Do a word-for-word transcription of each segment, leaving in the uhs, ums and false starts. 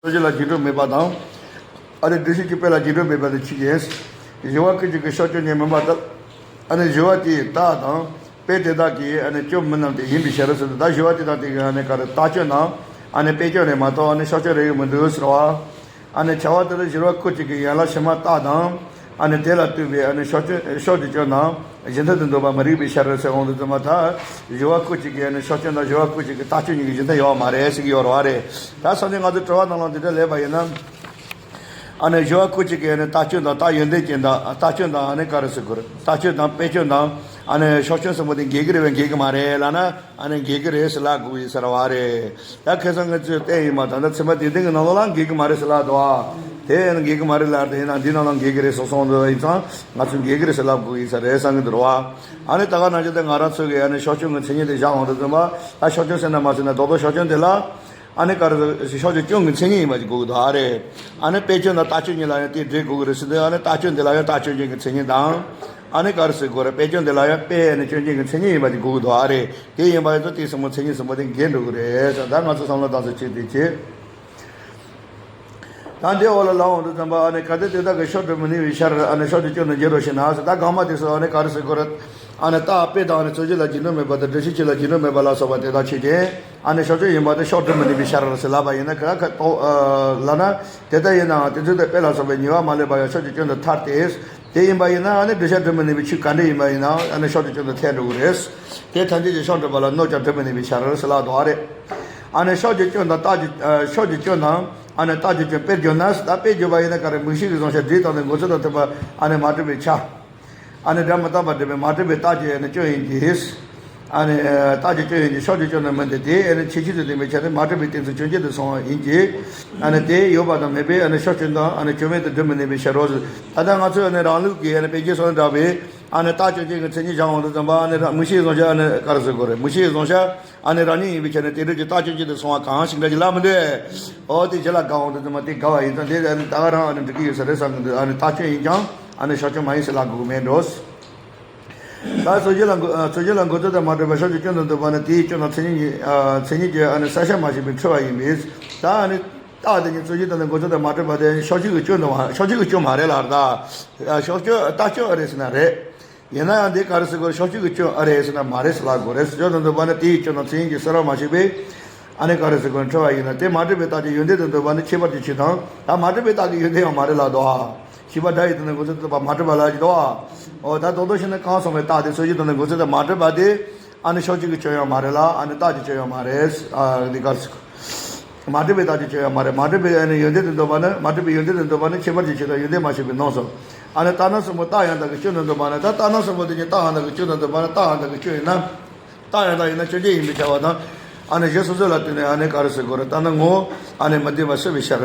སོ་སྐྱེ་ལ་རྗེས་འགྲོ་མེད་པ་དང་། ཨ་ནི་བསྒྲུབ་བྱའི་སྐྱོན་དཔེ་ལ་རྗེས་འགྲོ་མེད་པ་དེ་ཆོས་ཅན། སྦྱོར་བ་ཀུན་གྱི་གི་ཕྱོགས་སྐྱོན་ཉིད་མིན་པ་དག་ཨ་ནི་སྦྱོར་བ་དེའི་རྟགས་དང་དཔེ་དེ་དག་གིས་ཨ་ནི་སྐྱོན་མིན་རྣམས་ཏེ་ཡིན་པའི་ཕྱིར་ཟེར་ཏེ། ད་སྦྱོར་བ་དེ་དག་དེ་གི་ཨ་ནི་ག་རེ་རྟགས་སྐྱོན་དང་ཨ་ནི་དཔེ་སྐྱོན་རེད་མ་གཏོགས་ཨ་ནི་ཕྱོགས་སྐྱོན་རེད་མི་འདུག་ཟེར་བ། ཨ་ནི་བྱ་བ་དེ་ལ་སྦྱོར་བ་ཀུན་གྱི་གི་ཡན་ལག་ཕྱི་མ་རྟགས་དང་། ཨ་ནི་དེ་ལ་ལྟོས་པའི་ཨ་ནི་ཕྱོགས་སྐྱོན་ཕྱོགས་ཀྱི་སྐྱོན་དང་གཞི་མཐུན་དུ་འདོད་པ་མི་རིགས་པའི་ཕྱིར་ཟེར་འོང་དུས་ཙམ་པ། ད་སྦྱོར་བ་ཀུན་གྱི་གི་ཨ་ནི་ཕྱོགས་སྐྱོན་དང་སྦྱོར་བ་ཀུན་གྱི་གི་རྟགས་སྐྱོན་གཉིས་ཀྱི་གཞི་མཐུན་ཡོད་མ་རེད་ཟེར་གྱི་ཡོད་རེད་བ་རེད། ད་སང་ཉིན་ང་ཚོ་དྲི་བ་ནང་ལ་འདི་འདྲ་སླེབས་པ་ཡིན་ན། ཨ་ནི་སྦྱོར་བ་ཀུན་གྱི་གི་ཨ་ནི་རྟགས་སྐྱོན་དང་རྟགས་ཡོན་ཏན་ཅན་དང་། རྟགས་སྐྱོན་དང་ཨ་ནི་ག་རེ་ཟེར་དགོས་རེད། རྟགས་སྐྱོན་དང་དཔེ་སྐྱོན་དང་ཨ་ནི་ཕྱོགས་སྐྱོན་གསུམ་པོ་དེ་འགལ་གྱི་རེད་པས་འགལ་གྱི་མ་རེད་ལབ་ན། ཨ་ནི་འགལ་གྱི་རེད་ཟེར་ལབ་དགོས་ཀྱི་ཡོད་རེད་བ་རེད། ད་ཁ་སང་ང་ཚོས་བལྟས་ཡིན་པ་ད་ལྟ་ཚད་མ་སྡེ་བདུན་གྱི་ནང་ལོགས་ལ་འགལ་གྱི་མ་རེད་ཟེར་ལབ་འདུག་བ། དེ་ཨ་ནི་འགལ་གྱི་མ་རེད་ལབ་དེ་ཡིན་ན་འདི་ནང་ལ་འགལ་གྱི་རེད་ཟེར་གསུངས་འདུག་ཡིན་ཙང་ང་ཚོས་འགལ་གྱི་རེད་ཟེར་ལབ་དགོས་ཀྱི་ཡོད་རེད་བསམ་གྱི་འདུག་རེད་བ། ཨ་ནི་ད་ག་ནང་བཞིན་དུ་ང་རང་ཚོ་གིས་ཨ་ནི་ཕྱོགས་སྐྱོན་གྱི་མཚན་ཉིད་དེ་བཞག་འོང་དུས་ཙམ་པ། ད་ཕྱོགས་སྐྱོན་ཟེར་ན་མ་ཟེར་ན་རྡོག་རྡོག་ཕྱོགས་སྐྱོན་དེ་ལ། ཨ་ནི་ག་རེ་ཟེར། ཕྱོགས་ཀྱི་སྐྱོན་གྱི་མཚན་ཉིད་ཡིན་པ་ཅིག་དགོས་ཀྱི་འདུག་ཨ་རེད། ཨ་ནི་དཔེ་སྐྱོན་དང་རྟགས་སྐྱོན་གཉིས་ལ་ཡང་དེ་འགྲིག་དགོས་ཀྱི་རེད་ཟེར་དུས། ཨ་ནི་རྟགས་སྐྱོན་དེ་ལ་ཡང་རྟགས་སྐྱོན་ཅན་གྱི་མཚན་ཉིད་དང་། ཨ་ནི་ག་རེ་ཟེར་དགོས་རེད། དཔེ་སྐྱོན་དེ་ལ་ཡང་དཔེ་ཨ་ནི་སྐྱོན་ཅན་གྱི་མཚན་ཉིད་ཡིན་པ་ཅིག་དགོས་ཀྱི་འདུག་ཨ་རེད། དེ་ཡིན་པ་ཡིན་ཙང་དེ་གསུམ་པོ་མཚན་ཉིད་གསུམ་པོ་དེ་འགལ་འགྲོ་གི་རེད་ཟེར། ད་ང་ཚོ་བསམ་བློ་བཏང་ས་བྱེད་དེ་བྱེད། ད་འདི་འོག་ལ་ལབ་འོང་དུས་ཙམ་པ། ཨ་ནི་གལ་ཏེ་དེ་དག་གི་ཕྱོགས་སྒྲུབ་མི་ནུས་པའི་ཕྱིར། ཨ་ནི་ཕྱོགས་ཀྱི་སྐྱོན་དུ་འགྱུར་རོ་ཞེ་ན་ཟེར། ད་སྒང་མ་དེ་ཚོ་ཨ་ནི་ག་རེ་ཟེར་དགོས་རེད། ཨ་ནི་རྟགས་དཔེ་དང་ཨ་ནི་རྩོད་གཞི་ལ་རྗེས་འགྲོ་མེད་པ་དང་། བསྒྲུབ་བྱའི་ཆོས་ལ་རྗེས་འགྲོ་མེད་པ་ལ་སོགས་པ་དེ་དག་ཆོས་ཅན། ཨ་ནི་ཕྱོགས་སྐྱོན་ཡིན་པ་དེ་ཕྱོགས་སྒྲུབ་མི་ནུས་པའི་ཕྱིར་ཟེར་ལབ་པ་ཡིན་ན། ག་ཁ་ཏོག་ལབ་ན། དེ་ལྟར་ཡིན་ནའང་དེ་ཚོ་དེ་དཔེ་ལ་སོགས་པའི་ཉེས་པ་མ་ལུས་པ་ཡང་ཕྱོགས་ཀྱི་སྐྱོན་དུ་ཐལ་ཏེ། དེ་ཡིན་པ་ཡིན་ན་ཨ་ནི་བསྒྲུབ་བྱ་སྒྲུབ་མི་ནུས་པའི་ཆོས་ག་འདྲ་ཡིན་པ་ཡིན་ནའང་ཨ་ནི་ཕྱོགས་ཀྱི་སྐྱོན་དུ་ཐལ་འགྲོ་གི་རེད། དེ་ཐམས་ཅད་ཀྱི་ཕྱོགས་སྒྲུབ་པ་ལ་གནོད་ཀྱང་སྒྲུབ་མི་ནུས་པའི་ཕྱིར་ཟེར་ལབ་འདུག་ཨ་རེད། ཨ་ནི་ཕྱོགས་ཀྱི་སྐྱོན་དང་རྟགས་ཀྱི་ཨ་ཕྱོགས་ཀྱི་སྐྱོན་དང་། ཨ་ནི་རྟགས་ཀྱི་སྐྱོན་དཔེར་བརྗོད་ན། ད་དཔེར་བརྗོད་པ་ཡིན་ན་ག་རེ། མིག་ཤེས་ཀྱི་གཟུང་བྱ་སྒྲའི་སྟེང་དུ་འགོད་ཚུལ་དང་མཐུན་པ་ཨ་ནི་མ་གྲུབ་པའི་ཆ། ཨ་ནི་སྒྲ་མི་རྟག་པར་སྒྲུབ་པའི་མ་གྲུབ་པའི་རྟགས་ཀྱི་ཨ་ནི་སྐྱོན་ཡིན་གྱི། ཨ་ནི་རྟགས་ཀྱི་སྐྱོན་ཡིན་གྱི། ཕྱོགས་ཀྱི་སྐྱོན་ནི་མིན་ཏེ། དེ་ཨ་ནི་ཁྱད་ཆོས་སུ་ལྡན་པའི་ཆ་ནས་མ་གྲུབ་པའི་སྟེང་དུ་སྐྱོན་ཅན་དུ་སོང་བ་ཡིན་གྱི། ཨ་ནི་དེ་ཡོད་པ་དང་མེད་པའི་ཨ་ནི་ཕྱོགས་སྐྱོན་དང་ཨ་ནི་སྐྱོན་མེད་དུ་སྒྲུབ་མི་ནུས་པའི་ཕྱིར་རོ། ད་ལྟ་ང་ཚོས་ཨ་ནི་རང་ལུགས་ཀྱི་ཨ་ནི་དཔེ་རྒྱན་སོགས་ནས་བསྒྲགས་པའི་ཨ་ནི་རྟགས་སྐྱོན་ཅན་གྱི་མཚན་ཉིད་སྦྱང་འོང་དུས་ཙམ་པ། ཨ་ནི་ར་མིག་ཤེས་གཟུང་བྱ་ཨ་ནི་ག་རེ་ཟེར་དགོས་རེད། མིག་ཤེས་གཟུང་བྱ་ཨ་ནི་རང་ཉིད་ཡིན་པའི་ཆ་ནས་དེ་འདྲ་གྱི་རྟགས་སྐྱོན་ཅན་དུ་སོང་བ་གང་ཞིག་འདྲ་ཅིག་ལབ་མི་འདུག་འོ་དེ་རྗེས་ལ་དགག་འོང་དུས་ཙམ་པ་དེ་དགག་པ་ཡིན་ཙང་དེ་ཨ་ནི་ད་ག་རང་ཨ་ནི་འགྲིག་གི་ཡོད་ས་རེད་བསམ་གི་འདུག་ཨ་ནི་རྟགས་སྐྱོན་ཡིན་ཀྱང་ཨ་ནི་ཕྱོགས་སྐྱོན་མ་ཡིན་ཟེར་ལབ་དགོས་ཀྱི་མེད་འགྲོ། ད་རྩོད་གཞི་ལ་འགོད་རྩོད་གཞི་ལ་འགོད་ཚུལ་དང་མ་གྲུབ་པའི་ཕྱོགས་ཀྱི་སྐྱོན་དུ་འདོད་པ་ནི་དེའི་སྐྱོན་དང་མཚན་ཉིད་ཀྱི་ཨ་མཚན་ཉིད་ཀྱི་ཨ་ནི་བསལ་བྱ་མ་ཞིག་པའི་འཁྲུལ་བ་ཡིན་པས། ད་ཨ་ནི་རྟགས་དེ་ཉིད་རྩོད་གཞི་དང་ནི་འགོད་ཚུལ་དང་མ་གྲུབ་པ་དེ་ཕྱོགས་ཆོས་ཀྱི་སྐྱོན་དུ་མ་ཕྱོགས་ཆོས་ཀྱི་སྐྱོན་མ་རེད་ལབ་ད། ཕྱོགས་སྐྱོན་རྟགས་སྐྱོན་ཨེ་རེད་ཟེར་ན་རེད། ཡིན་ན་ཡང་འདི་ག་རེ་ཟེར་དགོས་རེད། ཕྱོགས་ཆོས་ཀྱི་སྐྱོན་ཨེ་རེད་ཟེར་ན་མ་རེད་ཟེར་ལབ་དགོས་རེད། སྐྱོན་དུ་འདོད་པ་ནི་དེའི་སྐྱོན་དང་མཚན་ཉིད་ཀྱི་བསལ་བ་མ་ཞིག་པས། ཨ་ནི་ག་རེ་ཟེར་དགོས་རེད། འཁྲུལ་བ་ཡིན་ན། དེ་མ་གྲུབ་པའི་རྟགས་ཀྱི་ཡོན་ཏན་དུ་འདོད་པ་ནི་ཁྱད་པར་གྱི་ཆོས་དང་། ད་མ་གྲུབ་པའི་རྟགས་ཀྱི་ཡོན་ཏན་ཡང་མ་རེད་ལབ་དོ། ཤེས་པ་སྒྲ་ཡི་དོན་དུ་འགོད་ཚུལ་དུ་འདོད་པ་མ་གྲུབ་པ་ལབ་ཀྱི་འདུག་འོ་ད་རྡོག་རྡོག་བྱས་ན་གང་གསུངས་པའི་རྟགས་དེ་རྩོད་གཞི་དང་ནི་འགོད་ཚུལ་དུ་མ་གྲུབ་པ་དེ། ཨ་ནི་ཕྱོགས་ཆོས་ཀྱི་སྐྱོན་ཡང་མ་རེད་ལ། ཨ་ནི་རྟགས་ཀྱི་སྐྱོན་ཡང་མ་རེད། ཨ་འདི་ག་རེ་ཟེར། མ་གྲུབ་པའི་རྟགས་ཀྱི་སྐྱོན་ཡང་མ་རེད། མ་གྲུབ་པའི་ཨ་ནི་ཡོན་ཏན་དུ་འདོད་པ་ནི། མ་གྲུབ་པའི་ཡོན་ཏན་དུ་འདོད་པ་ནི་ཁྱད་པར་གྱི་ཆོས་དང་ཡོན་ཏན་མ་ཞིག་པའི་རྣམ་གསུམ། ཨ་ནི་རྟགས་རྣམ་གསུམ་པོ་རྟགས་ཡང་དག་གི་སྐྱོན་དུ་འདོད་པ་ནི། ད་རྟགས་རྣམ་གསུམ་པོ་དེ་ཉིད་རྟགས་ཡང་དག་གི་སྐྱོན་དུ་འདོད་པ་ནི། རྟགས་ཡང་དག་གི་སྐྱོན་ཡིན་ན། རྟགས་ཡང་དག་ཡིན་ན་སྐྱོན་ཅན་ཡིན་པའི་ཁྱབ་པ་དང་། ཨ་ནི་གཞི་སོ་སོ་ལ་ལྟོས་ནས་ཨ་ནི་ག་རེ་ཟེར་དགོས་རེད། རྟགས་ནི་ངོ་བོ་ཨ་ནི་མི་ལྡན་པ་སྲིད་པའི་ཕྱིར།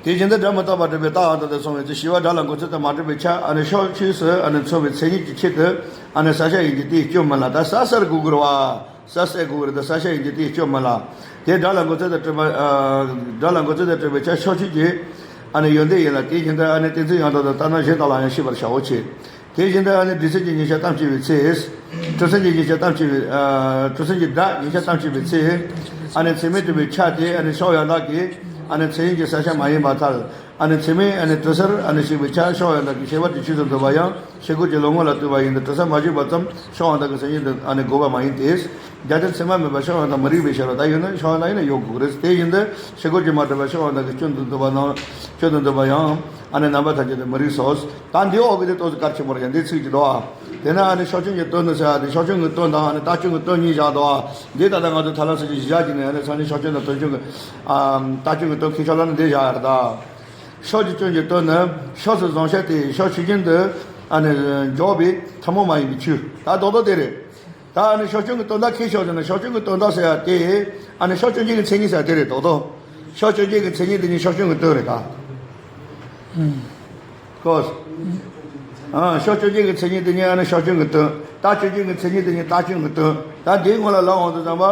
དེ་བཞིན་དུ་སྒྲ་མི་རྟག་པར་སྒྲུབ་པའི་རྟགས་ཡང་དག་ཏུ་སོང་བའི་ཚེ། ཤེས་པ་སྒྲ་ལ་འགོད་ཚུལ་དང་མ་གྲུབ་པའི་ཆ། ཨ་ནི་ཕྱོགས་ཆོས་སུ་ཨ་ནི་མཚུངས་པའི་མཚན་ཉིད་ཀྱི་ཆེད་དུ་ཨ་ནི་བསལ་བྱ་ཡིན་གྱི་དེའི་སྐྱོན་མིན་ལ། ད་བསལ་བསལ་དགོས་དགོས་རེད་བ། བསལ་བསལ་དགོས་རེད། ད་བསལ་བྱ་ཡིན་གྱི་དེའི་སྐྱོན་མིན་ལ། དེ་སྒྲ་ལ་འགོད་ཚུལ་དང་གྲུབ་པ། ཨ་སྒྲ་ལ་འགོད་ཚུལ་དང་གྲུབ་པའི་ཆ་ཕྱོགས་ཆོས་ཀྱི་ཨ་ནི་ཡོན་ཏན་ཡིན་ལ། དེ་བཞིན་དུ་ཨ་ནི་གཏན་ཚིགས་ཡང་དག་དང་རྟགས་རྣམ་གཞན་དག་ལ་ཡང་ཤེས་པར་བྱའོ་ཞེས། དེ་བཞིན་དུ་ཨ་ནི་འབྲས་གསལ་གྱི་ཉིན་ཞག་གཏམ་བྱེད་པའི་ཚེ། གྲུབ་ཚུལ་གྱི་ཉིན་ཞག་གཏམ་བྱེད་པའི། ཨ་གྲུབ་ཚུལ་གྱི་སྒྲ་ཉིན་ཞག་གཏམ་བྱེད་པའི་ཚེ། ཨ་ནི་ཚད་མས་གྲུབ་པའི་ཆ་དེ་ཨ་ནི་ཕྱོགས་ཡང་དག་གི་ཨ་ནི་མཚན་ཉིད་ཀྱི་བསལ་བྱ་མ་ཡིན་པར་ཐལ། ཨ་ནི་ཚད་མས་ཨ་ནི་གྲུབ་ཚུལ་ཨ་ནི་ཞིག་པའི་ཆ་ཕྱོགས་ཡང་དག་གི་ཁྱད་པར་གྱི་ཆོས་སུ་འདོད་པ་ཡང་ཕྱིར་རྒོལ་གྱི་ལུང་ངོ་ལ་ལྟོས་པ་ཡིན་ཏེ། གྲུབ་ཚུལ་མ་ཞིག་པ་ཙམ་ཕྱོགས་ཡང་དག་གི་མཚན་ཉིད་དུ་ཨ་ནི་འགོད་པ་མ་ཡིན་ཏེ། རྒྱལ་ཕྲན་ཚད་མ་མེད་པ་ཕྱོགས་ཡང་དག་མི་རིགས་པའི་ཕྱིར་རོ། ད་ཡོད་ན་ཕྱོགས་ཡང་དག་ཡིན་ན་ཡོད་དགོས་རེད། དེ་བཞིན་དུ་ཕྱིར་རྒོལ་གྱིས་མ་གྲུབ་པ་ཕྱོགས་ཡང་དག་གི་སྐྱོན་དུ་འདོད་པ་ན། སྐྱོན་དུ་འདོད་པ་ཡང་ཨ་ནི་རྣམ་པ་ཐམས་ཅད་དུ་མི་རིགས་སོ། ད་འདི་འོག་གི་དེ་ཏོག་ཙམ་གལ་ཆེན་པོ་རེད། འདི་ཚིག་ཅིག་འདུག་ཨ། དེ་ན་ཨ་ནི་ཕྱོགས་སྐྱོན་གྱི་དོན་ནི་ཟེར་ཡ་དེ། ཕྱོགས་སྐྱོན་གྱི་དོན་དང་ཨ་ནི་རྟགས་སྐྱོན་གྱི་དོན་གཉིས་བཞག་འདུག་ཨ། འདི་ད་ལྟ་ང་ཚོ་ཐ་ལ་ཚིག་ཅིག་བཞག་གི་ནས་ཨ་ནི་སང་ཉིན་ཕྱོགས་སྐྱོན་དང་དོན་སྐྱོན་གྱི་ཨ་རྟགས་སྐྱོན་གྱི་དོན་ཁྱེད་ཤོག་ལ་ནི་འདི་བཞག་ཡ་རེད་ད། ཕྱོགས་ཀྱི་སྐྱོན་གྱི་དོན་ནི། ཕྱོགས་སུ་གཟུང་བྱ་དེ་ཕྱོགས་ཆོས་ཅན་དུ་ཨ་ནི་འཇོག་པའི་ཐུན་མོང་མ་ཡིན་པའི་ཆོས། ད་རྡོག་རྡོག་དེ་རེད། ད་ཨ་ནི་ཕྱོགས་སྐྱོན་གྱི་དོན་དག་ཁྱེད་ཤོག་ཟེར་ན། ཕྱོགས་སྐྱོན་གྱི་དོན་དག་ཟེར་ཡ་དེ་ཨ་ནི་ཕྱོགས་སྐྱོན་ཅན་གྱི་མཚན་ཉིད་ཟེར་ཡ་དེ་རེད། རྡོག་རྡོག་ཕྱོགས་སྐྱོན་ཅན་གྱི་མཚན་ཉིད་དེ་ཉིད་ཕྱོགས་སྐྱོན་གྱི་དོན་རེད་ད། ཨུམ། ཁོ། ཨ་ཕྱོགས་སྐྱོན་ཅན་གྱི་མཚན་ཉིད་དེ་ཉིད་ཨ་ནི་ཕྱོགས་སྐྱོན་གྱི་དོན། རྟགས་སྐྱོན་ཅན་གྱི་མཚན་ཉིད་དེ་ཉིད་རྟགས་སྐྱོན་གྱི་དོན། ད་འདིའི་སྔོན་ལ་ལབ་འོང་དུས་ཙམ་པ།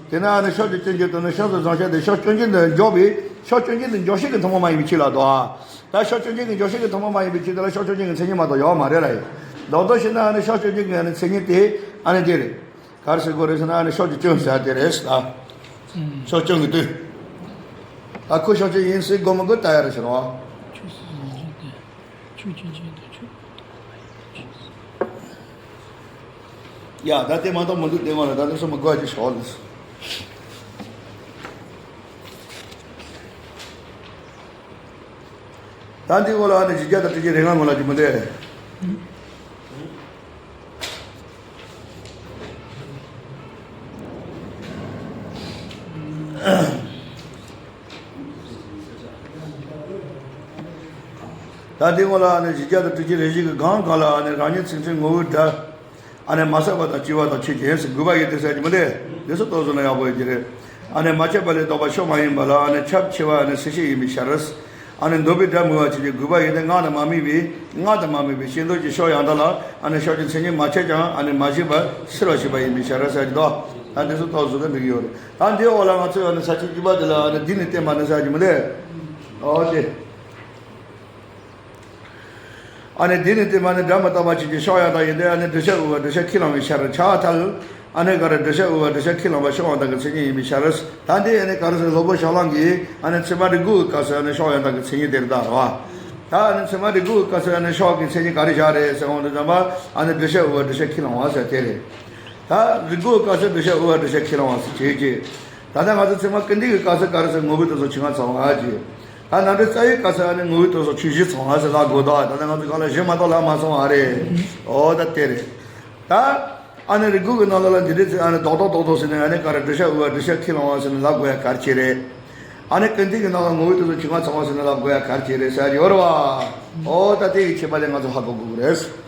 དེ་ན་ཨ་ནི་ཕྱོགས་ཀྱི་སྐྱོན་གྱི་དོན་ནི་ཕྱོགས་སུ་གཟུང་བྱ་དེ་ཕྱོགས་སྐྱོན་ཅན་དུ་འཇོག་པའི་ཕྱོགས་སྐྱོན་ཅན་དུ་འཇོག་བྱེད་ཀྱི་ཐུན་མོང་མ་ཡིན་པའི་ཕྱིར་ལ་དོ། ད་ཕྱོགས་སྐྱོན་ཅན་གྱི་འཇོག་བྱེད་ཀྱི་ཐུན་མོང་མ་ཡིན་པའི་ཕྱིར་དེ་ལ་ཕྱོགས་སྐྱོན་ཅན་གྱི་མཚན་ཉིད་མ་གཏོགས་ཡོད་མ་རེད་ལ། ཡིན་རྡོག་རྡོག་བྱས་ན་ཨ་ནི་ཕྱོགས་སྐྱོན་ཅན་གྱི་ཨ་ནི་མཚན་ཉིད་དེ་ཨ་ནི་དེ་རེད། ག་རེ་ཟེར་དགོས་རེད་ཟེར་ན་ཨ་ནི་ཕྱོགས་ཀྱི་སྐྱོན་ཟེར་དེ་རེད་ད། ཕྱོགས་སྐྱོན་གྱི་དོན། ཨ་ཁུ་ཤོག་ཅིག་ཡིན་ཟེར་དགོས་མི་དགོས་ལྟ་ཡ་རེད་ཟེར་བ། ཆོས་སྲིད་ཟུང་འཇུག་དང་། ཆོས་ཅན་ཅན་དང་ཆོས་ཀུན་བརྟགས་པ་ཡིན་ཕྱིར། ཡ་ད་དེ་མ་གཏོགས་མི་འདུག་དེ་ངོ་ལ་ད་དེ་སོ་མི་དགོས་ཀྱི་ཤོག་ལ། ད་འདི་འོ་ལ་ཨ་ནི་བཞི་བརྒྱ་དང་བཅུ་གཅིག་རེ་ལྔ་ངོ་ལ་ཅི་མི་འདུག་ད་འདི་འོ་ལ་ཨ་ནི་བཞི་བརྒྱ་དང་བཅུ་གཅིག་རེ་བཞི་གི་སྒང་སྒང་ལ་ཨ་ནི་རང་ཉིད་ཚིག་མཚོན་ངོ་བོའི་སྒྲ། ཨ་ནི་མ་ཟད་པ་དང་བཅས་པ་དང་ཆོས་ཅན། དགོས་པ་ཡིན་ཏེ་ཟེར་གྱི་མི་འདུག་དེ་ཚོ་ཏོག་ཙམ་ན་ཡག་པོ་ཡོད་ཀྱི་རེད། ཨ་ནི་མ་ཁྱབ་པ་ལས་ལྡོག་པ་ཕྱོགས་མ་ཡིན་པ་ལ་ཨ་ནི་ཁྱབ་ཆེ་བ་ཨ་ནི་སེལ་བྱེད་ཡིན་པའི་ཕྱིར། ཨ་ནི་འདོད་པའི་སྒྲ་མུ་བ་ཆོས་ཅན། དགོས་པ་ཡིན་ཏེ་སྔགས་དང་མ་དམིགས་པའི། སྔགས་དང་མ་དམིགས་པའི་ཤེས་འདོད་ཀྱི་ཕྱོགས་ཡང་དག་ལ་ཨ་ནི་ཕྱོགས་ཀྱི་མཚན་ཉིད་མ་ཁྱབ་ཀྱང་ཨ་ནི་མ་ཞིག་པ་སེལ་བར་བྱེད་པ་ཡིན་པའི་ཕྱིར་ཟེར་གྱི་འདུག་ད་འདི་ཚོ་ཏོག་ཙམ་ན་འགྲིག་གི་ཡོད་རེད། ད་འདི་འོ་ལ་ང་ཚོས་ཨ་ནི་ས་བཅད་བཅུ་པ་འདི་ལ་ཨ་ནི་འདི་ནི་བསྟན་པ་ནི་ཟེར་གྱི་མི་འདུག་འོ་དེ། ཨ་ནི་འདི་ནི་བསྟན་པ་ནི་སྒྲ་མི་རྟག་པ་ཆོས་ཅན། ཕྱོགས་ཡང་དག་ཡིན་ཏེ། ཨ་ནི་འདུ་བྱེད་དབུལ་བ་འདུ་བྱེད་ཁས་བླང་བའི་ཕྱིར། ཕྱག་འཚལ། ཨ་ནི་ག་རེ་འདུ་བྱེད་དབུལ་བ་འདུ་བྱེད་ཁས་བླངས་པ་ཕྱོགས་ཡང་དག་གི་མཚན་ཉིད་ཡིན་པའི་ཕྱིར། ད་འདི་ཨ་ནི་ག་རེ་ཟེར་སློབ་དཔོན་ཞང་གླང་གིས་ཨ་ནི་ཚད་མ་རིགས་དགུ་གི་སྐབས་སུ་ཨ་ནི་ཕྱོགས་ཡང་དག་གི་མཚན་ཉིད་དེ་རེད་ད་རེད་བ། ད་ཨ་ནི་ཚད་མ་རིགས་དགུ་གི་སྐབས་སུ་ཨ་ནི་ཕྱོགས་ཀྱི་མཚན་ཉིད་ག་རེ་བཞག་རེད་ཟེར་འོང་དུས་ཙམ་པ་ཨ་ནི་འདུ་བྱེད་དབུལ་བ་འདུ་བྱེད་ཁས་བླངས་པ་ཟེར་དེ་རེད། ད་རིགས་དགུ་གི་སྐབས་སུ་འདུ་བྱེད་དབུལ་བ་འདུ་བྱེད་ཁས་བླངས་པ་ཟེར་བྱེད་ཀྱི། ད་ལྟ་ང་ཚོ་ཚད་མ་ཀུན་བཏུས་ཀྱི་སྐབས་སུ་ག་རེ་ཟེར་ངོ་བོའི་དོན་སོགས་ཆོས་ལྔ་ཚང་བ་ཟེར། ད་རྣམ་འགྲེལ་རྩ་བའི་སྐབས་སུ་ཨ་ནི་ངོ་བོའི་དོན་སོགས་ཆོས་བཞི་ཚང་བ་ཟེར་ལབ་དགོས་ད། ད་ལྟ་ང་ཚོ་གང་ལ་བཞི་མ་གཏོགས་ལབ་མ་སོང་བ་རེད། འོ་ད་དེ་རེད། ད་ཨ་ནི་རིགས་དགུ་གི་ནང་ལོགས་ལ་འདི་འདྲའི་ཚིག་ཨ་ནི་རྡོག་རྡོག་རྡོག་རྡོག་ཟེར་ནས་ཨ་ནི་ག་རེ་འདུ་བྱེད་དབུལ་བ་འདུ་བྱེད་ཁས་བླངས་པ་ཟེར་ནས་ལབ་དགོས་ཡ་ག་རེ་བྱས་རེད། ཨ་ནི་ཀུན་བཏུས་ཀྱི་ནང་ལ་ངོ་བོའི་དོན་སོགས་ཆོས་ལྔ་ཚང་བ་ཟེར་ནས་ལབ་དགོས་ཡ་ག་རེ་བྱས་རེད་ཟེར་ཡ་ཡོད་རེད་བ། འོ་ད་དེ་གི་ཁྱད་པར་དེ་ང་ཚོ་ཧ་གོ་དགོས་ཀྱི་རེད།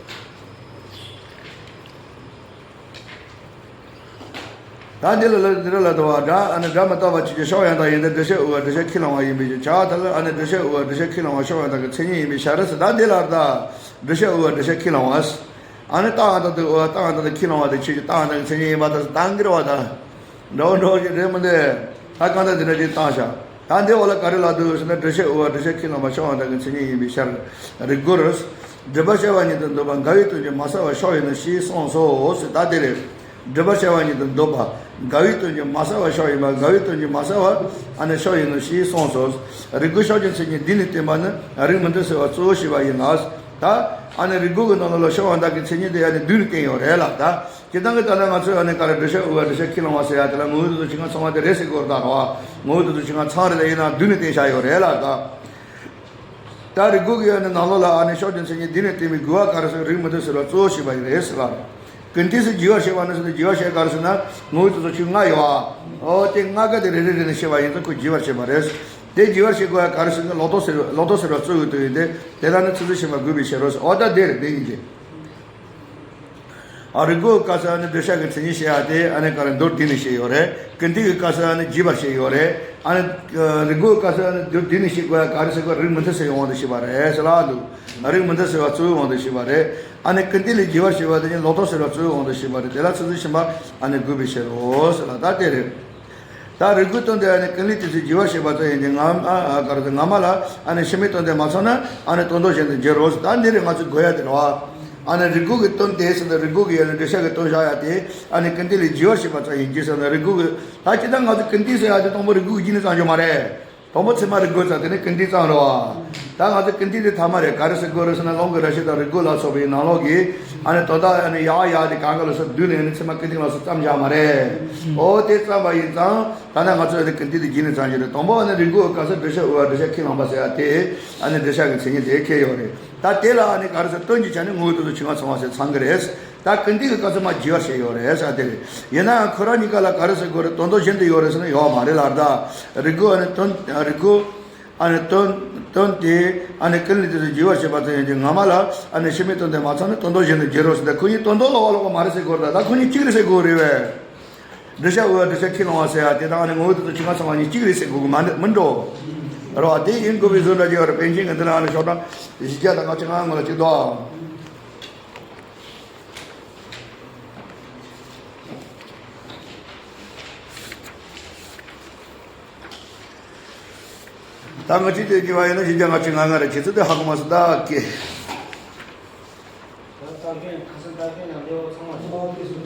ད་འདི་ལ་ལ་འདི་ར་ལ་དུ་བ་སྒྲ་ཨ་ནི་སྒྲ་མི་རྟག་པ་ཆོས་ཅན། ཕྱོགས་ཡང་དག་ཡིན་ཏེ། འདུ་བྱེད་དབུལ་བ་འདུ་བྱེད་ཁས་བླངས་པ་ཡིན་པའི་ཕྱིར། ཕྱག་འཚལ། ཨ་ནི་འདུ་བྱེད་དབུལ་བ་འདུ་བྱེད་ཁས་བླངས་པ་ཕྱོགས་ཡང་དག་གི་མཚན་ཉིད་ཡིན་པའི་ཕྱིར་ཟེར། ད་འདི་ལ་ད་འདུ་བྱེད་དབུལ་བ་འདུ་བྱེད་ཁས་བླངས་པ། ཨ་ནི་རྟགས་ཡང་དག་ཏུ་དབུལ་བ་རྟགས་ཡང་དག་ཏུ་ཁས་བླངས་པ་དེ་ཆོས་ཅན། རྟགས་ཡང་དག་གི་མཚན་ཉིད་ཡིན་པ་དང་ད་འགིར་བ་དང་། འདྲ་བོ་འདྲ་བོ་ཞིག་རེད་མི་འདུག་ད་གང་ལྟར་འདི་འདྲ་ཞིག་བཏང་བཞག་ད་འདི་འོག་ལ་ག་རེ་ལབ་འདུག་ཟེར་ན། འདུ་བྱེད་དབུལ་བ་འདུ་བྱེད་ཁས་བླངས་པ་ཕྱོགས་ཡང་དག་གི་མཚན་ཉིད་ཡིན་པའི་ཕྱིར། རིགས་དགུར། སྒྲིབ་པར་བྱ་བ་ཉིད་དུ་འདོད་པ་འགལ་བའི་དོན་གྱི་མ་བསལ་བ་ཕྱོགས་ཡིན་ནོ་ཞེས་གསུངས་སོ་ཟེར། ད་དེ་རེད། སྒྲིབ་པར་བྱ་བ་ཉིད་དུ་འདོད་པ་འགལ་བའི་དོན་གྱི་མ་བསལ་བ་ཕྱོགས་ཡིན་པ། འགལ་བའི་དོན་གྱི་མ་བསལ་བ་ཨ་ནི་ཕྱོགས་ཡིན་ནོ་ཞེས་གསུངས་སོ། རིགས་དགུ་ཕྱོགས་ཀྱི་མཚན་ཉིད་བསྡུས་ནས་བསྟན་པ་ནི་རིགས་མུ་སྟེགས་ཟེར་བ་གཙོ་བོ་བྱས་པ་ཡིན་ལ། ད་ཨ་ནི་རིགས་དགུ་གི་ནང་ལ་ཕྱོགས་ཡང་དག་གི་མཚན་ཉིད་དེ་ཨ་ནི་བསྡུས་ནས་བསྟན་ཡོད་རེད་ལ་ད། སྤྱིར་བཏང་གི་ད་ལྟ་ང་ཚོས་ཨ་ནི་ག་རེ་འདུ་བྱེད་དབུལ་བ་འདུ་བྱེད་ཁས་བླངས་པ་ཟེར་ཡ་དེ་ལ་ངོ་བོའི་དོན་སོགས་ཆོས་ལྔ་ཚང་བ་དེ་རེད་ཟེར་དགོས་རེད་ད་རེད་བ། ངོ་བོའི་དོན་སོགས་ཆོས་ལྔ་ཚང་རེད་ལ་ཡིན་ན་བསྡུས་ནས་བསྟན་བཞག་ཡོད་རེད་ལ་ད། ད་རིགས་དགུ་གི་ཨ་ནི་ནང་ལོགས་ལ་ཨ་ནི་ཕྱོགས་ཀྱི་མཚན་ཉིད་བསྡུས་ནས་བསྟན་པའི་དགོས་པ་ག་རེ་ཟེར། རིགས་མུ་སྟེགས་ཟེར་བ་གཙོ་བོ་བྱས་པ་ཡིན་རེད་ཟེར་ལ། ཀུན་བཏུས་སུ་རྒྱས་པར་བཤད་པ་ནི་ཟེར་ན་རྒྱས་པར་བཤད་ག་རེ་ཟེར་ན་ངོ་བོའི་དོན་སོགས་ཆོས་ལྔ་ཡོད་ཨ། འོ་དེ་ལྔ་ཀ་དེ་རེ་རེ་རེ་ནས་བཤད་པ་ཡིན་ཙང་ཁོ་རྒྱས་པར་བཤད་པ་རེད། དེ་རྒྱས་པར་བཤད་དགོས་ཡ་ག་རེ་ཟེར་ན་ལོག་རྟོག་ཟེར་ལོག་རྟོག་ཟེར་བ་གཙོ་བོའི་དོན་ཡིན་ཏེ། དེ་ལ་ནི་ཚིག་ཟིན་ཞེས་པ་དགོས་པའི་ཕྱིར་རོ། འོ་ད་དེ་རེད་དེ་ཡིན་གྱི། ཨ་རིགས་དགུ་གི་སྐབས་སུ་ཨ་ནི་འདུ་བྱེད་ཀྱི་མཚན་ཉིད་བཤད་ཡ་དེ་ཨ་ནི་ག་རེ་མདོར་བསྡུས་ནས་བཤད་ཡོད་རེད། ཀུན་བཏུས་ཀྱི་སྐབས་སུ་ཨ་ནི་རྒྱས་པར་བཤད་ཡོད་རེད། ཨ་ནི་རིགས་དགུ་གི་སྐབས་སུ་ཨ་ནི་མདོར་བསྡུས་ནས་བཤད་དགོས་ཡ་ག་རེ་ཟེར་དགོས། རིགས་མུ་སྟེགས་ཟེར་བའི་དབང་དུ་བྱས་པ་རེད་ཟེར་ལ་འདུག་རིགས་མུ་སྟེགས་ཟེར་བ་གཙོ་བོའི་དབང་དུ་བྱས་པ་རེད། ཨ་ནི་ཀུན་བཏུས་ལས་རྒྱས་པར་བཤད་པ་དེ་ནི་ལོག་རྟོག་ཟེར་བ་གཙོ་བོའི་དབང་དུ་བྱས་པ་རེད། དེ་ལ་ཚིག་ཟིན་ཞེས་པ་ཨ་ནི་དགོས་པའི་ཕྱིར་རོ་ཟེར་ལ་ད་དེ་རེད། ད་རིགས་དགུའི་དོན་དེ་ཨ་ནི་ཀུན་ལས་བཏུས་ཚུལ་རྒྱས་པར་བཤད་པ་ཙམ་ཡིན་གྱི། སྔ་མ་ཨ་ག་རེ་ཟེར། སྔ་མ་ལ་ཨ་ནི་ཕྱི་མའི་དོན་དེ་མ་ཚང་ན་ཨ་ནི་དོན་དམ་གཞན་དུ་འགྱུར་རོ་ཟེར། ད་འདི་རེད་ང་ཚོས་དགོས་ཡ་དེ་རེད་བ། ཨ་ནི་རིགས་དགུ་གི་དོན་དེ་ཟེར་ན་རིགས་དགུ་གི་ཨ་ནི་འགྲེལ་བཤད་ཀྱི་དོན་བཞག་ཡ་དེ་ཨ་ནི་ཀུན་བཏུས་ལས་རྒྱས་པར་བཤད་པ་ཙམ་ཡིན་གྱི་ཟེར་ན་རིགས་དགུ་གི། ད་སྤྱིར་བཏང་ང་ཚོ་ཀུན་བཏུས་ཟེར་ཡ་དེ་དང་པོ་རིགས་དགུ་གི་རྗེས་ནས་བརྩམས་རྒྱུ་མ་རེད། དང་པོ་ཚད་མ་རིགས་དགུ་ཙམ་དེ་ནས་ཀུན་བཏུས་བརྩམས་རེད་བ། ད་ང་ཚོ་ཀུན་བཏུས་དེ་ཐ་མ་རེད། ག་རེ་ཟེར་དགོས་རེད་ཟེར་ན་རླུང་གི་རྭ་ཤོད་དང་རིགས་དགུ་ལ་སོགས་པའི་ནང་ལོགས་ཀྱི་ཨ་ནི་དོན་དག་ཨ་ནི་ཡག་ཡག་དེ་གང་ག་ལ་སོགས་བསྡུས་ནས་ཨ་ནི་ཚད་མ་ཀུན་བཏུས་ལ་སོགས་བརྩམས་བཞག་མ་རེད། འོ་དེ་བརྩམས་པ་ཡིན་ཙང་ད་ནི་ང་ཚོ་ཨ་ནི་ཀུན་བཏུས་དེ་རྗེས་ནས་བརྩམས་རྒྱུ་རེད། དང་པོ་ཨ་ནི་རིགས་དགུ་གི་སྐབས་སུ་འདུ་བྱེད་དབུལ་བ་འདུ་བྱེད་ཁས་བླངས་པ་ཟེར་ཡ་དེ་ཨ་ནི་འགྲེལ་བཤད་ཀྱི་མཚན་ཉིད་དེ་འཁེལ་ཡོད་རེད། ད་དེ་ལ་ཨ་ནི་ག་རེ་ཟེར། དོན་གྱི་ཆ་ནས་ངོ་བོའི་དོན་དུ་ཆོས་ལྔ་ཚང་བ་ཟེར་ཚང་གི་རེད། ད་ཀུན་བཏུས་ཀྱི་སྐབས་སུ་མར་རྒྱས་པར་བཤད་ཡོད་རེད་ཟེར་དེ་རེད། ཡིན་ནའང་ཁོ་རང་གཉིས་ཀ་ལ་ག་རེ་ཟེར་དགོས་རེད། དོན་དམ་གཞན་དུ་ཡོད་རེད་ཟེར་ན་ཡོད་མ་རེད་ལ། ད་རིགས་དགུ་ཨ་ནི་དོན་རིགས་དགུ་ཨ་ནི་དོན་དོན་དེ་ཨ་ནི་ཀུན་ལས་བཏུས་ཚུལ་རྒྱས་པར་བཤད་པ་ཙམ་ཡིན་གྱི། སྔ་མ་ལ་ཨ་ནི་ཕྱི་མའི་དོན་དེ་མ་ཚང་ན་དོན་དམ་གཞན་དུ་འགྱུར་རོ་ཟེར། ད་ཁོ་གཉིས་དོན་དམ་ལ་བ་ལོག་པ་མ་རེད་ཟེར་དགོས་རེད། ད་ད་ཁོ་གཉིས་གཅིག་རེད་ཟེར་དགོས་རེད་བས། འདུ་བྱེད་དབུལ་བ་འདུ་བྱེད་ཁས་བླངས་པ་ཟེར་ཡ་དེ་དང་ཨ་ནི་ངོ་བོའི་དོན་དུ་ཆོས་ལྔ་ཚང་བ་གཉིས་གཅིག་རེད་ཟེར་དགོས་གི་མ་ནི་མི་འགྲོ། རེད་བ། དེ་ཡིན་དགོས་པའི་བཟོ་འདྲ་ཅིག་ཡོད་རེད། པཎ་ཆེན་གྱི་འདི་ལ་ཨ་ནི་ཤོག་གྲངས་བཞི་བརྒྱ་དང་ལྔ་བཅུ་ང་ལྔ་ལ་གཅིག་འདུག་ད་ང་ཅི་དེ་ཉི་བ་ཡིན་ན་བཞི་བརྒྱ་ལྔ་བཅུ་ང་ལྔ་རེད། ཁྱེད་ཚོ་དེ་ཧ་གོ་མ་སོང་ད་ཀེ།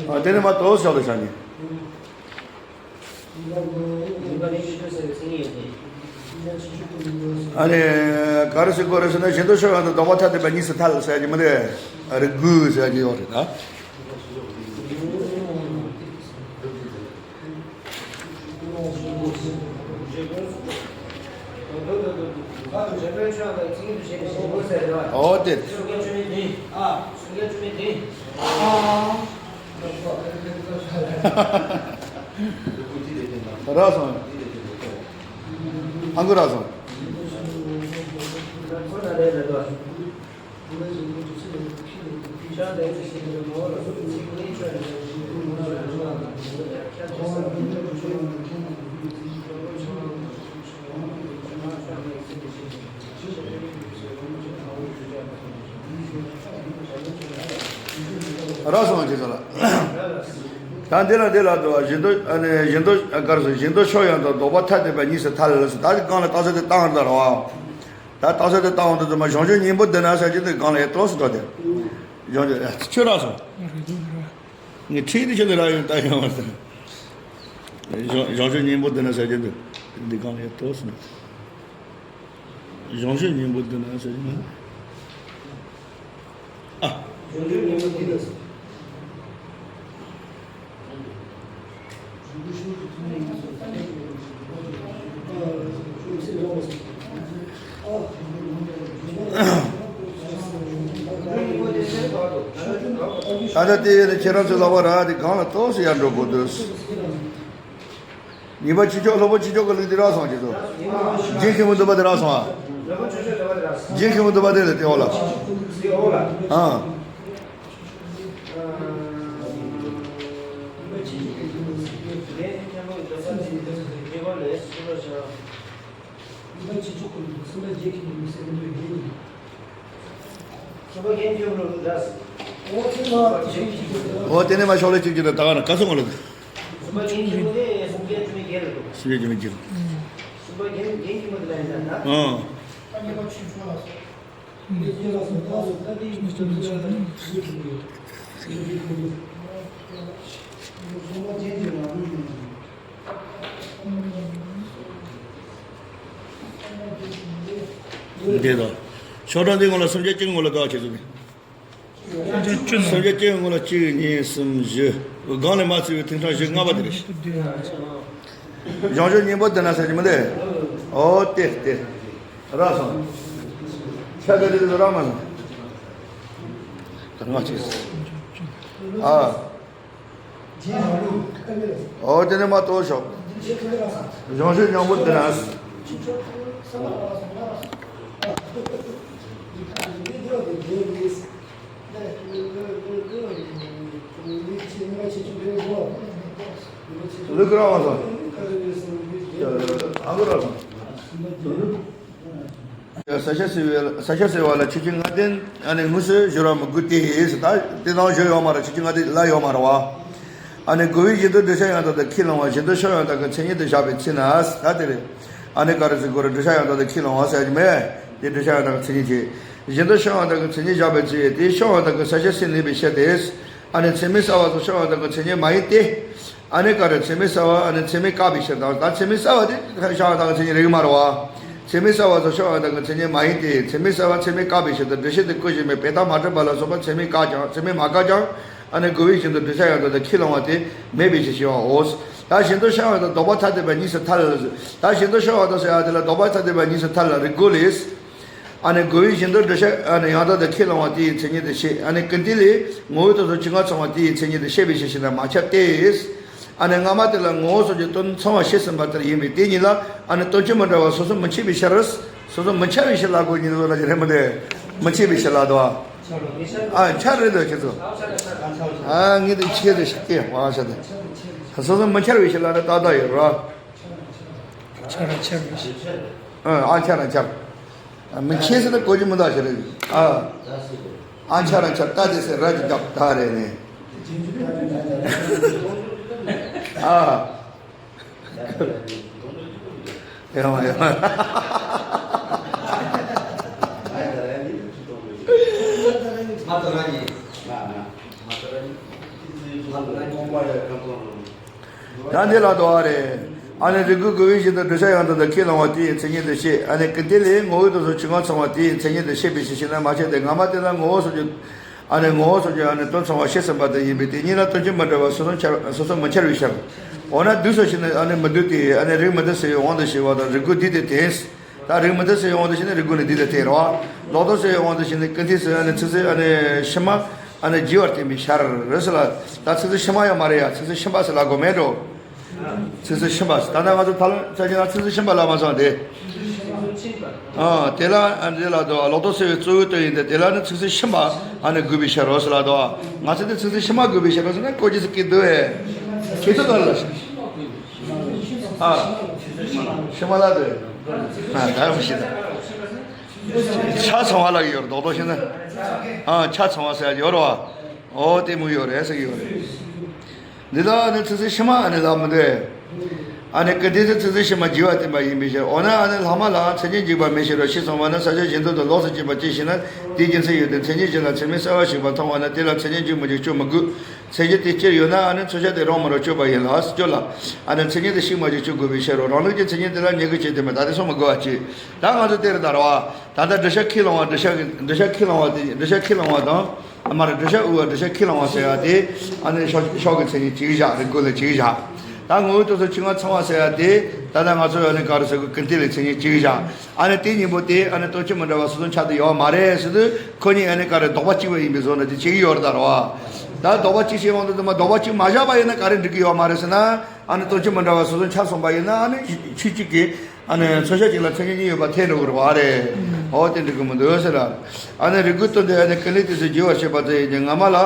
ཨ་དེ་ནས་མ་གཏོགས་ཤོག་ལ་བཞག་ནས། ཡིན་པ་ནི་ཆོས་ཅན་ཟེར་བའི་མཚན་ཉིད་ཡོད་དེ། ཨ་ནི་ག་རེ་ཟེར་དགོས་རེད་ཟེར་ན། གཞན་དོན་ཕྱོགས་ཡོངས་དང་ལྡོག་པ་ཐ་དད་པ་གཉིས་སུ་ཐལ་ཟེར་གྱི་མི་འདུག་རིགས་དགུ་ཟེར་གྱི་ཡོད་རེད་ད། ཨོ་དེ། རག་སོང་། ཨང་ཀི་རག་སོང་། རག་སོང་ཁྱེད་ཚོ་ལ། ད་འདི་ལ་འདི་ལ་འདུག་གཞན་དོན་ཨ་ནི་གཞན་དོན་ག་རེ་ཟེར། གཞན་དོན་ཕྱོགས་ཡོངས་དང་ལྡོག་པ་ཐ་དད་པ་གཉིས་སུ་ཐལ་ཟེར། ད་འདི་སྒང་ལ་རྟགས་གསལ་དེ་བཏང་རེད་ད་རེད་བ། ད་རྟགས་གསལ་དེ་བཏང་འོང་དུས་ཙམ་པ་གཞུང་ཆོས་གཉེན་པོ་འདི་ན་ཟེར་གྱི་འདུག་སྒང་ལ་ཡ་ཏོག་སུ་འགྲོ་དེ། གཞུང་ཆོས་ཨ་ཁྱོད་རག་སོང་། ངས་ཁྲིད་དེ་ཁྱོད་ལ་རག་ཡོང་ད་ཡོང་བ་ཟེར། གཞུང་གཞུང་ཆོས་གཉེན་པོ་འདི་ན་ཟེར་གྱི་འདུག་འདི་སྒང་ལ་ཡ་ཏོག་སུ་འགྲོ། གཞུང་ཆོས་གཉེན་པོ་འདི་ན་ཟེར་གྱི་འདུག་ཨ། གཞུང་ཆོས་གཉེན་པོ་འདི་ན་ཟེར། ད་ལྟ་དེ་ཡོད་ན་ཁྱེད་རང་ཚོའི་ལག་པ་རག་དེ་སྒང་ལ་ཏོག་ཙམ་ཡར་འགྲོ་དགོས་འདུག་གཉིས་པ་ཕྱི་ཕྱོགས། ལྷོ་པོ་ཕྱི་ཕྱོགས་ཀྱི་ལུགས་འདི་རག་སོང་ཁྱེད་ཚོ། རྗེ་མཁན་པོ་འདུག་པ་དེ་རག་སོང་ཨ། རྗེ་མཁན་པོ་འདུག་པ་དེ་ལ་དེ་འོག་ལ། ཨ། འོ་དེ་ནས་མ་ཤོག་ལེ་གཅིག་གཅིག་རེད། ད་ག་ན་ག་སོང་ལེ། སུམ་པ་རྒྱན་ཆེན་པོ་དེ་སུམ་བརྒྱ་བཅུ་མེད་བརྒྱད་ལ་འདུག་སུམ་བརྒྱ་བཅུ་མེད་བརྒྱད། སུམ་པ་རྒྱན་རྒྱན་ཆེན་པོ་དེ་ལ་ཡིན་ད་ན། ཨང་། འདི་དང་། ཤོག་གྲངས་འདི་སྔོན་ལ་སུམ་བརྒྱ་བཅུ་སྔོན་ལ་ག་བ་བྱེད་ཚུལ་ནི། སུམ་བརྒྱ་བཅུ་ནང་། སུམ་བརྒྱ་བཅུ་སྔོན་ལ་གཅིག་གཉིས་གསུམ་བཞི། སྒང་ལས་མ་ཚིག་པའི་ཐིག་ཕྲེང་བཞི་ལྔ་པ་དེ་རེད། གཞུང་ཆོས་གཉེན་པོ་འདི་ན་ཟེར་གྱི་མི་འདུག་ཨོ་དེ་དེ། རག་སོང་། ཆ་ག་དེ་དེ་རག་མ་སོང་། ད་ང་ཅིག་ཨ། ཨོ་དེ་ནས་མ་གཏོགས་ཤོག་གཞུང་ཆོས་གཉེན་པོ་འདི་ན། ལུག་ར་བ་སོ། ཨ་ལུ་ར་སོ། ས་སྐྱ་ཟེར་བའི་ས་སྐྱ་ཟེར་བ་ལ་ཆོས་ཅན་ལྔ་ལྡན་ཨ་ནི་དངོས་སུ་སྦྱོར་བ་མི་དགོས་ཏེ་ཟེར། ད་དེ་དང་སྦྱོར་ཡོད་མ་རེད། ཆོས་ཅན་ལྔ་ལྡན་ལ་ཡོད་མ་རེད་བ། ཨ་ནི་རྒོལ་བའི་གཞན་དོན་བསྒྲུབ་བྱ་ཡང་དག་དང་ཁས་བླངས་པ་གཞན་དོན་ཕྱོགས་ཡང་དག་གི་མཚན་ཉིད་དུ་བཞག་པའི་ཚེ་ན་ཟེར། ད་དེ་རེད། ཨ་ནི་ག་རེ་ཟེར་དགོས་རེད། བསྒྲུབ་བྱ་ཡང་དག་དང་ཁས་བླངས་པ་ཟེར་གྱི་མེད། དེ་བསྒྲུབ་བྱ་ཡང་དག་གི་མཚན་ཉིད་བྱེད། གཞན་དོན་ཕྱོགས་ཡང་དག་གི་མཚན་ཉིད་བཞག་པའི་ཚེ་དེའི་ཕྱོགས་ཡང་དག་གི་གསལ་བྱེད་སེམས་གནས་པའི་ཕྱིར་ཏེ། ཨ་ནི་ཚད་མའི་གསལ་བ་སོགས་ཕྱོགས་ཡང་དག་གི་མཚན་ཉིད་མ་ཡིན་ཏེ། ཨ་ནི་ག་རེ་ཚད་མའི་གསལ་བ་ཨ་ནི་ཚད་མས་བཀག་པའི་ཕྱིར་དང་། ད་ཚད་མའི་གསལ་བ་དེ་ཕྱོགས་ཡང་དག་གི་མཚན་ཉིད་རེད་མ་རེད་བ། ཚད་མའི་གསལ་བ་སོགས་ཕྱོགས་ཡང་དག་གི་མཚན་ཉིད་མ་ཡིན་ཏེ། ཚད་མའི་གསལ་བ་ཚད་མས་བཀག་པའི་ཕྱིར་དུ་འགྲེལ་བཤད་དུ་བཀོད་བཞིན་པའི་དཔེ་རྟགས་མ་གྲུབ་པ་ལ་སོགས་པ་ཚད་མས་བཀག་ཀྱང་ཚད་མས་མ་བཀག་ཀྱང་། ཨ་ནི་རྒོལ་བའི་གཞན་དོན་བསྒྲུབ་བྱ་ཡང་དག་དང་ཁས་བླངས་པ་དེ་མེད་པའི་ཕྱིར་ཞེས་པའོ། ད་གཞན་དོན་ཕྱོགས་ཡང་དག་ལྡོག་པ་ཐ་དད་པ་གཉིས་སུ་ཐལ། ད་གཞན་དོན་ཕྱོགས་ཡང་དག་ཟེར་ཡ་དེ་ལ་ལྡོག་པ་ཐ་དད་པ་གཉིས་སུ་ཐལ་ལ་རིགས་དགུ་ལས། ཨ་ནི་རྒོལ་བའི་གཞན་དོན་བསྒྲུབ་བྱ་ཨ་ནི་ཡང་དག་དང་ཁས་བླངས་པ་དེ་ཡི་མཚན་ཉིད་དུ་བཤད། ཨ་ནི་ཀུན་བཏུས་ལས་ངོ་བོའི་དོན་སོགས་ཆོས་ལྔ་ཚང་བ་དེ་ཡི་མཚན་ཉིད་དུ་བཤད་པའི་ཕྱིར་ཞེ་ན་མ་ཁྱབ་སྟེ། ཨ་ནི་སྔ་མ་དེ་ལ་ངོ་བོ་སོགས་ཀྱི་དོན་ཚང་བ་བཤད་ཟིན་པ་ལྟར་ཡིན་པས་དེ་གཉིས་ལ་ཨ་ནི་དོན་སྤྱི་མི་འདྲ་བ་སོ་སོར་མི་ཕྱེ་བའི་ཕྱིར། སོ་སོར་མི་ཕྱེ་བའི་ཕྱིར་ལ་དགོས་ཉིད་དུ་ལ་རེད་མི་འདུག་མི་ཕྱེ་བའི་ཕྱིར་ལ་དོ། ཨ་ཕྱེ་རེད་དོ་ཁྱེད་ཚོ། ཨ་ངས་དེ་ཕྱེ་དེ་ཤག་སྐད་མང་ཤ་དེ། སོ་སོར་མི་ཕྱེ་བའི་ཕྱིར་ལ་ནི་ཏག་ཏག་ཡོད་རོ། ཕྱེ་ར་ཕྱེ་ར་ཕྱེ། ཨ་ཕྱེ་ར་ཕྱེ་ར། མི་ཁྱེད་ཟེར་ན་གོ་རྒྱུ་མི་འདུག་ཞེས་རེད། ཨ། ཨ་ཆ་ར་ཆ་ལྟ་དེ་ཟེར་ར་ཅིག་རྒྱབ་ད་རེད་ནས། ཨ། ཡ་མ་ཡ་མ། ད་འདི་ལ་དོ་བ་རེད། ཨ་ནི་རིགས་རྒོད་རྒོད་པའི་བཞིན་དུ་བགྲོད་བྱ་ཡང་དག་ཏུ་ཁས་བླང་བ་དེའི་མཚན་ཉིད་དུ་བཤད། ཨ་ནི་ཀུན་བཏུས་ལས་ངོ་བོའི་དོན་སོགས་ཆོས་ངོ་མཚུངས་པ་དེའི་མཚན་ཉིད་དུ་བཤད་པའི་ཕྱིར་ཞེ་ན་མ་བཤད་དེ། སྔ་མ་དེ་ལ་ངོ་བོ་སོགས་ཀྱི་ཨ་ནི་ངོ་བོ་སོགས་ཀྱི་ཨ་ནི་དོན་མཚུངས་པ་བཤད་ཟིན་པ་དེ་ཡིན་པས། དེ་གཉིས་ལ་དོན་སྤྱི་མི་འདྲ་བ་སོ་སོ་འཆར་སོ་སོ་མི་འཆར་བའི་ཕྱིར། འོ་ན་བསྡུས་སོ་ཞེ་ན་ཨ་ནི་མི་བསྡུས་ཏེ། ཨ་ནི་རིགས་མི་མཐུན་ཟེར་བའི་དབང་དུ་བྱས་པ་དང་རིགས་རྒོད་བསྡུས་ཏེ་བསྟན། ད་རིགས་མི་མཐུན་ཟེར་བའི་དབང་དུ་བྱས་ན་རིགས་རྒོད་ནི་བསྡུས་ཏེ་བསྟན་རོ། ལོག་རྟོག་ཟེར་བའི་དབང་དུ་བྱས་ན་ཀུན་བཏུས་ཟེར་ཨ་ནི་ཚིག་ཟིན་ཨ་ནི་ཕྱི་མ་ཨ་ནི་བརྗེ་བར་བསྟན་པའི་ཕྱིར་རོ་ཟེར་ལ། ད་ཚིག་ཟིན་ཕྱི་མ་ཡང་མ་རེད་ཡ། ཚིག་ཟིན་ཕྱི་མ་ཟེར་ལ་དགོས་མེད་འགྲོ། ཚིག་ཟིན་ཕྱི་མ་ཟེར། ད་ལྟ་ང་ཚོ་ཐ་ལ་ཚ་ཅན་ལ་ཚིག་ཟིན་ཕྱི་མ་ལ་མ་སོང་སྟེ། ཨ་དེ་ལ་ཨ་འདི་ལ་དོ་ལོག་རྟོག་ཟེར་བའི་གཙོ་བོའི་དོན་ཡིན་ཏེ། དེ་ལ་ནི་ཚིག་ཟིན་ཕྱི་མ་ཨ་ནི་དགོས་པའི་ཕྱིར་རོ་ཟེར་ལ་དོ། ང་ཚོ་དེ་ཚིག་ཟིན་ཕྱི་མ་དགོས་པའི་ཕྱིར་རོ་ཟེར་ན་ཀོ་ཅི་ཟིག་གི་འདུག་བས། ཁྱེད་ཚོ་ག་ལ་ཕྱི་མ་ལ་འདུག་ཨ་ད་མི་ཤེས་ད། ཆ་ཚང་བ་ལ་ཡོད་རེད། རྡོག་རྡོག་བཤད་ན། ཨ་ཆ་ཚང་བ་ཟེར་ཡ་ཡོད་རེད་བ། ཨོ་དེ་མོ་ཡོད་རེད་ཟེར་གི་ཡོད་རེད། འདི་དག་ནི་ཚིག་ཟིན་ཕྱི་མ་ཨ་ནི་ལ་མི་འདོད། ཨ་ནི་ཀུན་བཏུས་ཚིག་ཟིན་ཕྱི་མ་བརྗེ་བར་བསྟན་པ་ཡིན་པའི་ཕྱིར། འོ་ན་ཨ་ནི་ལྷག་མ་ལ་མཚན་ཉིད་འཇུག་པ་མེད་ཕྱིར་རོ་ཞེས་གསུངས་པ་ན། ས་བཅད་གཞན་དོན་དུ་ལོགས་སུ་གཅིག་པ་ཅི་ཞེ་ན། དེའི་རྒྱུ་མཚན་ཡོད་དེ། མཚན་ཉིད་གཞན་ལ་ཚད་མས་གསལ་བར་ཞུགས་པ་མཐོང་བ་ན་དེ་ལ་མཚན་ཉིད་འཇུག་མི་འཇུག་བཅོ་མི་དགོས། མཚན་ཉིད་དེ་སྤྱིར་ཡོད་ན་ཨ་ནི་མཚོན་བྱ་དེ་རང་མི་རུང་བཅོས་པ་ཡིན་ལ། སྤྱོད་ལ། ཨ་ནི་མཚན་ཉིད་དེ་ཞིག་མ་ཞིག་བཅོ་དགོས་པའི་ཕྱིར་རོ། རང་ལུགས་ཀྱི་མཚན་ཉིད་དེ་ལ་ཉེ་གི་ཆོས་དེ་མེད། ད་དེ་སོགས་མི་དགོས་པ་ཅི། ད་ང་ཚོ་དེ་རེད་ད་རོ། ད་ལྟ་བགྲོད་བྱ་ཁས་བླང་བ་བགྲོད་བྱ་གི་བགྲོད་བྱ་ཁས་བླང་བ་དེ་བགྲོད་བྱ་ཁས་བླང་བ་དང་། ཨ་མ་རེད། བགྲོད་བྱ་དབུ་བ་བགྲོད་བྱ་ཁས་བླང་བ་ཟེར་ཡ་དེ་ཨ་ནི་ཕྱོགས་ཕྱོགས་ཀྱི་མཚན་ཉིད་གཅིག་བཞག་རིགས་རྒོད་ལ་གཅིག་བཞག་ད་ངོ་བོའི་དོན་སོགས་ཆོས་ངོ་མཚུངས་པ་ཟེར་ཡ་དེ་ད་ལྟ་ང་ཚོ་ཨ་ནི་ག་རེ་ཟེར་དགོས། ཀུན་བཏུས་ལ་མཚན་ཉིད་གཅིག་བཞག་ཨ་ནི་དེ་གཉིས་པོ་དེ་ཨ་ནི་དོན་སྤྱི་མི་འདྲ་བ་སོ་སོ་འཆར་དུ་ཡོད་མ་རེད་ཟེར་དུས། ཁོ་གཉིས་ཨ་ནི་ག་རེ་ལྡོག་པ་གཅིག་པ་ཡིན་པའི་བཟོ་འདྲ་དེ་བྱེད་ཀྱི་ཡོད་རེད་ད་རོ། ད་ལྡོག་པ་གཅིག་བྱེད་དབང་དུ་དུ་མ་ལྡོག་པ་གཅིག་མ་བཞག་པ་ཡིན་ན་ག་རེ་འགྲིག་གི་ཡོད་མ་རེད་ཟེར་ན། ཨ་ནི་དོན་སྤྱི་མི་འདྲ་བ་སོ་སོ་འཆར་སོང་པ་ཡིན་ན་ཨ་ནི་ཆོས་གཅིག་གི་ཨ་ནི་མཚོན་བྱ་གཅིག་ལ་མཚན་ཉིད་གཉིས་ཡོད་པ་ཐལ་འགྲོ་གི་རེད་བ་རེད། འོ་དེ་འགྲིག་གི་མི་འདུག་ཟེར་ལ། ཨ་ནི་རིགས་རྒོད་དོན་དེ་ཨ་ནི་ཀུན་བཏུས་དུས་སུ་བརྗེ་བར་བྱེད་པ་དེ་ཡིན་གྱི། སྔ་མ་ལ་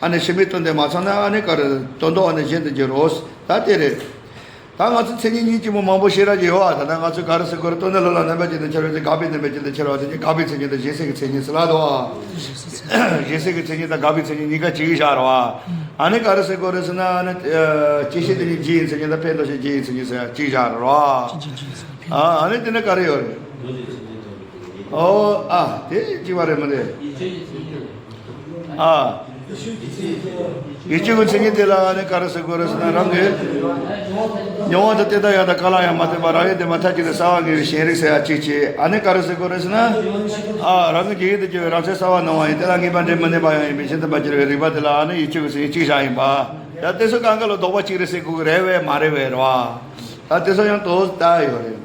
ཨ་ནི་ཕྱི་མའི་དོན་དེ་མ་ཚང་ན་ཨ་ནི་ག་རེ་དོན་ལྡོག་ཨ་ནི་གཞན་དུ་འགྱུར་རོ། ད་དེ་རེད། ད་ང་ཚོ་མཚན་ཉིད་གཉིས་ཀྱི་མོ་མང་པོ་བཤད་ར་ཅིག་ཡོད་བ། ད་ལྟ་ང་ཚོས་ག་རེ་ཟེར་དགོས་རེད། དོན་དམ་ལ་ལ་རྣམ་པ་ཅན་དུ་འཆར་བའི་ཚེ་དགག་པའི་རྣམ་པ་ཅན་དུ་འཆར་བ་དེ་ཉིད་དགག་པའི་མཚན་ཉིད་དང་གཞན་སེལ་གྱི་མཚན་ཉིད་ཟེར་ལ་དོ། གཞན་སེལ་གྱི་མཚན་ཉིད་དང་དགག་པའི་མཚན་ཉིད་གཉིས་ཀ་གཅིག་བཞག་ར་བ། ཨ་ནི་ག་རེ་ཟེར་དགོས་རེད་ཟེར་ན། ཨ་ནི་ཨ་སྐྱེད་ཤས་དེ་ཉིད་རྒྱུ་ཡི་མཚན་ཉིད་དང་ཕན་འདོགས་ཤས་རྒྱུ་ཡི་མཚན་ཉིད་ཟེར་གཅིག་བཞག་ར་བ། ཨ་ཨ་ནི་དེ་ནི་ག་རེ་ཡོད་རེད། ཨོ་ཨ་དེ་གཅིག་པ་རེད་མི་འདུག་ཨ། ཡིད་དཔྱོད་ཀྱི་མཚན་ཉིད་དེ་ལ་ཨ་ནི་ག་རེ་ཟེར་དགོས་རེད་ཟེར་ན། རང་གི་མྱོང་བ་དང་དེ་ལྟར་ཡང་དག་གང་ལ་ཡང་མ་ལྟོས་པར་རང་ཡུལ་དེ་མ་ཐག་གཅིག་ཏུ་གསལ་བར་ངེས་པའི་ཞེན་རིག་ཟེར་ཡ་གཅིག་བྱས། ཨ་ནི་ག་རེ་ཟེར་དགོས་རེད་ཟེར་ན། ཨ་རང་གི་རྒྱུད་ཡུལ་དུ་གྱུར་པའི་རང་མཚན་གསལ་བར་སྣང་བ་ཡིན། དེ་ལ་ངེས་པ་འདྲེན་མི་ནུས་པ་ཡང་ཡིན་པས་གཞན་དུ་མ་གྱུར་པའི་རིག་པ་དེ་ལ་ཨ་ནི་ཡིད་དཔྱོད་ཀྱི་མཚན་ཉིད་གཅིག་བཞག་ཡིན་པ། ད་དེ་ཚོ་གང་ག་ལ་ལྡོག་པ་གཅིག་རེད་ཟེར་དགོས་ཀྱི་རེད་བས་མ་རེད་བས་རེད་བ། ད་དེ་ཚོ་ཡང་དོ་ལྟ་ཡོད་རེད།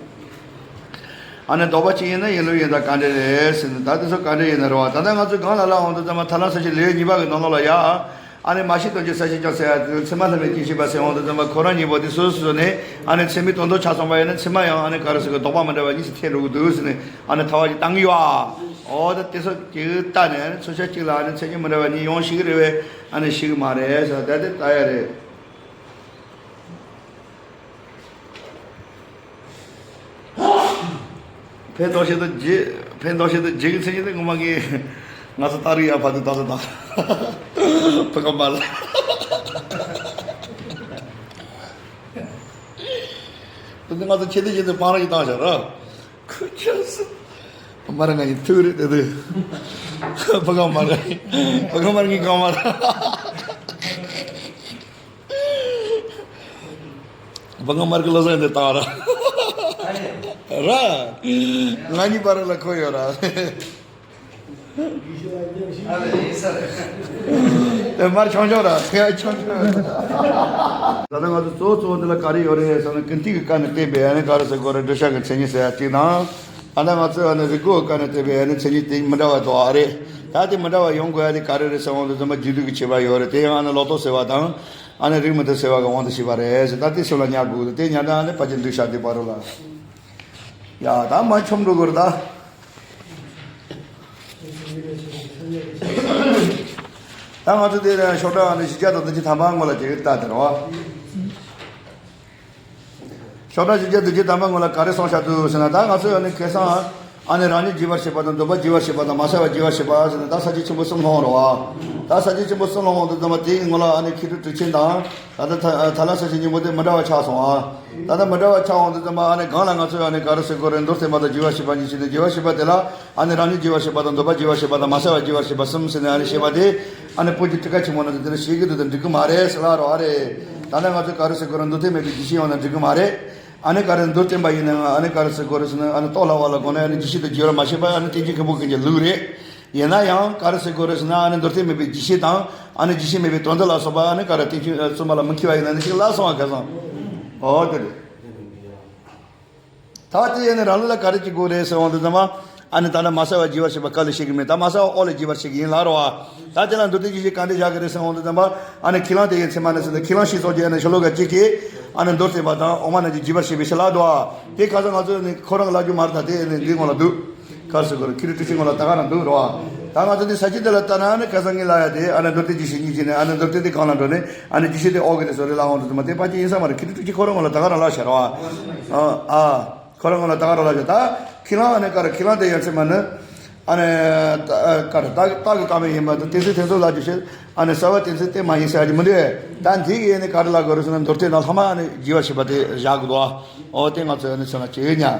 ཨ་ནི་ལྡོག་པ་གཅིག་ཡིན་ན་ཡིན་ལུགས་ཡིན་དང་ག་འདྲ་རེད་ཟེར་ན། ད་དེ་ཚོ་ག་འདྲ་ཡིན་ན་རེད་བ། ད་ལྟ་ང་ཚོས་གང་ལ་ལ་འོང་དུས་ཙམ་པ་ཐར་ལམ་ས་བཅད་ལེའུ་གཉིས་པ་གི་ནང་ལོགས་ལ་ཡ། ཨ་ནི་མ་ཤི་དོན་གྱི་ས་བཅད་ཀྱང་ཟེར་ཡ་དེ་ཚད་མ་ལྷག་མའི་རྐྱེན་ཤེས་པ་ཟེར་འོང་དུས་ཙམ་པ་ཁོ་རང་གཉིས་པོ་དེ་སོ་སོ་ནས་ཨ་ནི་ཚད་མའི་དོན་ལྡོག་ཆགས་སོང་བ་ཡིན་ན་ཚད་མ་ཡང་ཨ་ནི་ག་རེ་ཟེར་གི་ལྡོག་པ་མི་འདྲ་བ་གཉིས་སུ་ཐལ་འགྲོ་གི་འདུག་ཟེར་ནས་ཨ་ནི་ཐལ་བ་ཞིག་བཏང་གི་ཡོད་ཨ། འོ་ད་དེ་ཚོ་གི་ལྟ་ནས་ཨ་ནི་མཚོན་བྱ་གཅིག་ལ་ཨ་ནི་མཚན་ཉིད་མི་འདྲ་བ་གཉིས་ཡོང་ཤེས་ཀྱི་རེད་བས་ཨ་ནི་ཤེས་ཀྱི་མ་རེད་ཟེར། ད་དེ་ལྟ་ཡ་རེད། ཕན་འདོགས་བྱེད་དུ་རྒྱུ། ཕན་འདོགས་བྱེད་དུ་རྒྱུ་གི་མཚན་ཉིད་དེ་ངོ་མ་གི་ང་ཚོ་ལྟ་རིག་ཡག་ཕ་དུ་ལྟ་ཚོ་དང་ཕ་ག་མ་ལ། དེ་ང་ཚོ་ཆེད་དུ་བྱེད་དུ་སྤང་ར་ཞིག་བཏང་བཞག་ར། ཁུ་ཆ་སི། མ་ར་ང་ཡི་ཐུག་རེད་དེ་དུ། ཕ་ག་མ་ར། ཕ་ག་མ་ར་ངའི་གང་མ་ར། བ་ང་མར་གི་ལོ་ཟན་དེ་བཏང་ར། ར། ང་གཉིས་བར་ལ་ཁོ་ཡོད་ར། དེ་མར་ཆུང་ཆུང་ར། ཆུང་ཆུང་ར། ད་ལྟ་ང་ཚོ་གཙོ་བོ་གཙོ་བོ་འདི་ལ་ག་རེ་ཡོད་རེད་ཟེར་ན་ཀུན་བཏུས་ཀྱི་སྐབས་ནས་བལྟས་པའི་ཨ་ནི་ག་རེ་ཟེར་དགོས་རེད། བགྲོད་བྱ་གི་མཚན་ཉིད་ཟེར་ཡ་གཅིག་དང་། ཨ་ནི་ང་ཚོས་ཨ་ནི་རིགས་རྒོད་ཀྱི་སྐབས་ནས་བལྟས་པའི་ཨ་ནི་མཚན་ཉིད་དེ་མི་འདྲ་བ་འདུག་ཨ་རེད། ད་དེ་མི་འདྲ་བ་ཡོང་དགོས་ཡ་དེ་ག་རེ་རེད་ཟེར་འོང་དུས་ཙམ་པ་རྒྱུ་མཐུན་གྱི་ཁྱད་པར་ཡོད་རེད། དེ་ཡང་ཨ་ནི་ལོག་རྟོག་ཟེར་བ་དང་། ཨ་ནི་རིགས་མི་མཐུན་ཟེར་བ་གི་དབང་དུ་བྱས་པ་རེད་ཟེར། ད་དེ་སེམས་ལ་ཉར་དགོས། དེ་ཉར་ན་ཨ་ནི་ཕལ་ཆེར་འདུས་བྱས་དེ་བར་རུ་ལ། ཡ་ད་མ་ཆོམ་འགྲོ་དགོས་རེད་ད། ད་ང་ཚོ་དེ་ནས་ཤོག་གྲངས་ཨ་ནི་བཞི་བརྒྱ་དང་བདུན་ཅུ་ཐམ་པ་སྔོན་ལ་བྱེད་ཀྱི་ལྟ་དེ་རེད་བ། ཤོག་གྲངས་བཞི་བརྒྱ་བདུན་ཅུ་ཐམ་པ་སྔོན་ལ་ག་རེ་གསུངས་བཞག་འདུག་ཟེར་ན། ད་ང་ཚོས་ཨ་ནི་ཁ་སང་ཨ་ནི་རང་ཉིད་བརྗེ་བར་བྱེད་པ་དང་འདོད་པ་བརྗེ་བར་བྱེད་པ་དང་མ་བསལ་བ་བརྗེ་བར་བྱེད་པ་ཟེར་ནས་ད་ས་བཅད་ཆེན་པོ་གསུམ་སློང་རོགས། ད་ས་བཅད་ཆེན་པོ་གསུམ་སློང་འོང་དུས་ཙམ་པ་དེའི་སྔོན་ལ་ཨ་ནི་མཁས་གྲུབ་གྲུབ་ཆེན་དང་ད་ལྟ་ཐ་ཐར་ལམ་ས་བཅད་སྙིང་པོ་དེ་མི་འདྲ་བ་ཆགས་སོང་ཨ། ད་ལྟ་མི་འདྲ་བ་ཆགས་འོང་དུས་ཙམ་པ་ཨ་ནི་གང་ལ་ང་ཚོས་ཨ་ནི་ག་རེ་ཟེར་དགོས་རེད། མདོར་བསྟན་པ་དང་བརྗེ་བར་བྱེད་པ་གཉིས་བྱས་ནས་བརྗེ་བར་བྱེད་པ་དེ་ལ་ཨ་ནི་རང་ཉིད་བརྗེ་བར་བྱེད་པ་དང་འདོད་པ་བརྗེ་བར་བྱེད་པ་དང་མ་བསལ་བ་བརྗེ་བར་བྱེད་པ་གསུམ་ཟེར་ནས་ཨ་ནི་བཤད་པ་དེ་ཨ་ནི་བོད་ཀྱི་ཊཱི་ཀ་ཆེན་མོ་ནང་དུ་དེ་འདྲ་བཤད་ཀྱི་འདུག་དང་འགྲིག་གི་མ་རེད་ཟེར་ལ་རོགས་ཨ་རེད། ད་ལྟ་ང་ཚོས་ག་རེ་ཟེར་དགོས་རེད། མདོར་བསྟན་མེད་པའི་རྒྱུ་ཤེས་ཡོང་ན་འགྲིག་གི་མ་རེད། ཨ་ནི་ག་རེ་མདོར་བསྟན་པ་ཡིན་ན་ཨ་ནི་ག་རེ་ཟེར་དགོས་རེད་ཟེར་ན། ཨ་ནི་རྟོགས་སླ་བ་ལ་དགོངས་ནས་ཨ་ནི་རྒྱུད་བཤད་དང་རྒྱུད་བར་མ་ཕྱེ་བ་ཨ་ནི་རྟེན་ཅིང་ཁོང་ཁྲོ་ཀུན་གྱི་ལུགས་རེད། ཡིན་ན་ཡང་ག་རེ་ཟེར་དགོས་རེད་ཟེར་ན། ཨ་ནི་མདོར་བསྟན་མེད་པའི་རྒྱུད་བཤད་དང་ཨ་ནི་རྒྱུད་བཤད་མེད་པའི་དོན་དུ་ལ་སོགས་པ་ཨ་ནི་ག་རེ་རྟེན་ཅིང་རྩོད་མ་ལ་མི་མཁས་པ་ཡིན་ན་ནི་ཞིག་ལ་སོང་བ་ག་སོང་། ཨོ་དེ་རེད། ད་དེ་ཡིན་ནི་རང་ལུགས་ལ་ག་རེ་བྱེད་དགོས་རེད་ཟེར་འོང་དུས་ཙམ་པ། ཨ་ནི་ད་ལྟ་མ་གསལ་བ་རྒྱས་པར་བཤད་པ་ག་ལ་བཤད་ཀྱི་མེད། ད་མ་གསལ་བ་ཨོ་ལ་རྒྱས་པར་བཤད་ཀྱི་ཡིན་ལ་རོ་བ། ད་དེ་ལ་མདོར་བསྟན་རྒྱུད་བཤད་ག་འདྲ་བཞག་གི་རེད་ཟེར་འོང་དུས་ཙམ་པ། ཨ་ནི་ཁས་བླངས་དེ་ཡི་མཚན་མ་ནི་ཟེར་ཏེ། ཁས་བླངས་ཤེས་སོགས་ཀྱི་ཨ་ནི་ཤོ་ལོ་ཀ་གཅིག་གིས་ཨ་ནི་མདོར་བསྟན་པ་དང་འོག་མ་རྣམས་ཀྱི་རྒྱས་པར་བཤད་པའི་ཕྱིར་ལ་འདུག་བ། དེ་ཁ་སང་ང་ཚོ་ནི་ཁོ་རང་གི་ལབ་རྒྱུ་མ་རེད། ད་དེ་ནི་འདི་སྔོན་ལ་འདུག་ག་རེ་ཟེར་དགོས་རེད། ཁྱི་རི་ཀྲུ་ཆི་སྔོན་ལ་ད་ག་རང་འདུག་རོ་བ། ད་ང་ཚོ་འདི་ས་བཅད་འདི་ལ་ལྟ་ན་ཨ་ནི་ཁ་སང་ངས་ལབ་ཡ་དེ་ཨ་ནི་མདོར་བསྟན་རྒྱུད་བཤད་གཉིས་ཀྱི་ནི་ཨ་ནི་མདོར་བསྟན་དེ་གང་ལ་འགྲོ་ནས་ཨ་ནི་རྒྱུད་བཤད་དེ་ཨོ་གི་དེ་བཟོ་རེད་ལ་འོང་དུ་དུ་མ་དེ་ཕལ་ཆེར་ཡིན་ས་མ་རེད། ཁྱི་རི་ཀྲུ་ཆི་ཁོ་རང་སྔོན་ལ་ད་ག་རང་ལབ་བྱ་རོ་བ། ཨ་ཨ། ཁོ་རང་སྔོན་ལ་ད་ག་རང་ལབ་བྱ། ད་ཁས་བླངས་ཨ་ནི་ག་རེ་ཁས་བླངས་དེ་ཡི་མཚན་མ་ནི། ཨ་ནི་ད་ག་རེ་རྟགས་རྟགས་ཀྱི་བཀའ་མ་ཡིན་པ་དང་གཏན་ཚིགས་ཐེ་ཚོམ་ལ་རྒྱུ་བཤད། ཨ་ནི་གསལ་བ་གཏན་ཚིགས་གཏན་མ་ཡིན་ཟེར་ཡ་དེ་མི་འདུག་ད་འདི་གི་ཨ་ནི་ག་རེ་ལབ་དགོས་རེད་ཟེར་ན། མདོར་བསྟན་དང་ལྷག་མ་ཨ་ནི་རྒྱས་པར་བཤད་པ་དེ་བཞག་དགོས་འདུག་བ། ཨོ་དེ་ང་ཚོས་ཨ་ནི་མཚོན་ན་བྱེད་ཉག་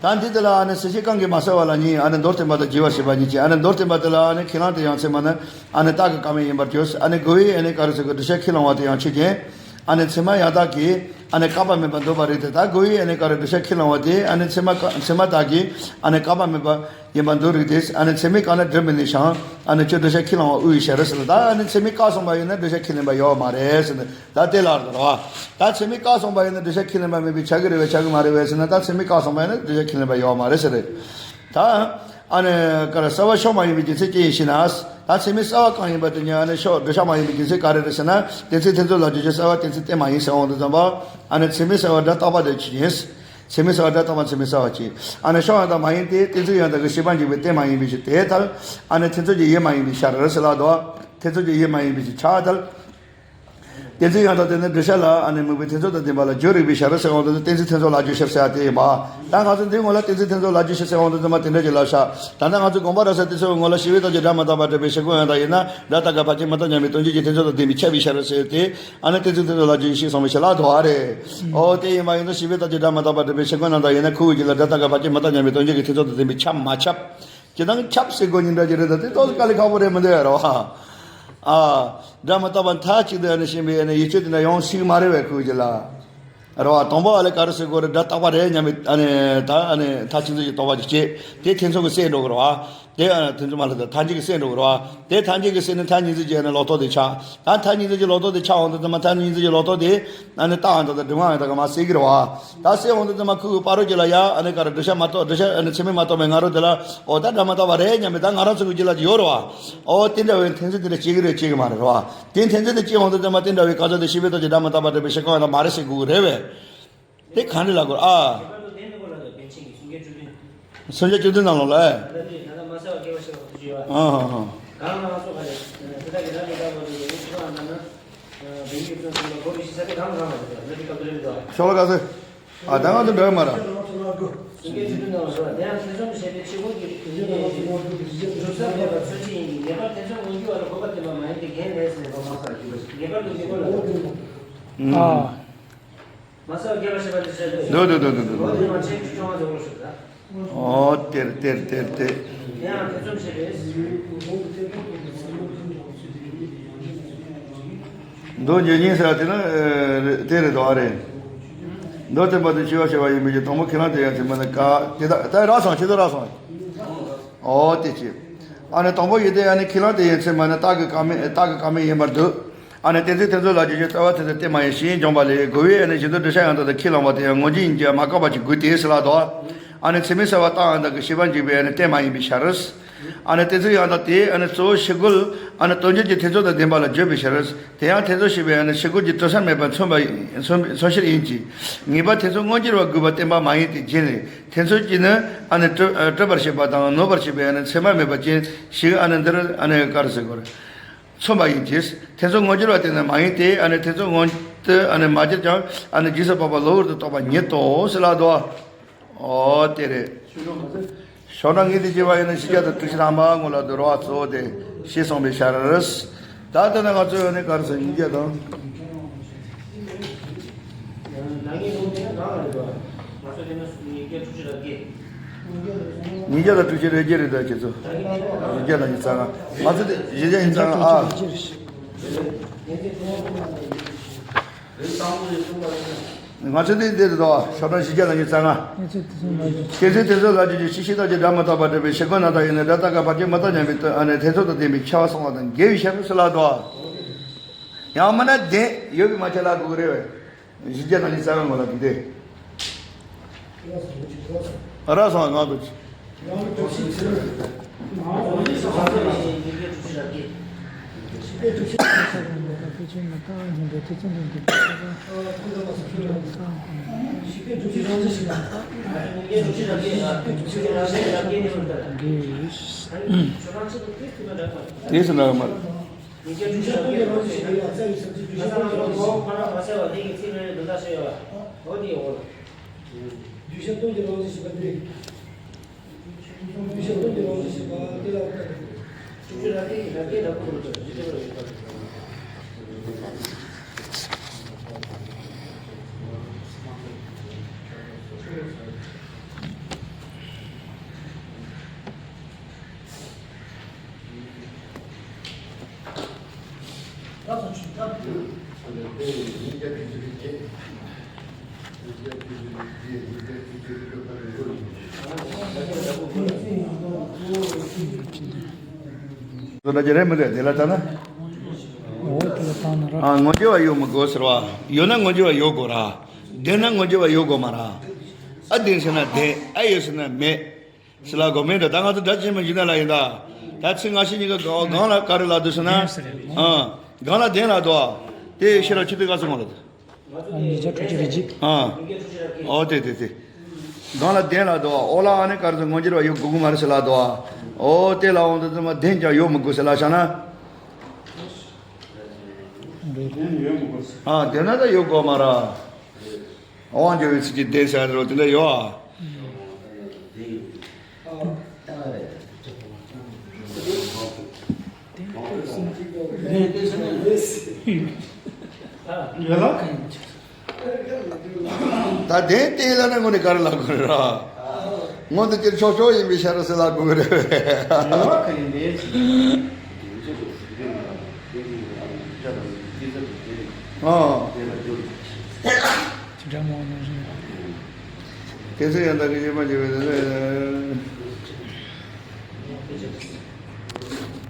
ད་འདི་དེ་ལ་ཨ་ནི་གསལ་བྱེད་གང་གིས་མ་གསལ་བ་ལ་གཉིས། ཨ་ནི་མདོར་བསྟན་པ་དང་རྒྱས་པར་བཤད་པ་གཉིས་ཀྱི། ཨ་ནི་མདོར་བསྟན་པ་དེ་ལ་ཨ་ནི་ཁས་བླངས་དེ་ཡི་མཚན་མ་ནི་ཨ་ནི་རྟགས་ཀྱི་བཀའ་མ་ཡིན་པར་གྱུར། ཨ་ནི་རྒོལ་བས་ཨ་ནི་ག་རེ་ཟེར་དགོས། བསྒྲུབ་བྱ་ཁས་བླངས་པ་དེ་ཡང་ཆོས་ཅན། ཨ་ནི་ཚད་མ་ཡང་དག་གིས་ཨ་ནི་བཀག་པ་མེད་པར་འདོད་པ་རེད་དེ། ད་རྒོལ་བས་ཨ་ནི་ག་རེ་བསྒྲུབ་བྱ་ཁས་བླངས་པ་དེ་ཨ་ནི་ཚད་མ་བཀག་ཚད་མ་དག་གིས་ཨ་ནི་བཀག་པ་མེད་པ་ཡིན་པར་འདོད་རིགས་དེ། ཨ་ནི་ཚད་མས་བཀག་ན་སྒྲུབ་མི་ནུས་ཤིང་། ཨ་ནི་ཁྱོད་བསྒྲུབ་བྱ་ཁས་བླངས་པ་དབུས་ཡི་ཕྱིར་ཟེར་ལ། ད་ཨ་ནི་ཚད་མས་བཀག་སོང་བ་ཡིན་ན་བསྒྲུབ་བྱ་ཁས་ལེན་པ་ཡོད་མ་རེད་ཟེར་ནས། ད་དེ་ལ་རེད་བ། ད་ཚད་མས་བཀག་སོང་བ་ཡིན་ན་བསྒྲུབ་བྱ་ཁས་ལེན་པ་མེད་པས་ཆགས་ཀྱི་རེད་པས་ཆགས་ཀྱི་མ་རེད་པས་ཟེར་ན། ད་ཚད་མས་བཀག་སོང་བ་ཡིན་ན་བསྒྲུབ་བྱ་ཁས་ལེན་པ་ཡོད་མ་རེད་ཟེར་རེད། ད་ཨ་ནི་ག་རེ་གསལ་བ་ཕྱོགས་མ་ཡིན་པའི་རྒྱུ་མཚན་ཅི་ཡིན་ཞེ་ན། ད་ཚད་མས་གསལ་བ་གང་ཡིན་པ་དེ་ཉིད་ཨ་ནི་ཕྱོགས་བསྒྲུབ་བྱ་མ་ཡིན་པའི་རྒྱུ་མཚན་ག་རེ་རེད་ཟེར་ན། གཏན་ཚིགས་ཐེ་ཚོམ་ལ་རྒྱུ་བྱས་གསལ་བ་གཏན་ཚིགས་གཏན་མ་ཡིན་ཟེར་འོང་དུས་ཙམ་པ། ཨ་ནི་ཚད་མས་གསལ་བ་སྒྲ་རྟག་པ་དེ་ཆོས་ཅན། ཚད་མས་གསལ་བ་སྒྲ་རྟག་པ་ཚད་མས་གསལ་བ་ཅན། ཨ་ནི་ཕྱོགས་ཡང་དག་མ་ཡིན་ཏེ། གཏན་ཚིགས་ཡང་དག་གི་བྱེད་པ་འཇུག་པའི་རྟེན་མ་ཡིན་པའི་ཕྱིར་དེ་ལྟར། ཨ་ནི་ཐེ་ཚོམ་གྱི་ཡུལ་མ་ཡིན་པའི་ཕྱིར་ཟེར་ལ་དོ། ཐེ་ཚོམ་གྱི་ཡུལ་མ་ཡིན་པའི་ཕྱིར་ཆ་ལྟར། གཏན་ཚིགས་ཡང་དག་དེ་ནི་བསྒྲུབ་བྱ་ལ་ཨ་ནི་དམིགས་པའི་ཐེ་ཚོམ་དང་ལྡན་པ་ལ་རྒྱུ་རིགས་པའི་ཕྱིར་ཟེར་འོང་དུས་གཏན་ཚིགས་ཐེ་ཚོམ་ལ་རྒྱུ་ཕྱིར་ཟེར་ཡ་དེ་ཡིན་པ། ད་ང་ཚོ་འདིའི་སྔོན་ལ་གཏན་ཚིགས་ཐེ་ཚོམ་ལ་རྒྱུ་ཕྱིར་ཟེར་འོང་དུས་ཙམ་པ་དེ་འདྲ་ཅིག་ལབ་ཤག་ད་ལྟ་ང་ཚོ་དགོངས་པ་རབ་གསལ་ཏེ་ཚོའི་ངོ་ལ་ཞི་བའི་སྟོབས་ཀྱིས་སྒྲ་མི་རྟག་པ་སྒྲུབ་པའི་ཕྱིར་ཀུན་ཡང་དག་ཡིན་ན། སྒྲ་རྟག་པ་ཕར་ཕྱིན་མི་རྟག་སྙམ་པའི་དོན་བྱེད་ཀྱི་ཐེ་ཚོམ་དང་ལྡན་པས་ཁྱབ་པའི་ཕྱིར་ཟེར་ཏེ། ཨ་ནི་གཏན་ཚིགས་ཐེ་ཚོམ་ལ་རྒྱུ་ཞེས་གསུངས་པའི་ཕྱིར་ལ་དོ་རེད། ཨོ་དེ་ཡིན་པ་ཡིན་ན་ཞི་བའི་སྟོབས་ཀྱིས་སྒྲ་མི་རྟག་པ་སྒྲུབ་པའི་ཕྱིར་ཀུན་ཡང་དག་ཡིན་ན། ཁོ་བོའི་རྒྱུད་ལ་སྒྲ་རྟག་པ་ཕར་ཕྱིན་མི་རྟག་སྙམ་པའི་དོན་བྱེད་ཀྱི་ཐེ་ཚོམ་དང་ལྡན་པས་ཁྱབ་མ་ཁྱབ། ཇི་ལྟར་ཁྱབ་ཟེར་དགོས་ཉིན་འདྲ་ཅིག་རེད། ད་དེ་ཏོག་ཙམ་དཀའ་ལས་ཁག་པོ་རེད་མི་འདུག་ཡ་རོ། ཨ། སྒྲ་མི་རྟག་པ་མཐའ་གཅིག་ཏུ་ཡང་ནི་ཞེན་པའི་ཡང་ནི་ཡིད་དཔྱོད་དེ་འདྲ་ཡོང་སྲིད་མ་རེད་བས་ཁོའི་རྒྱུད་ལ། རེད་བ། དང་པོ་ཨ་ལས་ག་རེ་ཟེར་དགོས་རེད། སྒྲ་རྟག་པ་རེད་སྙམ་པའི་ཨ་ནི་ད་ཨ་ནི་མཐའ་གཅིག་ཏུ་ཞིག་རྟོག་པ་ཅིག་སྐྱེས་དེ་ཐེ་ཚོམ་གྱིས་བསལ་འགྲོ་གི་རེད་བ། དེ་ཨ་ཐེ་ཚོམ་མ་ལྷག་ད་མཐའ་གཅིག་གིས་བསལ་འགྲོ་གི་རེད་བ། དེ་མཐའ་གཅིག་གིས་བསལ་ནས་མཐའ་གཉིས་ཚིག་ཅིག་ཨ་ནི་ལོག་རྟོག་དེ་ཆགས། ད་མཐའ་གཉིས་ཚིག་ཅིག་ལོག་རྟོག་དེ་ཆགས་འོང་དུས་ཙམ་པ་མཐའ་གཉིས་ཚིག་ཅིག་ལོག་རྟོག་དེ། ཨ་ནི་རྟགས་ཡང་དག་དང་སྒྲུབ་ངག་ཡང་དག་གི་མར་བསལ་གྱི་རེད་བ། ད་བསལ་འོང་དུས་ཙམ་པ་ཁོ་གི་བར་རོ་ཅིག་ལ་ཡ་ཨ་ནི་ག་རེ་བསྒྲུབ་བྱ་མ་རྟོགས། བསྒྲུབ་བྱ་ཨ་ནི་ཚད་མས་མ་རྟོགས་པའི་ང་རོ་དེ་ལ། ཨོ་ད་སྒྲ་མི་རྟག་པ་རེད་སྙམ་པའི་ད་ང་རང་ཚོ་གི་རྒྱུད་ལ་ཅིག་ཡོད་རེད་བ། ཨོ་དེ་འདྲ་བའི་ཐེ་ཚོམ་དེ་འདྲ་སྐྱེ་གི་རེད་སྐྱེ་གི་མ་རེད་རེད་བ། དེ་ཐེ་ཚོམ་དེ་སྐྱེ་འོང་དུས་ཙམ་པ་དེ་འདྲ་བའི་བཀག་ཆ་དེ་ཞི་བའི་སྟོབས་ཀྱིས་སྒྲ་མི་རྟག་པ་སྒྲུབ་པའི་ཕྱིར་ཀུན་ཡང་དག་མ་རེད་ཟེར་དགོས་ཀྱི་རེད་བས། དེ་གང་འདྲ་ལབ་དགོས་རེད་ཨ། ཁྱད་པར་དུ་དེ་མི་དགོས་ལ་དོ་པཎ་ཆེན་གྱི་གསུང་རྒྱན་བཅུ་བདུན། གསུང་རྒྱན་བཅུ་བདུན་ནང་ལོགས་ལ། ད་ལྟ་ནི་ད་ལྟ་མ་གསལ་བ་སྐྱེ་བ་ཞེས་པ་དེ་ཅི་ཡོད། ཨ་ཧ་ཧ། གང་ལ་སོགས་པ་རེད། དེ་དག་གི་རབ་ཏུ་བརྟག་པ་དེ་ཡོད་ནི་ཆོས་ལ་ལྟར་ན། བདེན་བཞིའི་དོན་གསུངས་པ་གོ་བའི་ཕྱིར་ཟེར་དེ་གང་ལ་གང་ལ་ཟེར་ན་དེ་སྐབས་དེ་རེད་དོ། ཤོ་ལོ་ཀ་ཟེར། ཨ་ད་ང་ཚོ་འདྲ་མ་ར། གསུང་རྒྱན་བཅུ་བདུན་ནང་ལ་ཟེར་བ་དེ་ཡང་ཐེ་ཚོམ་ཞེས་པའི་ཕྱིར་རྒོལ་གྱི་གྲུབ་ས་མེད་པ་མཚོན་བྱེད་ཡིན་གྱི། ངེས་པར་ཐེ་ཚོམ་མངོན་གྱུར་བ་ལ་རྒོལ་བ་བསྟན་པ་མ་ཡིན་ཏེ་རྒྱན་ལས་ཟེར་བ་མ་ཟེར་གྱི་བ་ཞིག་ངེས་པར་དུ་ངེས་པར་ལ་རྒོལ་དུ། ཨ། མ་གསལ་བ་རྒྱས་པར་བཤད་པ་དེ་ཟེར་ཏེ། འདུག་འདུག་འདུག་འདུག་འདུག་འོ་དེ་མ་ཕྱིན་ཅི་བྱུང་བ་ཟེར་བ་ཞིག་ད། ཨོ་དེར་དེར་དེར་དེ། དེ་ཡང་ཐེ་ཚོམ་ཞེས་པས། མདོ་རྒྱུད་སྙིང་ཟེར་བ་དེ་ནི་དེ་རེད་དོ་ཨ་རེད། མདོར་བསྟན་པ་དེ་ཞི་བར་བྱ་བ་ཡིན་པའི་ཕྱིར། དང་པོ་ཁས་བླངས་དེ་ཡང་ཚིག་མ་ནི་ཀ་དེ་དག་ད་རག་སོང་ཆེད་དུ་རག་སོང་། ཨོ་དེ་ཅི། ཨ་ནི་དང་པོ་ཡིན་ཏེ་ཨ་ནི་ཁས་བླངས་དེ་ཡང་ཚིག་མ་ནི་རྟགས་ཀྱི་བཀའ་མེད་རྟགས་ཀྱི་བཀའ་མེད་ཡིན་པར་འདོད། ཨ་ནི་གཏན་ཚིགས་ཐེ་ཚོམ་ལ་རྒྱུ་ཞེས་རྩ་བ་ཐེ་ཚོམ་གཏན་མ་ཡིན་ཞེས་འཇོག་པ་ལས། རྒོལ་བས་ཨ་ནི་གཞི་མདོར་བསྒྲུབ་བྱ་ཡང་དག་དང་ཁས་བླངས་པ་དེ་ཡང་ངོས་འཛིན་ཡིན་གྱི་མ་བཀག་པ་ཅིག་དགོས་ཏེ་ཟེར་ལ་དོ། ཨ་ནི་ཚད་མས་གསལ་བ་རྟགས་ཡང་དག་གི་བྱེད་པ་འཇུག་པའི་ཨ་ནི་རྟེན་མ་ཡིན་པའི་ཕྱིར། ཨ་ནི་གཏན་ཚིགས་ཡང་དག་དེ་ཨ་ནི་གཙོ་བོ་ཕྱིར་རྒོལ་ཨ་ནི་དོན་སྤྱོད་ཀྱི་ཐེ་ཚོམ་དང་ལྡན་པ་ལ་བརྗོད་པའི་ཕྱིར། དེ་ཡང་ཐེ་ཚོམ་ཞེས་པའི་ཨ་ནི་ཕྱིར་རྒོལ་གྱི་གྲུབ་ས་མེད་པར་མཚོན་པ་མཚོན་མཚོན་ཕྱིར་ཡིན་གྱི། ངེས་པར་ཐེ་ཚོམ་མངོན་གྱུར་བ་དགོས་པ་བསྟན་པ་མ་ཡིན་ཏེ་རྒྱན་ལས། ཐེ་ཚོམ་གྱིས་ནི་ཨ་ནི་སྤྲོ་སྤྲོས་པར་བྱེད་པ་དང་གནོད་པར་བྱེད་པའི་ཨ་ནི་ཚད་མ་མེད་པ་ཅན་ཞིག་ཨ་ནི་འདིར་ཨ་ནི་ག་རེ་ཟེར་དགོས་རེད། མཚོན་པ་ཡིན་གྱི། ཐེ་ཚོམ་མངོན་གྱུར་བ་དེ་ནི་མ་ཡིན་ཏེ། ཨ་ནི་ཐེ་ཚོམ་མངོན་དུ་ཨ་ནི་མ་གྱུར་ཀྱང་ཨ་ནི་རྗེས་སུ་དཔག་པ་གློ་བུར་དུ་རྟོགས་པ་ཉིད་དོ་ཟེར་ལ་དོ། ཨོ་དེ་རེད། ཤོག་གྲངས་ངེས་དེ་བྱས་པ་ཡིན་ན་ཕྱིར་རྒྱལ་དང་དྲུག་ཅུ་རེ་ལྔ་པ་སྔོན་ལ་དུ་རོ་བ་གཙོ་བོ་དེ་ཞེས་གསུངས་པའི་ཕྱིར། ད་ལྟ་ན་ང་ཚོས་ཨ་ནི་ག་རེ་ཟེར་ཉིས་བརྒྱ་དང་། ཉིས་བརྒྱ་དང་དྲུག་ཅུ་རེ་བརྒྱད་རེད་ད་ཁྱེད་ཚོ། ཉིས་བརྒྱ་དང་ཉི་ཤུ་རྩ་ལྔ། ང་ཚོ་དེ་བཞི་བརྒྱ་ཉི་ཤུ་རྩ་ལྔ་ཨ། ང་ཚོ་འདི་འདིར་དོ་ཤོག་གྲངས་བཞི་བརྒྱ་དང་ཉི་ཤུ་རྩ་ལྔ། བསྟན་འཛིན་བསྟན་འཛིན་ལ་རྒྱུ་ཅིག་ཤེས་བྱའི་སྟོབས་ཀྱིས་སྒྲ་མི་རྟག་པར་སྒྲུབ་པའི་ཕྱིར་ཀུན་རྣམ་དག་ཡིན་ནི། སྒྲ་རྟག་པ་ཕར་ཕྱིན་མི་རྟག་སྙམ་པའི་དོན་ཨ་ནི་ཐེ་ཚོམ་དང་ལྡན་པའི་ཆེ་བ་གསུངས་པ་དང་འགལ་བའི་ཕྱིར་ཟེར་ལ་དོ། ཡང་མིན་ན་ལྡན་ཡོད་པའི་མ་ཁྱེད་ལ་དགོས་ཀྱི་རེད་བས། བཞི་བརྒྱ་དང་ཉི་ཤུ་རྩ་ལྔ་ལ་འདུག་སྟེ། ར་སོང་ང་དུ་ཅི། དེས་ན་མ། རྒྱུ་ཆ་སྟོང་གི་རང་བཞིན་ཞེས་པའི་ཨ་ཙ་ཡི་སེམས་ཀྱི་རྒྱུ་ཆ་སྟོང་གི་རང་བཞིན་ཞེས་པ་དེ། རྒྱུ་ཆ་སྟོང་གི་རང་བཞིན་ཞེས་པ་དེ། རྒྱུ་ཆ་སྟོང་གི་རང་བཞིན་ཞེས་པ་དེ་ལ་བརྟེན་ཏེ། བཟོ་འདྲ་ཅིག་རེད་མི་འདུག་དེ་ལ་ལྟ་ན། འོ་དེ་ལ་ལྟ་ན་ར། ཨ་མངོན་གྱུར་བ་ཡོད་མི་དགོས་ཟེར་བ། ཡོད་ན་མངོན་གྱུར་བ་ཡོད་དགོས་ར། ལྡན་ན་མངོན་གྱུར་བ་ཡོད་དགོས་མ་ར། ཨ་ལྡན་ཟེར་ན་ལྡན། ཨ་ཡོད་ཟེར་ན་མེད། ཟེར་ལ་དགོས་མེད་འདྲ། ད་ང་ཚོ་སྒྲ་ཆེན་མོ་ཡིན་ན་ལ་ཡིན་ད། ད་ཚིག་སྔ་ཕྱི་གཉིས་ཀ་གང་ལ་ག་རེ་ལ་འདུག་ཟེར་ན། ལྡན་ཟེར་རེད། ཨ་གང་ལ་ལྡན་ལ་འདུག་ཨ། དེ་ཤེས་རབ་ཆུ་ཚོད་ག་ཚོད་མོ་ལ་འདུག་ཨ་ཉིས་བརྒྱ་དྲུག་ཅུ་རེ་གཅིག་ཨ་ཨོ་དེ་དེ་དེ། གང་ལ་ལྡན་ལ་འདུག་ཨ། ཨོ་ལ་ཨ་ནི་ག་རེ་ཟེར་མངོན་གྱུར་བ་ཡོད་དགོས་ཀྱི་མ་རེད་ཟེར་ལ་འདུག་ཨ། ཨོ་དེ་ལ་འོང་དུས་ཙམ་པ་ལྡན་ཀྱང་ཡོད་མི་དགོས་ཟེར་ལ་བཞག་ན། ཨ་ལྡན་ན་ད་ཡོད་དགོས་མ་ར། དབང་འབྱོར་བའི་ཚིག་གི་ལྡན་ཟེར་རོ་དེ་འདྲ་ཡོད་ཨ། ད་ལྡན་ལྟས་ལ་ནི་དངོས་གནས་ག་རེ་ལབ་དགོས་རེད་ར། སྔོན་དུ་ཅིར་ཕྱོགས་ཕྱོགས་ཡིན་པའི་ཕྱིར་ཟེར་ལབ་དགོས་རེད། ཨ། དེ་ཚོ་ཡང་དག་གི་ཤེས་པ་འཇུག་པའི་དེ་ཚོ་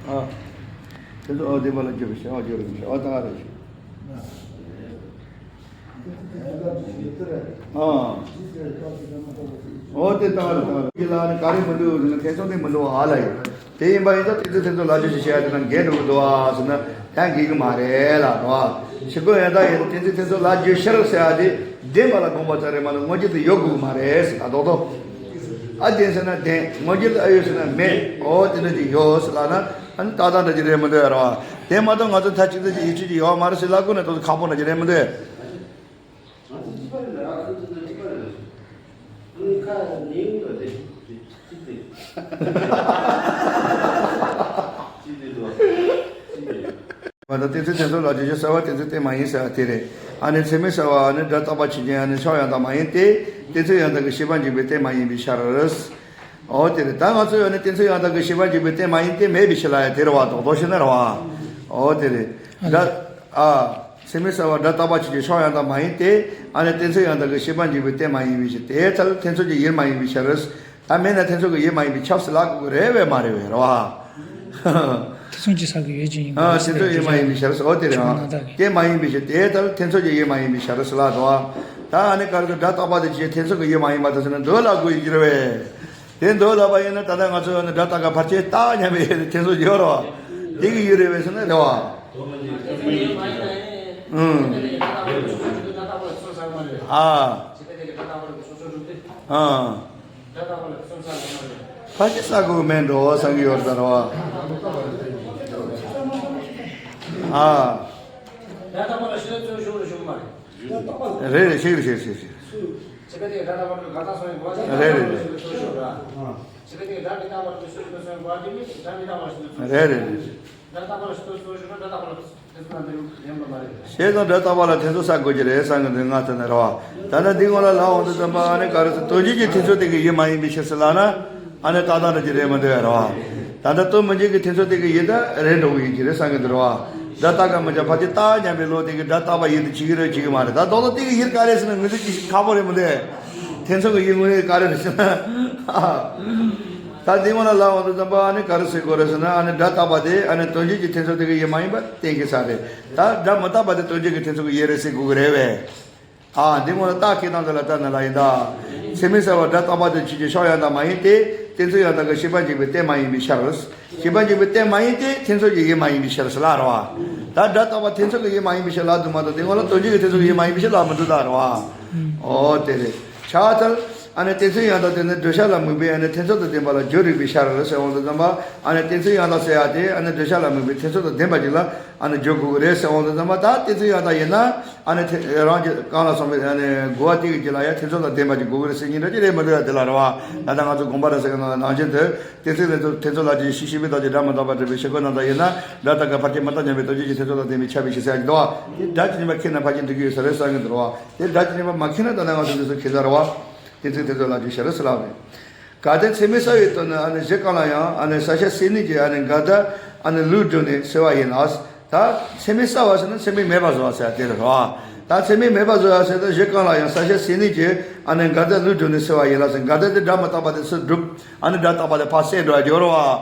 ཨ། དེ་ཚོ་ཨོ་དེ་པ་ལ་འཇུག་པའི་ཤེས་པ་འཇུག་རེད་ཤེས་པ་དག་རེད་ཤེས། ཨ། ཨོ་དེ་དག་རེད་དག་རེད། ཁྱེད་ལ་ནི་ག་རེ་མི་འདུག་ཟེར་ན་ཐེ་ཚོམ་དེ་མི་འདུག་ཨ་ལ་ཡིན། དེ་ཡིན་པ་ཡིན་ཙང་གཏན་ཚིགས་ཐེ་ཚོམ་ལ་རྒྱུ་ཞེས་བཤད་ཡ་དེ་ན་འགལ་འགྲོ་གི་འདུག་ཨ་ཟེར་ན་ད་འགལ་གི་མ་རེད་ལ་འདུག་ཨ། ཕྱི་རྒོལ་ཡང་དག་ཡིན་ན་གཏན་ཚིགས་ཐེ་ཚོམ་ལ་རྒྱུ་ཤེས་རབ་ཟེར་ཡ་དེ་ལྡན་པ་ལ་དགོངས་པ་ཙམ་རེད་མ་གཏོགས་མངོན་གྱུར་དུ་ཡོད་དགོས་གི་མ་རེད་ཟེར་ད་རྡོག་རྡོག་ཨ་ལྡན་ཟེར་ན་ལྡན། མངོན་གྱུར་དུ་ཨ་ཡོད་ཟེར་ན་མེད། ཨོ་དེ་འདྲ་ཅིག་ཡོད་ཟེར་ལ་ན་ཨ་ནི་ཏག་ཏག་འདྲ་ཅིག་རེད་མི་འདུག་ཡ་ར་བ། དེ་མ་གཏོགས་ང་ཚོ་མཐའ་གཅིག་ཏུ་ཅིག་ཡིད་ཆེས་ཅིག་ཡོད་མ་རེད་ཟེར་ལབ་དགོས་ན་ཏོག་ཙམ་ཁག་པོ་འདྲ་ཅིག་རེད་མི་འདུག་ཡ། ང་ཚོ་གཅིག་པ་རེད་ལ་ང་ཚོ་གཅིག་པ་རེད་ལ། ཁ་ནས་ཡོང་ད་དེ་གཅིག་དེ། གཅིག་དེ་འདུག་གཅིག་དེ། མ་གཏོགས་གཏན་ཚིགས་ཐེ་ཚོམ་ལ་རྒྱུ་ཞེས་བྱ་བ་གཏན་ཚིགས་གཏན་མ་ཡིན་ཟེར་བ་དེ་རེད། ཨ་ནི་ཚད་མས་བྱ་བ་ཨ་ནི་སྒྲ་རྟག་པ་ཆོས་ཅན། ཨ་ནི་ཕྱོགས་ཡང་དག་མ་ཡིན་ཏེ། གཏན་ཚིགས་ཡང་དག་གི་ཤེས་པ་འཇུག་པའི་རྟེན་མ་ཡིན་པའི་ཕྱིར། ཨོ་དེ་རེད། ད་ང་ཚོ་ཡོད་ནི་གཏན་ཚིགས་ཡང་དག་གི་ཤེས་པ་འཇུག་པའི་རྟེན་མ་ཡིན་ཏེ་མེད་པའི་ཕྱིར་ལ་ཡང་དེ་རེད་བ། རྡོག་རྡོག་བཤད་ན་རེད་བ། ཨོ་དེ་རེད། སྒྲ་ཨ། ཚད་མས་བྱ་བ་སྒྲ་རྟག་པ་ཆོས་ཅན། ཕྱོགས་ཡང་དག་མ་ཡིན་ཏེ། ཨ་ནི་གཏན་ཚིགས་ཡང་དག་གི་ཤེས་པ་འཇུག་པའི་རྟེན་མ་ཡིན་པའི་ཕྱིར། དེའི་ཐལ་ཐེ་ཚོམ་གྱི་ཡུལ་མ་ཡིན་པའི་ཕྱིར། ད་མེད་ན་ཐེ་ཚོམ་གྱི་ཡུལ་མ་ཡིན་པས་ཁྱབ་ཟེར་ལབ་དགོས་ཀྱི་རེད་བས་མ་རེད་བས་རེད་བ། ཐེ་ཚོམ་གྱི་ས་ཀྱི་ཡུལ་ཅན་ཡིན་པ་ཨ་རེད་ཟེར་ཐེ་ཚོམ་ཡུལ་མ་ཡིན་པའི་ཕྱིར། ཨོ་དེ་རེད་ཨ། དེ་མ་ཡིན་པའི་ཕྱིར། དེའི་ཐལ་ཐེ་ཚོམ་གྱི་ཡུལ་མ་ཡིན་པའི་ཕྱིར་ཟེར་ལབ་འདུག་བ། ད་ཨ་ནི་ག་རེ་ཟེར། སྒྲ་རྟག་པ་དེ་ཆོས་ཅན་ཐེ་ཚོམ་གྱི་ཡུལ་མ་ཡིན་པ་དང་ཟེར་ན་འདོད་ལ་དགོས་ཡིན་གྱི་རེད་བས། དེ་འདོད་ལ་བ་ཡིན་ན་ད་ལྟ་ང་ཚོ་ནི་སྒྲ་རྟག་པ་ཕར་ཕྱིན་རྟགས་སྙམ་པའི་ཐེ་ཚོམ་ཡོད་རེད་བ། དེ་གི་ཡུལ་རེད་བས་ཟེར་ན་རེད་བ། ཨང་། ཨ། ཨ། ཕར་ཕྱིན་ས་དགོས་མེད་འགྲོ་བསམ་གྱི་ཡོད་རེད་ད་རེད་བ། ཨ། རེད་རེད། ཤེས་རེད་ཤེས་རེད་ཤེས་རེད། རེད་རེད་རེད། རེད་རེད་རེད། ཞེས་དང་སྒྲ་རྟག་པ་ལ་ཐེ་ཚོམ་ཟ་དགོས་ཀྱི་རེད་བསམ་གྱི་འདུག་ང་ཚོ་ནི་རེད་བ། ད་ལྟ་འདི་སྔོན་ལ་ལབ་འོང་དུས་ཙམ་པ་ཨ་ནི་ག་རེ་ཟེར། དོན་སྤྱི་གི་ཐེ་ཚོམ་དེ་གི་ཡུལ་མ་ཡིན་པའི་ཕྱིར་ཟེར་ལབ་ན་ཨ་ནི་ཏག་ཏག་འདྲ་ཅིག་རེད་མི་འདུག་ཡ་རེད་བ། ད་ལྟ་སྟོང་མི་འཇིག་གི་ཐེ་ཚོམ་དེ་གི་ཡུལ་ད་རེད་འགྲོ་གི་ཡིན་གྱི་རེད་བསམ་གྱི་འདུག་རེད་བ། སྒྲ་རྟག་ག་མི་བྱ་ཕལ་ཆེར་རྟག་སྙམ་པའི་བློ་དེ་གིས་སྒྲ་རྟག་པ་ཡིན་དུ་བྱེད་ཀྱི་རེད་བྱེད་ཀྱི་མ་རེད། ད་རྡོག་རྡོག་དེ་གི་ཡུལ་ག་རེ་ཟེར་ན་ངོས་འཛིན་བྱེད་ཤེས་ཁག་པོ་རེད་མི་འདུག། ཐེ་ཚོམ་གི་ཡུལ་དངོས་གནས་ག་རེ་རེད་ཟེར་ན། ད་འདི་སྔོན་ལ་ལབ་འོང་དུས་ཙམ་པ་ཨ་ནི་ག་རེ་ཟེར་དགོས་རེད་ཟེར་ན། ཨ་ནི་སྒྲ་རྟག་པ་དེ་ཨ་ནི་དོན་བྱེད་ཀྱི་ཐེ་ཚོམ་དེ་གི་ཡུལ་མ་ཡིན་པ་གཏན་འཁེལ་ས་རེད། ད་སྒྲ་མི་རྟག་པ་དེ་དོན་བྱེད་ཀྱི་ཐེ་ཚོམ་གི་ཡུལ་རེད་ཟེར་དགོས་ཀྱི་རེད་བས། ཨ། འདི་སྔོན་ལ་རྟགས་ཁེལ་སྟངས་དེ་ལ་ལྟ་ན་ལ་ཡིན་ད། ཚད་མས་གསལ་བ་སྒྲ་རྟག་པ་དེ་ཆོས་ཅན་ཕྱོགས་ཡང་དག་མ་ཡིན་ཏེ། རྟེན་ཚུལ་ཡང་དག་གི་ཤེས་པ་འཇུག་པའི་རྟེན་མ་ཡིན་པའི་ཕྱིར། ཤེས་པ་འཇུག་པའི་རྟེན་མ་ཡིན་ཏེ། རྟེན་ཚུལ་གྱི་ཡུལ་མ་ཡིན་པའི་ཕྱིར་ཟེར་ལ་རེད་བ། ད་སྒྲ་རྟག་པ་རྟེན་ཚུལ་གྱི་ཡུལ་མ་ཡིན་པའི་ཕྱིར་ལབ་འདུག་མ་གཏོགས། དེ་སྔོན་ལ་དོན་བྱེད་ཀྱི་རྟེན་ཚུལ་གྱི་ཡུལ་མ་ཡིན་པའི་ཕྱིར་ལབ་མི་འདུག་ད་རེད་བ། ཨོ་དེ་རེད། ཕྱག་འཚལ། ཨ་ནི་རྟེན་ཚུལ་ཡང་དག་དེ་ནི་བསྒྲུབ་བྱ་ལ་དམིགས་པའི་ཨ་ནི་ཐེ་ཚོམ་དང་ལྡན་པ་ལ་སྦྱོར་རིགས་པའི་ཕྱིར་ཟེར་འོང་དུས་ཙམ་པ། ཨ་ནི་རྟེན་ཚུལ་ཡང་དག་ཟེར་ཡ་དེ་ཨ་ནི་བསྒྲུབ་བྱ་ལ་དམིགས་པའི་ཐེ་ཚོམ་དང་ལྡན་པ་ཅིག་ལ་ཨ་ནི་སྦྱོར་དགོས་ཀྱི་རེད་ཟེར་འོང་དུས་ཙམ་པ། ད་རྟེན་ཚུལ་ཡང་དག་ཡིན་ན་ཨ་ནི་དེ་རང་གི་གང་ལ་སོགས་པའི་ཨ་ནི་རྒོལ་བ་དེ་གི་རྒྱུད་ལ་ཡང་ཐེ་ཚོམ་དང་ལྡན་པ་ཅིག་དགོས་ཀྱི་རེད་ཟེར་མཁན་འདྲ་ཅིག་རེད་མི་འདུག་ཡ་དེ་ལ་རེད་བ། ད་ལྟ་ང་ཚོ་དགོངས་པ་རབ་གསལ་གྱི་ནང་ལ་ནང་བཞིན་དུ། རྟེན་ཚུལ་ལས་ཚུལ་ཐེ་ཚོམ་ལ་ཅིག་ཤེས་ཤེས་པའི་བདག་ཅིག་སྒྲ་མི་རྟག་པ་སྒྲུབ་པའི་ཕྱིར་རྒོལ་རྣམ་དག་ཡིན་ན། སྒྲ་རྟག་ག་ཕལ་ཆེར་མི་རྟག་སྙམ་པའི་དོན་བྱེད་ཀྱི་ཐེ་ཚོམ་དང་ལྡན་པས་ཁྱབ་པའི་ཕྱིར་ཟེར་ཡ་ཅིག་འདུག་བ། དེ་སྒྲ་ཇི་སྙེད་པ་ཁེལ་ན་ཕལ་ཆེར་འགྲིག་གི་ཡོད་ས་རེད་བསམ་གྱི་འདུག་བ། དེ་སྒྲ་ཇི་སྙེད་པ་མ་ཁེལ་ན་ད་ལྟ་ང་ཚོ་འདི་ཚོ་ཁེལ་ས་རེད་བ། རྟེན་ཚུལ་ཐེ་ཚོམ་ལ་འཇུག་བྱ་རེད་ཟེར་ལབ་རེད། གལ་ཏེ་ཚད་མས་གསལ་བའི་དོན་ནི་ཨ་ནི་གཞི་གང་ལ་ཡང་ཨ་ནི་གསལ་བྱེད་སེལ་ནུས་ཀྱི་ཨ་ནི་འགལ་ཟླ་ཨ་ནི་ལུགས་བསྒྲུབས་ནས་སེལ་བ་ཡིན་ལ། ད་ཚད་མས་གསལ་བ་ཟེར་ན་ཚད་མས་མེད་པར་བཟོ་བ་ཟེར་དེ་རེད་བ། ད་ཚད་མས་མེད་པར་བཟོ་བ་ཟེར་ན་གཞི་གང་ལ་ཡང་གསལ་བྱེད་སེལ་ནུས་ཀྱི་ཨ་ནི་འགལ་ཟླ་ལུགས་བསྒྲུབས་ནས་སེལ་བ་ཡིན་ལ་ཟེར། འགལ་ཟླ་དེ་སྒྲ་མི་རྟག་པ་དེ་སུ་བསྒྲུབ། ཨ་ནི་སྒྲ་རྟག་པ་དེ་ཕར་བསལ་འགྲོ་བ་སྦྱོར་བ།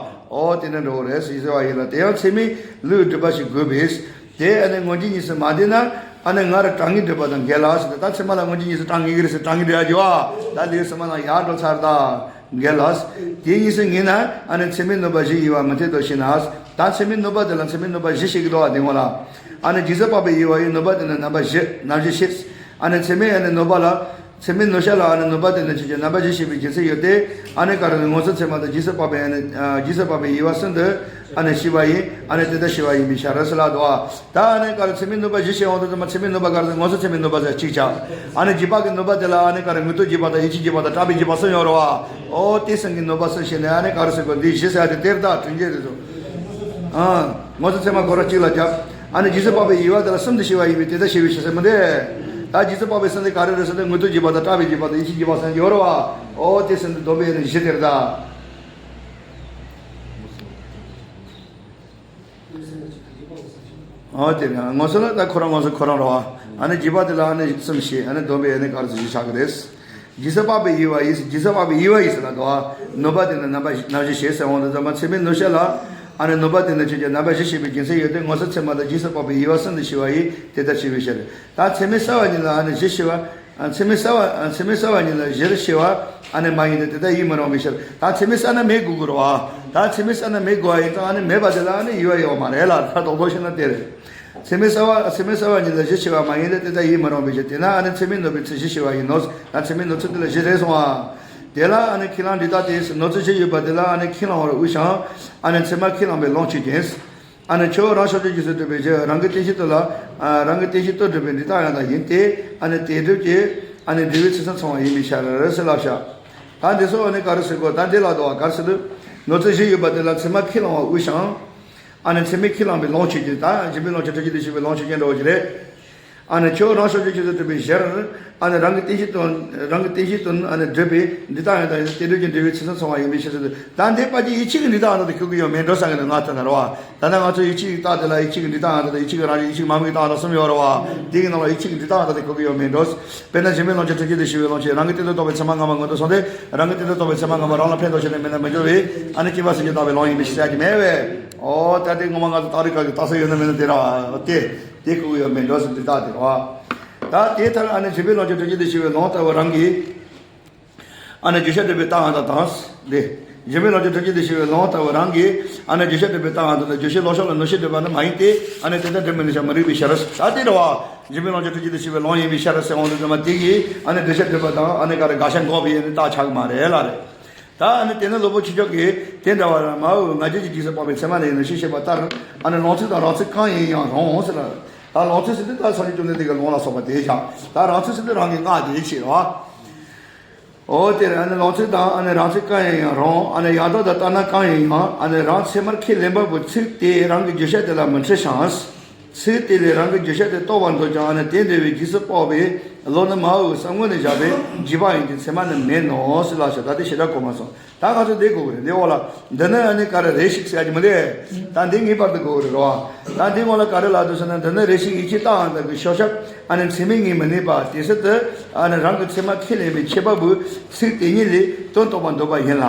ཨོ་དེ་ནི་འགྲོ་བ་རེད་ཟེར་ཟེར་བ་ཡིན་ལ། དེ་ཡང་ཚད་མས་ལུགས་བསྒྲུབ་པ་ཞིག་དགོས་པས། དེ་ཨ་ནི་སྔོན་རྗེས་གཉིས་སུ་མ་བསྡུས་ན། ཨ་ནི་སྔར་གྲངས་ངེས་སྒྲུབ་པ་དང་འགལ་ལ་ཟེར་ཏེ། ད་ཚད་མ་ལ་སྔོན་རྗེས་གཉིས་སུ་གྲངས་ངེས་ཀྱི་རེད་ཟེར། གྲངས་ངེས་སྒྲུབ་ཡ་གྱི་བ། ད་ལེའུ་གསུམ་པ་ནང་ཡར་འགྲོ་ཚར་ད། འགལ་ལ། དེ་གཉིས་སུ་ངེས་ན་ཨ་ནི་ཚད་མས་ནུབ་པ་བཞི་དབྱེ་བ་མི་འཐད་དོ་ཞེ་ན། ད་ཚད་མས་ནུབ་པ་དེ་ལ་ཚད་མས་ནུབ་པ་བཞི་བཤད་ཀྱི་འདུག་བ། དེ་སྔོན་ལ། ཨ་ནི་རྗེས་སུ་དཔག་པའི་དབྱེ་བ་ཡིས་ནུབ་པ་དེ་ནི་རྣམ་པ་བཞི། རྣམ་བཞི་བཤད། ཨ་ནི་ཚད་མས་ཨ་ནི་ནུབ་པ་ལ། ཚད་མས་ནུབ་བྱ་ལ་ཨ་ནི་ནུབ་པ་དེ་ནི་ཆོས་ཅན། རྣམ་པ་བཞི་བཤད་པའི་རྒྱུ་མཚན་ཡོད་དེ། ཨ་ནི་ག་རེ་ནི་མངོན་སུམ་ཚད་མ་དང་རྗེས་སུ་དཔག་པའི་ཨ་ནི་ཨ་རྗེས་སུ་དཔག་པའི་དབྱེ་བ་གསུམ་དུ་ཨ་ནི་ཕྱེ་བ་ཡིན། ཨ་ནི་དེ་ལྟར་ཕྱེ་བ་ཡིན་པའི་ཕྱིར་ཟེར་ལབ་འདུག་བ། ད་ཨ་ནི་ག་རེ་ཚད་མས་ནུབ་པ་བཞི་བཤད་འོང་དུས་ཙམ་པ། ཚད་མས་ནུབ་པ་ག་རེ་ཟེར། མངོན་སུམ་ཚད་མས་ནུབ་པ་ཟེར་གཅིག་བྱ། ཨ་ནི་རྗེས་དཔག་གི་ནུབ་པ་དེ་ལ་ཨ་ནི་ག་རེ་དངོས་སྟོབས་རྗེས་དཔག་དང་ཡིད་ཆེས་རྗེས་དཔག་དང་གྲགས་པའི་རྗེས་དཔག་གསུམ་ཡོད་རེད་བ། ཨོ་དེ་གསུམ་གྱིས་ནུབ་པ་གསུམ་བཤད་ནས། ཨ་ནི་ག་རེ་ཟེར་དགོས། འདི་བཞི་ཟེར་ཡ་དེ་དེར་ད་དྲུག་འགྱེད་རེད་དོ། ཨ། མངོན་སུམ་ཚད་མ་ཁོ་རང་གཅིག་ལ་རྒྱབ། ཨ་ནི་རྗེས་སུ་དཔག་པའི་དབྱེ་བ་དེ་ལ་གསུམ་དུ་ཕྱེ་བ་ཡིན་པས་དེ་ལྟར་ཕྱེ་བའི་ཕྱིར་ཟེར་མི་འདུག། ད་རྗེས་སུ་དཔག་པའི་གསུམ་དེ་ག་རེ་རེད་ཟེར་ན། དངོས་སྟོབས་རྗེས་དཔག་དང་གྲགས་པའི་རྗེས་དཔག་དང་ཡིད་ཆེས་རྗེས་དཔག་གསུམ་ཡོད་རེད་བ། ཨོ་དེ་གསུམ་དུ་བསྡོམས་པས་ནི་བཞི་དེ་རེད་ད། ཨོ་དེ་རེད། མངོན་སུམ་ལ་ད་ཁོ་རང་མངོན་སུམ་ཁོ་རང་རེད་བ། ཨ་ནི་རྗེས་དཔག་དེ་ལ་ཨ་ནི་གསུམ་བཤད། ཨ་ནི་བསྡོམས་པས་ཨ་ནི་ག་རེ་ཟེར་བཞི་ཆགས་ཀྱི་རེད། རྗེས་སུ་དཔག་པའི་དབྱེ་བ་ཡིས། རྗེས་སུ་དཔག་པའི་དབྱེ་བ་ཡིས་ཟེར་ལབ་འདུག་བ། ནུབ་པ་དེ་ནི་རྣམ་པ་རྣམ་བཞི་བཤད་ཟེར་འོང་དུས་ཙམ་པ། ཚད་མས་ནུབ་བྱ་ལ་ཨ་ནི་ནུབ་པ་དེ་ནི་ཆོས་ཅན། རྣམ་པ་བཞི་བཤད་པའི་རྒྱུ་མཚན་ཡོད་དེ། མངོན་སུམ་ཚད་མ་དང་རྗེས་སུ་དཔག་པའི་དབྱེ་བ་གསུམ་དུ་ཕྱེ་བ་ཡིས་དེ་ལྟར་ཕྱེ་བའི་ཕྱིར། ད་ཚད་མས་གསལ་བ་ཉིད་ལ་ཨ་ནི་བཞི་ཕྱེ་བ། ཚད་མས་གསལ་བ། ཚད་མས་གསལ་བ་ཉིད་ལ་བཞིར་ཕྱེ་བ་ཨ་ནི་མ་ཡིན་ཏེ། དེ་ལྟར་ཡིད་མི་རུང་བའི་ཕྱིར། ད་ཚད་མས་གསལ་ན་མེད་དགོས་དགོས་རེད་བ། ད་ཚད་མས་གསལ་ན་མེད་དགོས་པ་ཡིན་ཙང་། ཨ་ནི་མེད་པ་དེ་ལ་ཨ་ནི་དབྱེ་བ་ཡོད་མ་རེད་ལ། ད་རྡོག་རྡོག་བཤད་ན་དེ་རེད། ཚད་མས་གསལ་བ། ཚད་མས་གསལ་བ་ཉིད་ལ་བཞི་ཕྱེ་བ་མ་ཡིན་ཏེ། དེ་ལྟར་ཡིད་མི་རུང་བའི་ཕྱིར། དེས་ན་ཨ་ནི་ཚད་མས་ནུབ་པའི་ཚུལ་བཞི་ཕྱེ་བ་ཡིན་ནོ། ད་ཚད་མས་ནུབ་ཚུལ་དེ་ལ་བཞི་རེད་གསུངས་པ། དེ་ལ་ཨ་ནི་ཁས་བླངས་འབྲས་རྟགས་དེས། ནུབ་ཚུལ་བཞི་ཡོད་པ་དེ་ལ་ཨ་ནི་ཁས་བླང་བར་དབུས་ཤིང་། ཨ་ནི་ཚད་མ་ཁས་བླངས་པའི་ལོངས་སྤྱོད་ཅན། ཨ་ནི་ཁྱོད་རང་ཕྱོགས་ཆོས་ཅན་ཞེས་སྒྲུབ་པའི་གཞི། རང་གི་རྟེན་གཞི་དོན་ལ། ཨ། རང་གི་རྟེན་གཞི་དོན་སྒྲུབ་པའི་འབྲས་རྟགས་ཡང་དག་ཡིན་ཏེ། ཨ་ནི་དེ་སྒྲུབ་ཀྱི། ཨ་ནི་འབྲས་བུའི་ཚུལ་གསུམ་ཚང་བ་ཡིན་པའི་ཕྱིར་ཟེར་ལབ་བཞག། ད་འདི་ཚོ་ཨ་ནི་ག་རེ་ཟེར་དགོས། ད་འདི་ལ་དོ་བ་ག་རེ་ཟེར་འདུག། ནུབ་ཚུལ་བཞི་ཡོད་པ་དེ་ལ་ཚད་མ་ཁས་བླང་བ་དབུས་ཤིང་། ཨ་ནི་ཚད་མས་ཁས་བླངས་པའི་ལོངས་སྤྱོད་ཅན། ད་གཞན་ཕན་ལོངས་སྤྱོད་ཐམས་ཅད་དུ་གཤེགས་པའི་ལོངས་སྤྱོད་ཅན་འདྲ་བོ་ཞིག་རེད། ཨ་ནི་ཁྱོད་རང་ཕྱོགས་ཆོས་ཅན་ཞེས་སྒྲུབ་པའི་གཞིར། ཨ་ནི་རང་གི་རྟེན་གཞི་དོན། རང་གི་རྟེན་གཞི་དོན་ཨ་ནི་སྒྲུབ་པའི་འབྲས་རྟགས་ཡང་དག་ཡིན། དེ་སྒྲུབ་ཀྱི་འབྲས་བུའི་ཚུལ་གསུམ་ཚང་བ་ཡིན་པའི་ཕྱིར་ཟེར། ད་འདི་ཕལ་ཆེར་ཡིད་ཆེས་ཀྱི་འབྲས་རྟགས་ཡང་དག་དེ་ཁེལ་གྱི་ཡོད་མེད་འགྲོ་བསམ་གྱི་འདུག། ང་ལྟ་ན་རེད་བ། ད་ལྟ་ང་ཚོ་ཡིད་ཆེས་ཀྱི་རྟགས་དེ་ལ་ཡིད་ཆེས་ཀྱི་འབྲས་རྟགས་ཡང་དག་དང་། ཡིད་ཆེས་ཀྱི་རང་བཞིན། ཡིད་ཆེས་ཀྱི་མ་དམིགས་རྟགས་ཡང་དག་གསུམ་ཡོད་རེད་བ། དེ་གི་ནང་ལ་ཡིད་ཆེས་ཀྱི་འབྲས་རྟགས་ཡང་དག་དེ་ཁེལ་གྱི་ཡོད་མེད་འགྲོ། དཔེར་ན་གཞན་ཕན་ལོངས་སྤྱོད་ཐམས་ཅད་དུ་གཤེགས་པའི་ལོངས་སྤྱོད། རང་གི་རྟེན་དུ་གཏོགས་པའི་ཚད་མ་སྔ་མ་སྔོན་དུ་སོང་སྟེ། རང་གི་རྟེན་དུ་གཏོགས་པའི་ཚད་མ་སྔ་མ་རང་ལ་ཕན་འདོགས་ཕྱིར་ནི་མེད་ན་མི་འགྱུར་བས། ཨ་ནི་སྐྱེ་བ་སེམས་ཅན་རྟག་པའི་ལོངས་ཡིན་པའི་ཕྱིར་ཟེར་གྱི་མེད་པས། ཨོ་ད་དེ་ངོ་མ་ང་ཚོ་རྟགས་རིགས་ཁག་གི་རྟགས་གསལ་ཡོད་ན་མེད་ན་དེ་ར་དེ་དེ་ཁེལ་གྱི་ཡོད་མེད་འགྲོ་ཟེར་འདི་རྟགས་དེ་རེད་བ། ད་དེ་ལྟར་ཨ་ནི་གཞན་ཕན་ལོངས་སྤྱོད་ཐམས་ཅད་དུ་གཤེགས་པའི་ལོངས་ལྟ་བུ་རང་གིས། ཨ་ནི་བརྗོད་བྱ་སྒྲུབ་པའི་རྟགས་ཡང་དག་དང་། དེ། གཞན་ཕན་ལོངས་སྤྱོད་ཐམས་ཅད་དུ་གཤེགས་པའི་ལོངས་ལྟ་བུ་རང་གིས། ཨ་ནི་བརྗོད་བྱ་སྒྲུབ་པའི་རྟགས་ཡང་དག་དང་། རྗོད་བྱེད་ལོག་ཕྱོགས་ལ་ནུབ་ཕྱིར་སྒྲུབ་པ་ནི་མ་ཡིན་ཏེ། ཨ་ནི་དེ་ལྟར་སྒྲུབ་མི་ནུས་ཤིང་མི་རིགས་པའི་ཕྱིར། ད་དེ་འདྲ་བ། གཞན་ཕན་ལོངས་སྤྱོད་ཐམས་ཅད་དུ་གཤེགས་པའི་ལོངས་ཡིན་པའི་ཕྱིར་ཟེར་འོང་དུས་ཙམ་པ་དེ་གིས་ཨ་ནི་བརྗོད་བྱ་སྒྲུབ་པ་དང་ཨ་ནི་ག་རེ་དགག་བྱ་འགོག་པའི་ཨ་ནི་རྟགས་ཆགས་ཀྱི་མ་རེད་ལ་རེད། ད་ཨ་ནི་དེ་ནི་སློབ་དཔོན་ཆོས་མཆོག་གིས་དེ་འདྲ་བར་མ་འོས་པའི་ང་རྒྱལ་གྱི་རྗེས་སུ་དཔག་པའི་ཚད་མ་ལ་ཡང་ནུབ་ཕྱིར་བཤད་པ་ལྟར། ཨ་ནི་ལོངས་ཚུལ་དང་རང་ཚུལ་གང་ཡིན་ཡང་རུང་ཟེར་ལ། ད་ལོངས་ཚུལ་ཟེར་དུས་ད་སངས་རྒྱས་བཅོམ་ལྡན་འདས་ཀྱི་ལུང་ལ་སོགས་པ་དེ་བཞག། ད་རང་ཚུལ་ཟེར་དུས་རང་གི་སྔགས་དེ་བྱེད་རོ། འོ་དེར་ཨ་ནི་ལོངས་ཚུལ་དང་ཨ་ནི་རང་ཚུལ་གང་ཡིན་ཡང་རུང་། ཨ་ནི་ཡང་དག་ཏུ་ལྟ་ན་གང་ཡིན་ཡང་། ཨ་ནི་རང་ཚད་མར་ཁས་ལེན་པ་པོའི་ཚིག་དེ་རང་གི་བརྗོད་བྱ་དེ་ལ་མི་འཁྲུལ་ཞིང་། ཚིག་དེ་ལས་རང་གི་རྒྱུ་ཆ་དེ་རྟོགས་པར་འདོད་ཀྱང་ཨ་ནི་དེ་འདྲ་བའི་རྗེས་སུ་དཔག་པའི་བློ་ནི་མ་འོངས་བསམ་ངོ་ནས་བཞག་པའི་རྗེས་དཔག་ཡིན་གྱི་ཚད་མ་ནི་མེད་ནོ་ཟེར་ལ་ཞེས། ད་དེ་བྱེ་བྲག་གོ་མ་སོང་། ད་ང་ཚོ་འདི་གོ་གི་རེད། འདི་འོག་ལ་འདི་ནི་ཨ་ནི་ག་རེ་རེ་ཞིག་ཟེར་གྱི་མི་འདུག་ད་འདི་ངེས་པར་དུ་གོ་གི་རེད་རོ། ད་འདི་འོག་ལ་ག་རེ་ལབ་འདུག་ཟེར་ན། འདི་ནི་རེ་ཞིག་ཡིད་ཆེས་རྟགས་ཡང་དག་གི་ཕྱོགས་ཁྱབ་ཨ་ནི་མཚན་མའི་ངོས་མི་གནས་པ་དེ་སྲིད་དུ་ཨ་ནི་རང་གི་ཚད་མ་ཁས་ལེན་པའི་ཁྱད་པར་བུ་ཚིག་དེ་ཉིད་ལས་དོན་རྟོགས་པར་འདོད་པ་ཡིན་ལ།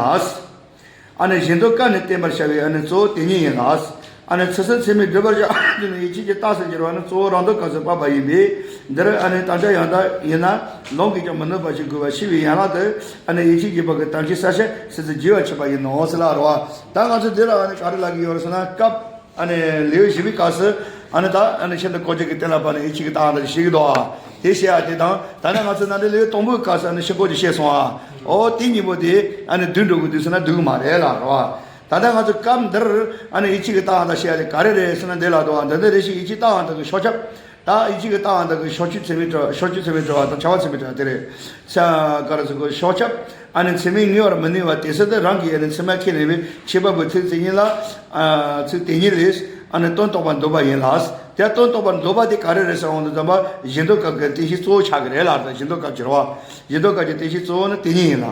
ཨ་ནི་གཞན་དོན་བཀར་ནས་བསྟན་པར་བྱ་བའི་ཨ་ནི་གཙོ་བོ་དེ་ཉིད་ཡིན་ལ། ཨ་ནི་ཚུལ་གསུམ་ཚད་མས་སྒྲུབ་པར་བྱ་དེ་ནི་ཡིད་ཆེས་ཀྱི་རྟགས་སུ་འགྱུར་བ་ནི་གཙོ་བོ་རང་དོན་སྐབས་སུ་བབ་པ་ཡིན་པས། འདིར་ཨ་ནི་དམ་བཅའ་ཡང་དག་ཡིན་ན་ལུང་གིས་ཀྱང་མི་གནོད་པ་ཞིག་དགོས་པ་ཤེས་པའི་ཡན་ལག་ཏུ་ཨ་ནི་ཡིད་ཆེས་བྱེད་པ་གི་དམ་བཅའི་གསལ་བྱེད་སྲིད་རྩེར་རྒྱས་པར་བྱེད་པ་ཡིན་ནོ་ཟེར་ལ་རོ། ད་ང་ཚོ་འདི་ལ་ཨ་ནི་ག་རེ་ལབ་ཀྱི་ཡོད་རེད་ཟེར་ན། སྐབས་ཨ་ནི་ལེའུ་བཞི་པའི་སྐབས་སུ་ཨ་ནི་ད་ཨ་ནི་ཤིན་ཏུ་གོ་འབྱེད་ཀྱི་སྟེང་ལ་ཕར་ནི་ཡིད་ཆེས་ཀྱི་རྟགས་ཡང་དག་ཞིག་བཤད་ཀྱི་འདུག་དེ་བཤད་ཡ་དེ་དང་། ད་ནི་ང་ཚོ་ནང་འདྲེན་ལེའུ་དང་པོའི་སྐབས་སུ་ཨ་ནི་ཤིན་ཏུ་གོ་འབྱེད་བཤད་སོང་ཨ། ཨོ་དེ་གཉིས་པོ་དེ་ཨ་ནི་བསྡུས་འགྲོ་གི་འདུག་ཟེར་ན་བསྡུས་གི་མ་རེད་ལ་རོ། ད་ལྟ་ང་ཚོ་སྐབས་འདིར་ཨ་ནི་ཡིད་ཆེས་ཀྱི་རྟགས་ཡང་དག་བཤད་ཡ་དེ་ག་རེ་རེད་ཟེར་ན་འདི་ལ་འདུག་ཨ། འདི་ནི་རེ་ཞིག་ཡིད་ཆེས་རྟགས་ཡང་དག་གི་ཕྱོགས་ཁྱབ། ད་ཡིད་ཆེས་ཀྱི་རྟགས་ཡང་དག་གི་ཕྱོགས་ཆོས་ཚད་མས་སྒྲུབ་པ། ཕྱོགས་ཆོས་ཚད་མས་སྒྲུབ་པ་དང་བྱ་བ་ཚད་མས་སྒྲུབ་པ་དེ་རེད། ས་ག་རེ་ཟེར་དགོས། ཕྱོགས་ཁྱབ་ཨ་ནི་མཚན་མའི་ངེས་པར་མི་གནས་པ་དེ་སྲིད་དུ་རང་གིས་ཨ་ནི་ཚད་མ་ཁས་ལེན་པའི་ཁྱད་པར་བུ་ཚིག་དེ་ཉིད་ལ། ཨ་ཚིག་དེ་ཉིད་ལས་ཨ་ནི་དོན་རྟོགས་པར་འདོད་པ་ཡིན་ལ། དེ་དོན་རྟོགས་པར་འདོད་པ་དེ་ག་རེ་རེད་ཟེར་འོང་དུས་ཙམ་པ་གཞན་དོན་སྐབས་ཀྱི་རྟེན་གཞི་གཙོ་བོ་ཆགས་ཀྱི་རེད་ལ། ད་གཞན་དོན་སྐབས་ཀྱི་རེད་བ། གཞན་དོན་སྐབས་ཀྱི་རྟེན་གཞི་གཙོ་བོ་ནི་དེ་ཉིད་ཡིན་ལ།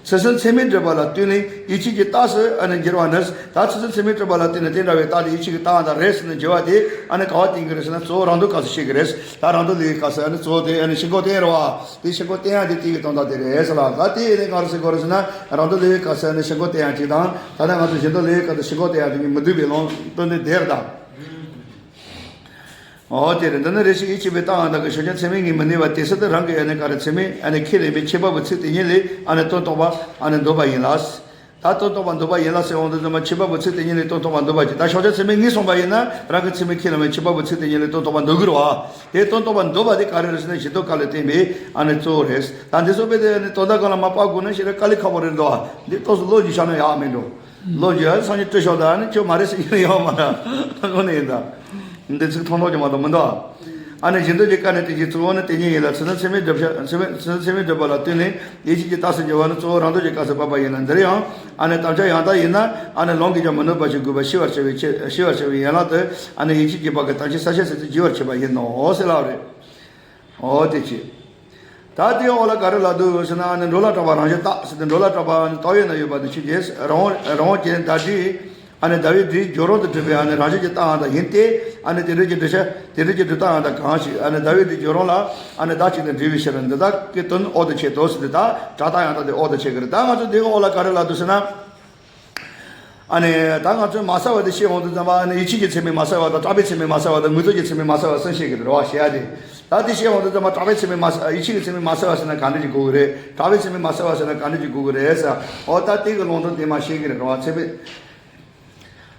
ཚུལ་གསུམ་ཚད་མས་སྒྲུབ་པ་ལ་བརྟེན་ནས་ཡིད་ཆེས་ཀྱི་རྟགས་སུ་ཨ་ནི་འགྱུར་བ་ནི། ད་ཚུལ་གསུམ་ཚད་མས་སྒྲུབ་པ་ལ་བརྟེན་ནས་དེ་འདྲ་བའི་རྟགས་དེ་ཡིད་ཆེས་ཀྱི་རྟགས་ཡང་དག་རེད་ཟེར་ནས་འགྱུར་བ་དེ་ཨ་ནི་ག་བ་བརྟེན་གྱི་རེད་ཟེར་ན་གཙོ་བོ་རང་དོན་སྐབས་སུ་བཤད་ཀྱི་རེད། ད་རང་དོན་ལེའུའི་སྐབས་སུ་ཨ་ནི་གཙོ་བོ་དེ་ཨ་ནི་ཤིན་ཏུ་གོ་བརྟན་རེད་བ། དེ་ཤིན་ཏུ་གོ་བརྟན་ཡ་དེ་དེ་གི་དོན་དག་དེ་རེད་ཟེར་ལ། ད་དེ་ཡིན་ནས་ག་རེ་ཟེར་དགོས་རེད་ཟེར་ན། རང་དོན་ལེའུའི་སྐབས་སུ་ཨ་ནི་ཤིན་ཏུ་གོ་བརྟན་ཡ་གཅིག་དང་། ད་ནི་ང་ཚོ་གཞན་དོན་ལེའུའི་སྐབས་སུ་ཤིན་ཏུ་གོ་བརྟན་ཡ་དེ་གཉིས་མི་འདུས་པའི་ལུང་དོན་དེ་དེ་རེད་ད། འོ་དེ་རེད། འདི་ནི་རེ་ཞིག་ཡིད་ཆེས་པའི་རྟགས་ཡང་དག་གི་ཕྱོགས་ཁྱབ་མཚན་མའི་ངོས་མི་གནས་པ་དེ་སྲིད་དུ་རང་གིས་ཨ་ནི་ག་རེ་ཚད་མས་ཨ་ནི་ཁས་ལེན་པའི་ཁྱད་པར་བུ་ཚིག་དེ་ཉིད་ལས་ཨ་ནི་དོན་རྟོགས་པ་ཨ་ནི་འདོད་པ་ཡིན་ལ། ད་དོན་རྟོགས་པ་འདོད་པ་ཡིན་ལ་ཟེར་འོང་དུས་ཙམ་པ་ཁྱད་པར་བུ་ཚིག་དེ་ཉིད་ལས་དོན་རྟོགས་པ་འདོད་པ་ཅིག་ད་ཕྱོགས་ཁྱབ་མཚན་མའི་ངོས་བཟུང་བ་ཡིན་ན་རང་གི་ཚད་མས་ཁས་ལེན་པའི་ཁྱད་པར་བུ་ཚིག་དེ་ཉིད་ལས་དོན་རྟོགས་པ་འདོད་ཀྱི་རེད་བ། དེ་དོན་རྟོགས་པ་འདོད་པ་དེ་ག་རེ་རེད་ཟེར་ན་གཞན་དོན་སྐབས་ལ་བརྟེན་པའི་ཨ་ནི་གཙོ་བོ་རེད། ད་འདི་ཚོ་དཔེ་དེ་ཨ་ནི་དོན་དག་སྒང་ལ་མ་དཔག་དགོས་ན་ཞེ་དྲག་དཀའ་ལས་ཁག་པོ་རེད་འདུག་འདི་ཏོག་ཙམ་བློ་འཇུག་བྱ་ན་ཡག་མེད་འགྲོ། བློ་འཇུག་ཡ་སང་ཉིན་སྤྲོད་ཤོག་ད་ཨ་ནི་ཁྱོད་མ་རེད་ཟེར་ཉན་ཡོང་མ་ར་དངོས་གནས་ཡིན་ད། འདི་ཚིག་ཐོང་ཐོང་ཅིག་མ་གཏོགས་མི་འདུག་ཨ་ནི་གཞན་དོན་གྱི་སྐབས་ནས་དེ་བཞིན་གཙོ་བོ་ནི་དེ་ཉིད་ཡིན་ལ། ཚུལ་གསུམ་ཚད་མས་སྒྲུབ་བྱ་ཚད་མས་ཚུལ་གསུམ་ཚད་མས་སྒྲུབ་པ་ལ་བརྟེན་ནས་ཡིད་ཆེས་ཀྱི་རྟགས་སུ་འགྱུར་བ་ནི་གཙོ་བོ་རང་དོན་གྱི་སྐབས་སུ་བབ་པ་ཡིན་ལ། འདིར་ཡང་ཨ་ནི་དམ་བཅའ་ཡང་དག་ཡིན་ན་ཨ་ནི་ལུང་གིས་ཀྱང་མི་གནོད་པ་ཞིག་དགོས་པ་ཤེས་པར་བྱ་བའི་ཆེད་ཤེས་པར་བྱ་བའི་ཡན་ལག་ཏུ་ཨ་ནི་ཡིད་ཆེས་བྱེད་པ་གི་དམ་བཅའི་གསལ་བྱེད་སྲིད་རྩེར་རྒྱས་པར་བྱེད་པ་ཡིན་ནོ་ཟེར་ལབ་རེད། འོ་དེ་ཅི། ད་དེའི་འོག་ལ་ག་རེ་ལབ་འདུག་ཟེར་ན། ཨ་ནི་འགྲོ་ལ་གྲགས་པ་རང་བཞིན་རྟག་ཟེར་ཏེ། འགྲོ་ལ་གྲགས་པ་ཨ་ནི་རྟགས་ཡོད་ན་ཡོད་པ་དེ་ཆོས་ཅན། རང་དབང་རང་དབང་ཅན་བརྡ་སྒྲའི་ཨ་ནི་བརྡ་བའི་སྒྲའི་སྦྱོར་རོལ་དུ་གྲུབ་པའི་ཨ་ནི་རང་བཞིན་གྱི་རྟགས་ཡང་དག་ཡིན་ཏེ། ཨ་ནི་དེ་འདྲ་གྱི་འབྲེལ་ཆ་དེ་འདྲ་གྱི་སྒྲུབ་རྟགས་ཡང་དག་གང་ཞིག་ཨ་ནི་བརྡ་བའི་སྒྲའི་སྦྱོར་རོལ་ལ་ཨ་ནི་བརྡ་གཅིག་ཏུ་འབྲེལ་བའི་ཕྱིར། འདི་དག་གི་དོན་འོག་ཏུ་འཆད་དོ་ཟེར་ཏེ། ད་སྒྲ་རྟགས་ཡང་དག་དེ་འོག་ཏུ་འཆད་ཀྱི་རེད། ད་ང་ཚོ་འདིའི་འོག་ལ་ག་རེ་ལབ་འདུག་ཟེར་ན། ཨ་ནི་ད་ང་ཚོས་མ་གསལ་བ་དེ་བཤད་འོང་དུས་ཙམ་པ། ཨ་ནི་ཡིད་ཆེས་ཀྱི་ཚད་མས་མ་གསལ་བ་དང་། གྲགས་པའི་ཚད་མས་མ་གསལ་བ་དང་། ངོས་བཟུང་གི་ཚད་མས་མ་གསལ་བ་གསུམ་བཤད་ཀྱི་རེད་བ། བཤད་ཡ་དེ། ད་དེ་བཤད་འོང་དུས་ཙམ་པ་གྲགས་པའི་ཚད་མས་མ་གསལ། ཡིད་ཆེས་ཀྱི་ཚད་མས་མ་གསལ་བ་ཟེར་ན་ག་འདྲ་ཅིག་གོ་གི་རེད། གྲགས་པའི་ཚད་མས་མ་གསལ་བ་ཟེར་ན་ག་འདྲ་ཅིག་གོ་གི་རེད་ཟེར། འོ་ད་དེ་གི་ལུང་དོན་དེ་མ་བཤད་ཀྱི་རེད་བ། ཚད་མས།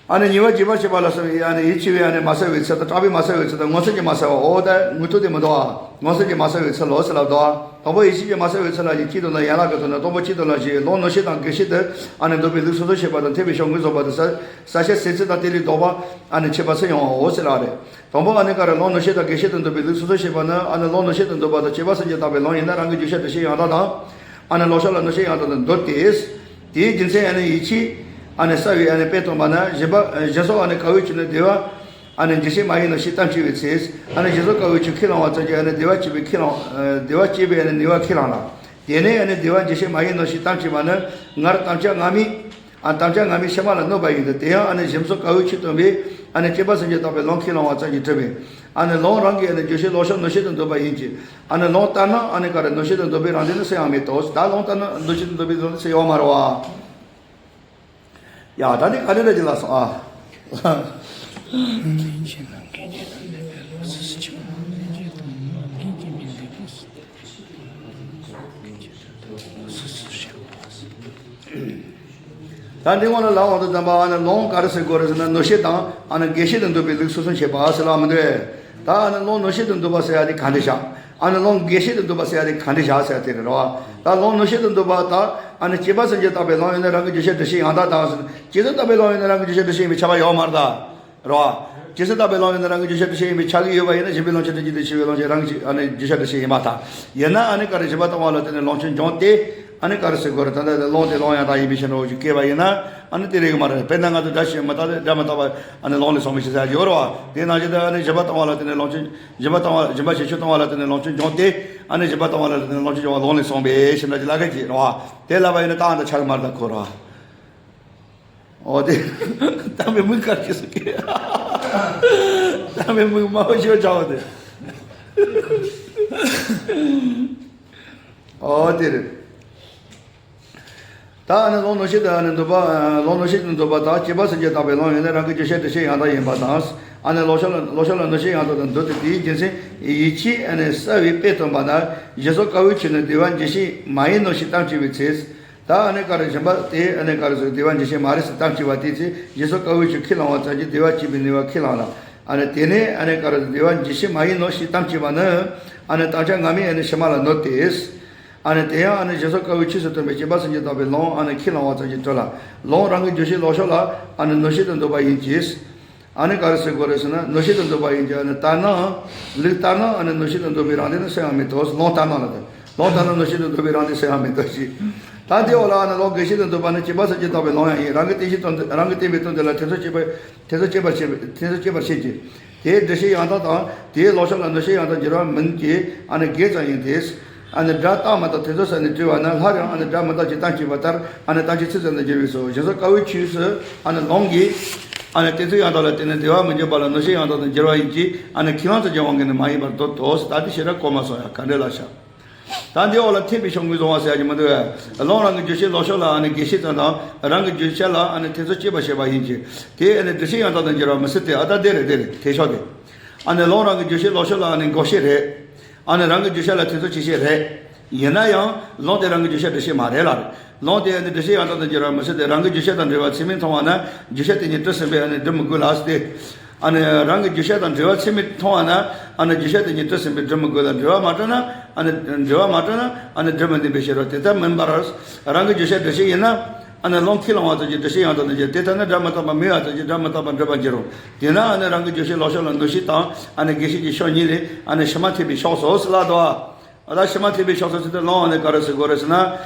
ཨ་ནི་གཉིས་པ་རྒྱས་པར་བྱེད་པ་ལ་སོགས་པའི་ཨ་ནི་ཡིད་ཆེས་པའི་ཨ་ནི་མ་གསལ་བའི་ཚུལ་དང་། གྲགས་པའི་མ་གསལ་བའི་ཚུལ་དང་། མངོན་སུམ་གྱི་མ་གསལ་བ། འོ་ད་མངོན་རྟོགས་དེ་མི་འདུག་ཨ། མངོན་སུམ་གྱི་མ་གསལ་བའི་ཚུལ་ལོ་ཟེར་ལབ་འདུག་ཨ། དང་པོ་ཡིད་ཆེས་ཀྱི་མ་གསལ་བའི་ཚུལ་ལ་ཡིན། སྤྱིའི་དོན་དང་ཡན་ལག་གི་དོན་ནི། སྟོང་པ་སྤྱིའི་དོན་ལ་བཞི། ལུང་ནོར་བཤད་དང་འགལ་བཤད་དུ་ཨ་ནི་འདོད་པའི་ལུགས་སོ་སོར་བཤད་པ་དང་། འཐད་པའི་ཕྱོགས་ངོས་བཟུང་བ་དང་། གསལ་བྱེད་ཟེར་ཚུལ་དང་དེ་ལས་ལྡོག་པ་ཨ་ནི་འཆད་པ་གསུམ་ཡོང་བའོ་ཟེར་ལབ་རེད། དང་པོ་ཨ་ནི་ག་རེ། ལུང་ནོར་བཤད་དང་འགལ་བཤད་དུ་འདོད་པའི་ལུགས་སོ་སོར་བཤད་པ་ནི། ཨ་ནི་ལུང་ནོར་བཤད་དུ་འདོད་པ་དང་། སྐྱེས་པ་སེམས་ཅན་བཏགས་པའི་ལུང་ཡིན་ན་རང་གི་རྒྱུ་ཆ་འགྲེལ་བཤད་ཡང་དག་དང་། ཨ་ནི་ལོག་ཤར་ལ་ནོར་བཤད་ཡང་དག་དང་འདོད་དེ། དེའི་རྒྱུ་མཚན་ཨ་ནི་ཡིད་ཆེས་ཨ་ནི་གསལ་བའི་ཨ་ནི་དཔེ་སྟོན་པ་ན། སྦྱིན་པ་སྦྱིན་སོགས་ཨ་ནི་དཀའ་བའི་ཆོས་ནི་བདེ་བ་ཨ་ནི་འགྱུར་བྱེད་མ་ཡིན་ནོ་ཞེས་གཏམ་བྱེད་པའི་ཚེ། ཨ་ནི་སྦྱིན་སོགས་དཀའ་བའི་ཆོས་ཁས་བླངས་པ་ཙམ་གྱིས་ཨ་ནི་བདེ་བ་སྐྱེས་པའི་ཁས་བླངས། ཨ་བདེ་བ་སྐྱེས་པའི་ཨ་ནི་ནུས་པ་ཁས་བླངས་ལ། དེ་ནས་ཨ་ནི་བདེ་བ་འགྱུར་བྱེད་མ་ཡིན་ནོ་ཞེས་གཏམ་བྱེད་པ་ནི། སྔར་དམ་བཅའ་སྔ་མའི་ཨ་དམ་བཅའ་སྔ་མའི་ཕྱི་མ་ལ་གནོད་པ་ཡིན་ཏེ། དེ་ཡང་ཨ་ནི་སྦྱིན་སོགས་དཀའ་བའི་ཆོས་སྟོན་པའི་ཨ་ནི་སྐྱེས་པ་སེམས་ཅན་བཏགས་པའི་ལུང་ཁས་བླངས་པ་ཙམ་གྱིས་གྲུབ་པས། ཨ་ནི་ལུང་རང་གི་ཨ་ནི་རྒྱུ་ཆ་ལོག་ཤར་ནོར་བཤད་དུ་འདོད་པ་ཡིན་གྱི། ཨ་ནི་ལུང་ལྟར་ན་ཨ་ནི་ག་རེ། ནོར་བཤད་དུ་འདོད་པའི་རང་དོན་ནི་སུ་ཡང་མེད་དོ། ད་ལུང་ལྟར་ན་ནོར་བཤད་དུ་འདོད་པའི་རང་དོན་སུ་ཡང་མ་རེད་བ། ཡ་ད་ནི་ག་རེ་རེད་ཅེས་ལབ་སོང་ཨ། ད་འདི་སྔོན་ལ་ལབ་འོང་དུས་ཙམ་པ་ཨ་ནི་ལུང་ག་རེ་ཟེར་དགོས་རེད་ཟེར་ན། ནོར་བཤད་དང་ཨ་ནི་འགལ་བཤད་དུ་འདོད་པའི་ལུགས་སོ་སོར་འཆད་པ་ཟེར་ལབ་མི་འདུག་ད་ཨ་ནི་ལུང་ནོར་བཤད་དུ་འདོད་པ་ཟེར་ཡ་དེ་ག་འདྲ་བཞག་ཨ་ནི་ལུང་འགལ་བཤད་དུ་འདོད་པ་ཟེར་ཡ་དེ་ག་འདྲ་བཞག་ཟེར་ཡ་དེ་རེད་རོ། ད་ལུང་ནོར་བཤད་དུ་འདོད་པ་དང་། ཨ་ནི་སྐྱེས་པ་སེམས་ཅན་བཏགས་པའི་ལུང་ཡིན་ན་རང་གི་རྒྱུ་ཆ་འགྲེལ་བཤད་ཡང་དག་དང་ཟེར། སྐྱེས་སེམས་བཏགས་པའི་ལུང་ཡིན་ན་རང་གི་རྒྱུ་ཆ་འགྲེལ་བཤད་ཡིན་པའི་ཁྱབ་པ་ཡོད་མ་རེད་ད། རེད་བ། སྐྱེས་སེམས་བཏགས་པའི་ལུང་ཡིན་ན་རང་གི་རྒྱུ་ཆ་འགྲེལ་བཤད་ཡིན་པའི་ཁྱབ་ཀྱི་ཡོད་པ་ཡིན་ན། གཞན་པའི་ལུང་ཆོས་ཅན་གྱི་དོན་ཆེ་བའི་ལུང་ཆོས་རང་གི་ཨ་ནི་རྒྱུ་ཆ་འགྲེལ་བཤད་ཡིན་པ་དང་། ཡིན་ན་ཨ་ནི་ག་རེ། སྦྱིན་པ་བཏང་བ་ལ་བརྟེན་ནས་ལུང་ཆོས་འབྱུང་སྟེ། ཨ་ནི་ག་རེ་ཟེར་དགོས་རེད། ད་ལྟ་ལུང་དེ་ལུང་ཡང་དག་ཡིན་པའི་ཕྱིར་རོ་ཞེས་བཀོད་པ་ཡིན་ན། ཨ་ནི་དེ་རེད་གི་མ་རེད། དཔེར་ན་ང་ཚོ་སྒྲ་ཞིག་མི་རྟག་སྟེ་སྒྲ་མི་རྟག་པ་ཨ་ནི་ལུང་ལས་གསུངས་པའི་ཕྱིར་ཟེར་ཡ་ཡོད་རེད་བ། དེ་ནང་བཞིན་དུ་ཨ་ནི་བཞིན་པ་བཏང་བ་ལ་བརྟེན་ནས་ལུང་ཆོས། བཞིན་པ་བཏང་བ། བཞིན་པ་བྱས་ཆོས་བཏང་བ་ལ་བརྟེན་ནས་ལུང་ཆོས་འབྱུང་སྟེ། ཨ་ནི་བཞིན་པ་བཏང་བ་ལ་བརྟེན་ནས་ལུང་ཆོས་འབྱུང་བ་ལུང་ལས་གསུངས་པའི་ཕྱིར་འདྲ་ཅིག་ལབ་མཁན་ཅིག་རེད་བ། དེ་ལབ་པ་ཡིན་ན་རྟགས་འདི་ཆགས་གི་མ་རེད། ད་གོ་ར། འོ་དེ། དམ་པའི་མིག་དཀར་གྱིས་སུ་སྐྱེ། དམ་པའི་མིག་དམར་པོ་ཞེས་བྱ་བ་དེ། འོ་དེ་རེད། ད་ཨ་ནི་ལུང་གནོད་བྱེད་དུ་ཨ་ནི་འདོད་པ། ལུང་གནོད་བྱེད་དུ་འདོད་པ་དང་བཅས་པ་སེམས་ཀྱིས་བཏགས་པའི་ལུང་ཡིན་ན་རང་གི་རྒྱུ་ཤེས་འདུ་ཤེས་ཡང་དག་ཡིན་པ་དང་། ཨ་ནི་ལོག་ཕྱོགས་ལ། ལོག་ཕྱོགས་ལ་གནོད་བྱེད་ཡང་དག་ཏུ་འདོད་དེ་དེའི་རྒྱུ་མཚན་ཡིད་ཆེས་ཨ་ནི་གསལ་བའི་དཔེ་སྟོན་པ་ན། སྦྱིན་སོགས་དཀའ་བའི་ཆོས་ནི་དེ་བ་འགྱུར་ཤེས་མ་ཡིན་ནོ་ཞེས་གཏམ་བྱས་པའི་ཚེ། ད་ཨ་ནི་ག་རེ་བཞིན་པ་དེ་ཨ་ནི་ག་རེ་ཟེར། དེ་བ་འགྱུར་ཤེས་མ་རེད་ཟེར་གཏམ་བྱས་པ་དེའི་ཚེ། སྦྱིན་སོགས་དཀའ་བའི་ཆོས་ཁས་བླང་བ་ཙམ་གྱིས་དེ་བ་བྱས་པའི་ནུས་པ་ཁས་བླངས་ལ། ཨ་ནི་དེ་ནས་ཨ་ནི་ག་རེ་ཟེར། དེ་བ་འགྱུར་ཤེས་མ་ཡིན་ནོ་ཞེས་གཏམ་བྱས་པ་ནི། ཨ་ནི་དམ་བཅའ་སྔ་མའི་ཨ་ནི་ཕྱི་མ་ལ་གནོད་དེ། ཨ་ནི་དེ་ཡང་ཨ་ནི་སྦྱིན་སོགས་དཀའ་བའི་ཆོས་སུ་སྟོན་པའི་བཅས་པ་སེམས་ཀྱིས་བཏགས་པའི་ལུང་ཨ་ནི་ཁས་བླང་བ་ཙམ་གྱིས་གྲུབ་ལ། ལུང་རང་གི་རྒྱུ་ཤེས་ལོག་ཕྱོགས་ལ་ཨ་ནི་གནོད་བྱེད་དུ་འདོད་པ་ཡིན་གྱི། ཨ་ནི་ག་རེ་ཟེར་དགོས་རེད་ཟེར་ན། གནོད་བྱེད་དུ་འདོད་པ་ཡིན་གྱི། ཨ་ནི་ལྟར་སྣང་། ལུགས་ལྟར་སྣང་ཨ་ནི་གནོད་བྱེད་དུ་འདོད་པའི་རང་དོན་ནི་སུ་ཡང་མི་འདོད། ལུང་ལྟར་སྣང་ལ་ལྟ། ལུང་ལྟར་སྣང་གནོད་བྱེད་དུ་འདོད་པའི་རང་དོན་སུ་ཡང་མི་འདོད་ཅིང་། ད་དེའི་འོག་ལ་ཨ་ནི་ལུང་དགེ་བཤེས་དུ་འདོད་པ་ནི་བཅས་པ་སེམས་ཀྱིས་བཏགས་པའི་ལུང་ཡང་ཡིན། རང་གི་བསྟན་བྱའི་དོན་དུ། རང་གི་བསྟན་པའི་དོན་དུ་ལ་དེ་ཚོ་བཅས་པ། དེ་ཚོ་སྐྱེད་པར་བྱེད། དེ་ཚོ་སྐྱེད་པར་བྱེད་ཀྱི། དེའི་འདུ་ཤེས་ཡང་དག་དང་དེའི་ལོག་ཕྱོགས་ལ་གནོད་བྱེད་ཡང་དག་འགྱུར་བ་མིན་གྱི། ཨ་ནི་དགེ་ཙམ་ཡིན་ཏེ། ཨ་ནི་སྒྲ་རྟག་མ་རྟག་དེ་ཚོ་ས་ནས་དྲི་བ་ན། སླར་ཡང་ཨ་ནི་སྒྲ་མི་རྟག་ཅེས་གཏམ་བྱས་པ་ལྟར་ཨ་ནི་གཏམ་བྱེད་ཚིག་ཙམ་དུ་འགྱུར་བས་སོ། སྦྱིན་སོགས་དཀའ་བའི་ཆོས་སུ་ཨ་ནི་ལུང་གིས། ཨ་ནི་དེ་ཚོའི་ཡང་དག་ལ་བརྟེན་ནས་དེ་བ་མི་འགྱུར་བ་ལ་གནོད་བྱེད་ཡང་དག་ཏུ་འགྱུར་བ་ཡིན་གྱི། ཨ་ནི་ཁས་བླང་དུ་འགྱུར་བ་ངེས་ནི་མ་ཡིན་པར་འདོད་དོ། ད་དེ་ཞེ་དྲག་གོ་མ་སོང་ཡ། ག་འདྲ་ལབ་ཤག་ད་འདི་འོག་ལ་འཐད་པའི་ཕྱོགས་ཀུན་བཟུང་བ་ཟེར་ཡ་གྱི་མི་འདུག་ཨ། ལུང་རང་གི་རྒྱུ་ཤེས་ལོག་ཕྱོགས་ལ་ཨ་ནི་དགེ་བཤེས་ཙམ་དང་། རང་གི་རྒྱུ་ཤེས་ལ་ཨ་ནི་དེ་ཚོ་སྐྱེད་པར་བྱེད་པ་ཡིན་གྱི། དེ་ཨ་ནི་འདུ་ཤེས་ཡང་དག་ཏུ་འགྱུར་བ་མི་སྲིད་དེ། ཨ་ད་དེ་རེད། དེ་རེད། དེ་ཕྱོགས་དེ། ཨ་ནི་ལུང་རང་གི་རྒྱུ་ཤེས་ལོག་ཕྱོགས་ལ་ཨ་ནི་འགོག་བྱེད་རེད། ཨ་ནི་རང་གི་རྒྱུ་ཤེས་ལ་དེ་ཚོ་བྱེད་བྱེད་རེད། ཡིན་ན་ཡང་ལུང་དེ་རང་གི་རྒྱུ་ཤེས་འདུ་ཤེས་མ་རེད་ལ། ལུང་དེ་ཨ་ནི་འདུ་ཤེས་ཡང་དག་ཏུ་འགྱུར་བ་མི་སྲིད་དེ། རང་གི་རྒྱུ་ཤེས་དང་འབྲེལ་བ་ཚད་མས་མཐོང་བ་ན་རྒྱུ་ཤེས་དེ་ཉིད་གྲུབ་ཟིན་པས་ཨ་ནི་སྒྲུབ་མི་དགོས་ལ་ཟེར་ཏེ། ཨ་ནི་རང་གི་རྒྱུ་ཤེས་དང་འབྲེལ་བ་ཚད་མས་མཐོང་བ་ན་ཨ་ནི་རྒྱུ་ཤེས་དེ་ཉིད་གྲུབ་ཟིན་པས་སྒྲུབ་མི་དགོས་ལ། འབྲེལ་བ་མ་གྲུབ་ན་ཨ་ནི། འབྲེལ་བ་མ་གྲུབ་ན་ཨ་ནི་སྒྲུབ་མི་ནུས་པའི་ཕྱིར་རོ། དེ་ལྟར་མིན་པར། རང་གི་རྒྱུ་ཤེས་འདུ་ཤེས་ཡིན་ན། ཨ་ནི་ལུང་ཁས་བླང་བ་ཙམ་གྱིས་འདུ་ཤེས་ཡང་དག་ཏུ་འགྱུར། དེ་ལྟར་ན་སྒྲ་མི་རྟག་པ་མི་དབང་བ་ཙམ་གྱིས་སྒྲ་མི་རྟག་པར་འགྲུབ་པར་འགྱུར་རོ། དེས་ན་ཨ་ནི་རང་གི་རྒྱུ་ཤེས་ལོག་ཕྱོགས་ལ་གནོད་བྱེད་དང་ཨ་ནི་དགེ་བཤེས་ཀྱི་ཕྱོགས་གཉིས་ལས་ཨ་ནི་ཕྱི་མ་འཐད་པའི་ཕྱོགས་སོ་ཟེར་ལབ་འདུག་ཨ། ད་ཕྱི་མ་འཐད་པའི་ཕྱོགས་སོ་ཟེར་ཏེ་ལུང་ཨ་ནི་ག་རེ་ཟེར་དགོས་རེད་ཟེར་ན།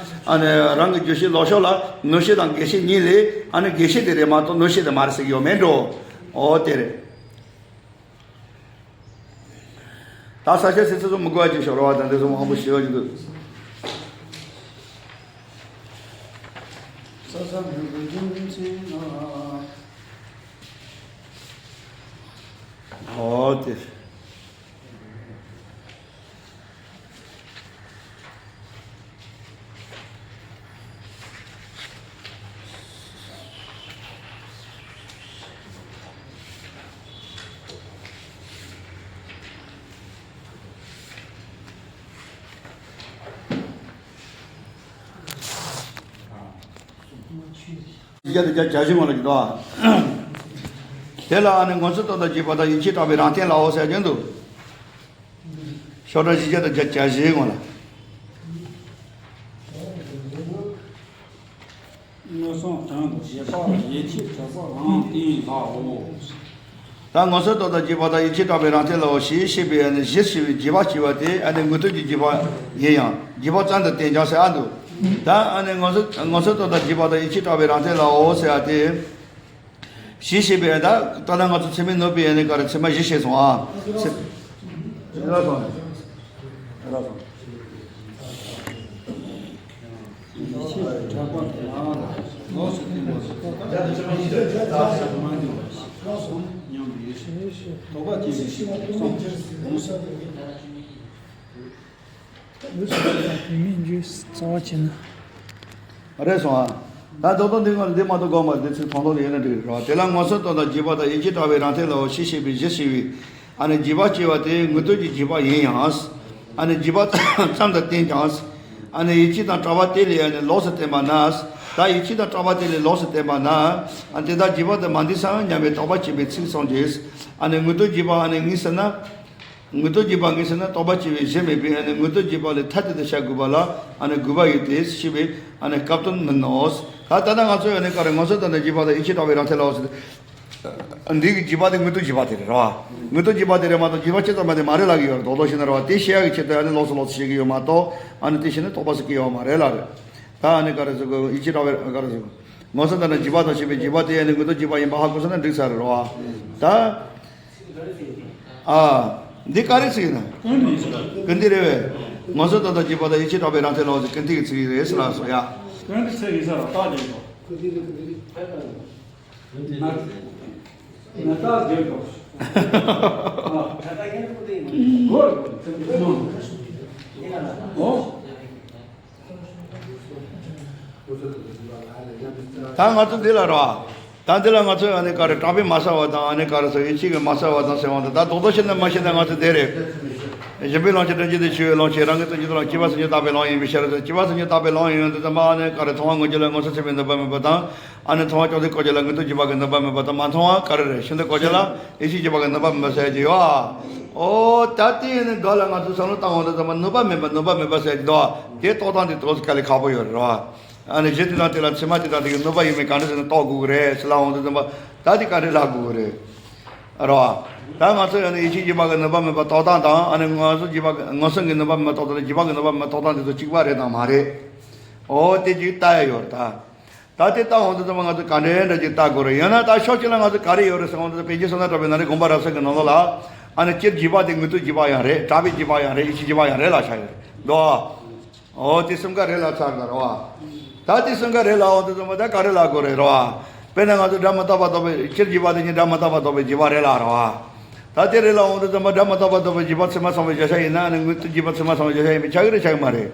ཨ་ནི་རང་གི་རྒྱུ་ཤེས་ལོག་ཕྱོགས་ལ་གནོད་བྱེད་དང་དགེ་བཤེས་གཉིས་ལས་ཨ་ནི་དགེ་བཤེས་དེ་རེད་མ་གཏོགས་གནོད་བྱེད་དེ་མ་རེད་ཟེར་གྱི་ཡོད་མེད་འགྲོ། འོ་དེ་རེད། ད་ས་སྐྱ་སི་ཚེ་ཚོ་མི་དགོས་པ་ཅིག་ཤོར་བ་དང་དེ་ཚོ་མང་པོ་ཞེ་བ་ཅིག་འདུག་ས་ས་མི་དགོས་རྒྱུ་མཚན་ལ། ཨོ་དེ། ཡ་དེ་བརྒྱ་བཞི་ངོ་ལ་གི་དོ། དེ་ལ་ཨ་ནི་མངོན་སུམ་རྟོགས་དང་རྗེས་དཔག་དང་ཡིད་ཆེས་བྲལ་བའི་རང་སྟེང་ལའོ་ཟེར་རྒྱུ་འདུག་ཤོག་གྲངས་བཞི་བརྒྱ་དང་བརྒྱད་བརྒྱ་བཞིའི་ངོ་ལ། མངོན་སུམ་དང་རྗེས་དཔག་ཡིད་ཆེས་བྲལ་བ་རང་སྟེང་ལའོ། ད་མངོན་སུམ་རྟོགས་དང་རྗེས་དཔག་དང་ཡིད་ཆེས་བྲལ་བའི་རང་སྟེང་ལའོ་ཞེས་བཤད་པའི་ཨ་ནི་གཞིར་བྱས་པའི་རྗེས་དཔག་ཅེས་པ་དེ་ཨ་ནི་དངོས་སྟོབས་ཀྱི་རྗེས་དཔག་ཡིན་ཡང་རྗེས་དཔག་ཙམ་དུ་བསྟན་ཀྱང་ཟེར་ཨ་འདུག་ད་ཨ་ནི་མངོན་སུམ་མངོན་སུམ་རྟོགས་དང་རྗེས་དཔག་དང་ཡིད་ཆེས་བྲལ་བའི་རང་སྟེང་ལའོ་ཟེར་ཨ་དེ། གཞི་ཤེས་པའི་ད་ད་ལྟ་ང་ཚོ་ཚད་མས་གནོད་པའི་ཡན་ལས་ག་རེ་ཚད་མ་བཞི་བཤད་སོང་ཨ། ཚད། ར་སོང་། ར་སོང་། ཡིད་ཆེས་བྲལ་བ་དང་ལོགས་སུ་བསྟན་པ་སོགས་ཚད་མ་བཞི་བཤད་སོང་སྙམ་པའི་དོགས་པ་སྐྱེས་པའི་བསམ་གོང་ས། ལུགས་སུ་བྱེད་པ་དེ་མིན་རྒྱུ་རྩ་བ་བྱས་ན། རེད་སོང་ཨ། ད་རྡོག་རྡོག་འདི་སྔོན་འདི་མ་གཏོགས་དགོངས་པ་འདི་ཚིག་ཐུང་ཐུང་དེ་ཡིན་ན་འགྲིག་རེད་བ། དེ་ལ་མངོན་སུམ་རྟོགས་དང་རྗེས་དཔག་དང་ཡིད་ཆེས་བྲལ་བའི་རང་སྟེང་ལའོ་ཞེས་བཤད་པའི་གཞིར་བྱས་པའི་ཨ་ནི་རྗེས་དཔག་ཅེས་པ་དེ་དངོས་སྟོབས་ཀྱི་རྗེས་དཔག་ཡིན་ཡང་། ཨ་ནི་རྗེས་དཔག་ཙམ་དུ་བསྟན་ཀྱང་། ཨ་ནི་ཡིད་ཆེས་དང་བྲལ་བ་དེ་ལས་ཨ་ནི་ལོགས་སུ་བསྟན་པ་ན། ད་ཡིད་ཆེས་དང་བྲལ་བ་དེ་ལས་ལོགས་སུ་བསྟན་པ་ན། ཨ་དེ་དག་རྗེས་དཔག་ཏུ་མ་འདུས་སམ་སྙམ་པའི་དོགས་པ་སྐྱེས་པའི་ཚིག་གསུངས་ཀྱི། ཨ་ནི་དངོས་སྟོབས་རྗེས་དཔག་ཨ་ནི་ངེས་ཟེར་ན། དངོས་སྟོབས་རྗེས་དཔག་ངེས་ཟེར་ན་དོགས་པ་སྐྱེ་བའི་གཞི་མེད་པས་ཨ་ནི་དངོས་སྟོབས་རྗེས་དཔག་ལས་ཐ་དད་དུ་བྱ་དགོས་པ་ལ་ཨ་ནི་དགོས་པ་ཡོད་དེ་ཞེས་པའི་ཨ་ནི་སྐབས་དོན་མིན་ནོ། ད་ལྟ་ང་ཚོས་ཨ་ནི་ག་རེ་མངོན་སུམ་རྟོགས་དང་རྗེས་དཔག་དང་ཡིད་ཆེས་བྲལ་བའི་རང་སྟེང་ལའོ་ཟེར། འདི་གི་རྗེས་དཔག་དེ་དངོས་སྟོབས་རྗེས་དཔག་དེ་རེད་ར་བ། དངོས་སྟོབས་རྗེས་དཔག་དེ་རེད་མ་གཏོགས་རྗེས་དཔག་སྤྱི་ཙམ་པ་དེ་མ་རེད་ལབ་ཀྱི་ཡོད་རེད། རྡོག་རྡོག་བཤད་ན་ར་བ། དེ་བཤད་ཡག་གི་ཆེད་དུ་ཨ་ནི་ལོགས་སུ་ལོགས་སུ་བཤད་ཀྱི་ཡོད་མ་གཏོགས་ཨ་ནི་དེ་བཤད་ན་དོགས་པ་ཟེར་གྱི་ཡོད་མ་རེད་ལབ་རེད། ད་ཨ་ནི་ག་རེ་ཟེར་དགོས། ཡིད་ཆེས་དྲག་པའི་ག་རེ་ཟེར་དགོས། མངོན་སུམ་ལྟར་སྣང་སྒྱིད་པ་དང་བཅས་པའི་སྒྱིད་པ་དེ་ཡང་ནི་དངོས་སྟོབས་སྒྱིད་པ་ཡིན་པ་ཧ་གོ་ཚར་ན་འགྲིག་ཚར་རེད་བ། ད། ཨ། འདི་ག་རེ་ཚིག་ཡིན་ན། ཀུན་འདི་རེད་བས། མངོན་སུམ་ལྟར་སྣང་སྒྱིད་པ་དང་ཡིད་ཆེས་དྲག་པའི་རང་མཚན་ལ་འོང་ཚེ་ཀུན་འདི་གི་ཚིག་རེད་ཟེར་ལ་སོ་ཡ། ཀུན་འདི་ཚིག་ཡིན་ས་ར་རྟགས་ཅན་པོ། ན་ན་རྟགས་ཅན་པོ། ཨ། ཨོ། ད་ང་ཚོ་འདི་ལ་ར། ད་འདི་ལ་ང་ཚོས་ཨ་ནི་ག་རེ་གྲགས་པས་མ་བསལ་བ་དང་ཨ་ནི་ག་རེ་ཟེར་ཡིད་ཆེས་ཀྱིས་མ་བསལ་བ་དང་ཟེར་བ་དང་ད་རྡོག་རྡོག་བཤད་ན་མ་བཤད་ན་ང་ཚོ་འདི་རེད། གཞན་ཕན་ལོངས་སྤྱོད་དོན་གཅིག་ཏུ་ཞུ་བའི་ལོངས་སྤྱོད་རང་གི་དོན་གཅིག་ཏུ་ལོངས་སྤྱོད་པ་སེམས་ཉིད་བརྟག་པའི་ལོངས་ཡིན་པའི་ཕྱིར་ཟེར། སྤྱོད་པ་སེམས་ཉིད་བརྟག་པའི་ལོངས་ཡིན་དུས་ཙམ་པ་ཨ་ནི་ག་རེ་མཐོང་བ་དངོས་རྒྱུ་ལ་མངོན་སུམ་ཚད་མའི་ནུས་པ་མེད་པ་དང་། ཨ་ནི་མཐོང་བ་ཅོག་ཙེ་བཀོད་རྒྱུ་ལ་དངོས་སྟོབས་སྒྱིད་པ་གི་ནུས་པ་མེད་པ་དང་མ་མཐོང་བ་ག་རེ་རེད། ཤིན་ཏུ་བཀོད་རྒྱུ་ལ་ཡིད་ཆེས་སྒྱིད་པ་གི་ནུས་པ་མེད་པ་ཟེར་གྱི་ཡོད་ཨ། ཨོ་ད་དེ་ཡིན་ནི་ག་ལ་ང་ཚོས་བསམ་བློ་བཏང་འོང་དུས་ཙམ་པ་ནུས་པ་མེད་པ་ནུས་པ་མེད་པ་ཟེར་གྱི་འདུག་ཨ། དེ་རྟོགས་སྟངས་དེ་ཏོག་ཙམ་དཀའ་ལས་ཁག་པོ་ཡོད་རེད་བ། ཨ་ནི་གཞི་དེ་དང་དེ་ལ་ཚད་མ་དེ་དང་དེ་གི་ནུས་པ་ཡོད་མེད་ག་འདྲ་ཟེར་ན་རྟོགས་དགོས་ཀྱི་རེད་ཟེར་ལབ་འོང་དུས་ཙམ་པ་ད་དེ་ག་འདྲ་ལབ་དགོས་ཀྱི་རེད། རེད་བ། ད་ང་ཚོས་ཨ་ནི་ཡིད་ཆེས་སྒྱིད་པ་གི་ནུས་པ་མེད་པ་རྟོགས་སྟངས་དང་ཨ་ནི་མངོན་སུམ་སྒྱིད་པ་གི་མངོན་སུམ་གྱི་ནུས་པ་མེད་པ་རྟོགས་སྟངས་དང་སྒྱིད་པ་གི་ནུས་པ་མེད་པ་རྟོགས་སྟངས་དེ་ཚོ་གཅིག་པ་རེད་དང་མ་རེད། ཨོ་དེ་གཅིག་ལྟ་ཡ་ཡོད་རེད་ད། ད་དེ་ལྟ་འོང་དུས་ཙམ་པ་ང་ཚོས་ག་འདྲའི་འདྲ་ཅིག་ལྟ་དགོས་རེད། ཡང་ན་ད་ཕྱོགས་གཅིག་ལ་ང་ཚོས་ག་རེ་ཡོད་རེད་ཟེར་འོང་དུས་པཎ་ཆེན་བསོད་ནམས་གྲགས་པའི་ནང་ནས་དགོངས་པ་རབ་གསལ་གྱི་ནང་ལོགས་ལ། ཨ་ནི་སྤྱིར་སྒྱིད་པ་དེ་དངོས་སྟོབས་སྒྱིད་པ་ཡང་རེད། གྲགས་པའི་སྒྱིད་པ་ཡང་རེད། ཡིད་ཆེས་སྒྱིད་པ་ཡང་རེད་ལབ་བཞག་ཡོད་རེད་འདུག་ཨ། ཨོ་དེ་གསུམ་ཀ་རེད་ལབ་ཚར་འདུག་རེད་བ། ད་དེ་གསུམ་ཀ་རེད་ལབ་འོང་དུས་ཙམ་པ་ད་ག་རེ་ལབ་དགོས་རེད་རེད་བ། དཔེར་ན་ང་ཚོས་སྒྲ་མི་རྟག་པ་རྟོགས་པའི་སྤྱིར་སྒྱིད་པ་དེ་ཉིད་སྒྲ་མི་རྟག་པ་རྟོགས་པའི་སྒྱིད་པ་རེད་ལབ་རེད་བ། ད་དེ་རེད་ལབ་འོང་དུས་ཙམ་པ་སྒྲ་མི་རྟག་པ་རྟོགས་པའི་སྒྱིད་པ་ཚད་མ་ཚང་བའི་བརྗོད་བྱ་ཡིན་ན་ཨ་ནི་དངོས་སྟོབས་སྒྱིད་པ་ཚད་མ་ཚང་བའི་བརྗོད་བྱ་ཡིན་པས་ཁྱབ་ཀྱི་རེད་ཁྱབ་ཀྱི་མ་རེད།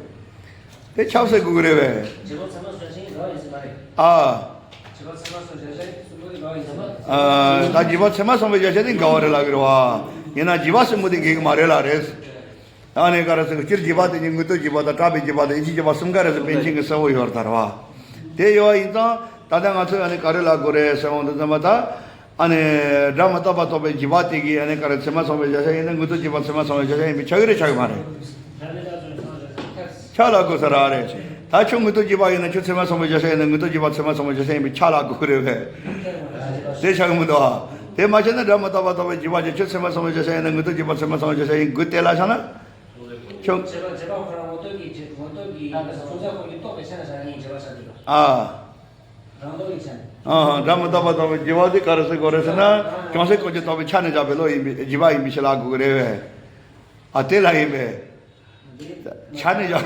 དེ་ཁྱབ་ཟེར་དགོས་ཀྱི་རེད་བས། བྱེད་པ་ཚད་མ་བརྗོད་བྱ་ཡིན་དགོས་ཡིན་ཟེར་མ་རེད། ཨ། བྱེད་པ་ཚད་མ་བརྗོད་བྱ་ཡིན་གསུམ་པོ་དེ་དགོས་ཡིན་ཟེར་མ་རེད། ཨ། ད་སྒྱིད་པ་ཚད་མ་ཚང་བའི་བརྗོད་བྱ་དེ་འགལ་བ་རེད་ལབ་ཀྱི་རེད་བ། ཡིན་ན་སྒྱིད་པ་གསུམ་པོ་དེ་འགལ་གྱི་མ་རེད་ལབ་རེད། ཨ་ནི་ག་རེ་ཟེར་གི་སྤྱིར་སྒྱིད་པ་དེ་ཉིད་དངོས་སྟོབས་སྒྱིད་པ་དང་གྲགས་པའི་སྒྱིད་པ་དང་ཡིད་ཆེས་སྒྱིད་པ་གསུམ་ཀ་རེད་ཟེར་པཎ་ཆེན་གྱིས་གསལ་བོ་ཡོད་རེད་ད་རེད་བ། དེ་ཡོད་པ་ཡིན་ཙང་ད་ལྟ་ང་ཚོས་ཨ་ནི་ག་རེ་ལབ་དགོས་རེད་ཟེར་འོང་དུས་ཙམ་པ་ད། ཨ་ནི། སྒྲ་མི་རྟག་པ་རྟོགས་པའི་སྒྱིད་པ་དེ་གིས་ཨ་ནི་ག་རེ་ཚད་མ་ཚང་བའི་བརྗོད་བྱ་ཡིན་ན་དངོས་སྟོབས་སྒྱིད་པ་ཚད་མ་ཚང་བའི་བརྗོད་བྱ་ཡིན་པས་ཁྱབ་ཀྱི་རེད་ཁྱབ་ཀྱི་མ་རེད། ཁྱབ་ལབ་དགོས་ས་རེད་རེད། ད་ཁྱོད་དངོས་སྟོབས་སྒྱིད་པ་ཡིན་ན་ཁྱོད་ཚད་མ་ཚང་བའི་བརྗོད་བྱ་ཡིན་ན་དངོས་སྟོབས་སྒྱིད་པ་ཚད་མ་ཚང་བའི་བརྗོད་བྱ་ཡིན་པས་ཁྱབ་ལབ་དགོས་ཀྱི་རེད་པས། དེ་ཁྱབ་ཀྱི་མི་འདུག་ཨ། དེ་མ་ཁྱབ་ན་སྒྲ་མི་རྟག་པ་རྟོགས་པའི་སྒྱིད་པ་ཅན་ཁྱོད་ཚད་མ་ཚང་བའི་བརྗོད་བྱ་ཡིན་ན་དངོས་སྟོབས་སྒྱིད་པ་ཚད་མ་ཚང་བའི་བརྗོད་བྱ་ཡིན་དགོས་དེ་ལབ་བྱ་ན། ཁྱོད། བྱེད་པ་བྱེད་པ་ཁོ་རང་ངོ་སྟོབས་ཀྱིས་བྱེད་ངོ་སྟོབས་ཀྱིས་ཅུང་ཟད་ཁོ་གཉིས་རྟོགས་པའི་ཆ་ནས་བྱ་ངེས་བྱེད་པ་ཆགས་འདུག་ཨ། རང་སྟོབས་ཀྱི་ཆ་ནས། ཨ། སྒྲ་མི་རྟག་པ་རྟོགས་པའི་སྒྱིད་པ་དེ་ག་རེ་ཟེར་དགོས་རེད་ཟེར་ན། ཅུང་ཟད་ཁོ་གཉིས་རྟོགས་པའི་ཆ་ནས་བཞག་པའི་བློ་ཡིན་པས་སྒྱིད་པ་ཡིན་པའི་ཕྱིར་ལབ་དགོས་ཀྱི་རེད་པས། ཨ་དེ་ལ་ཡིན་པས། ཆ་ནས་བཞག་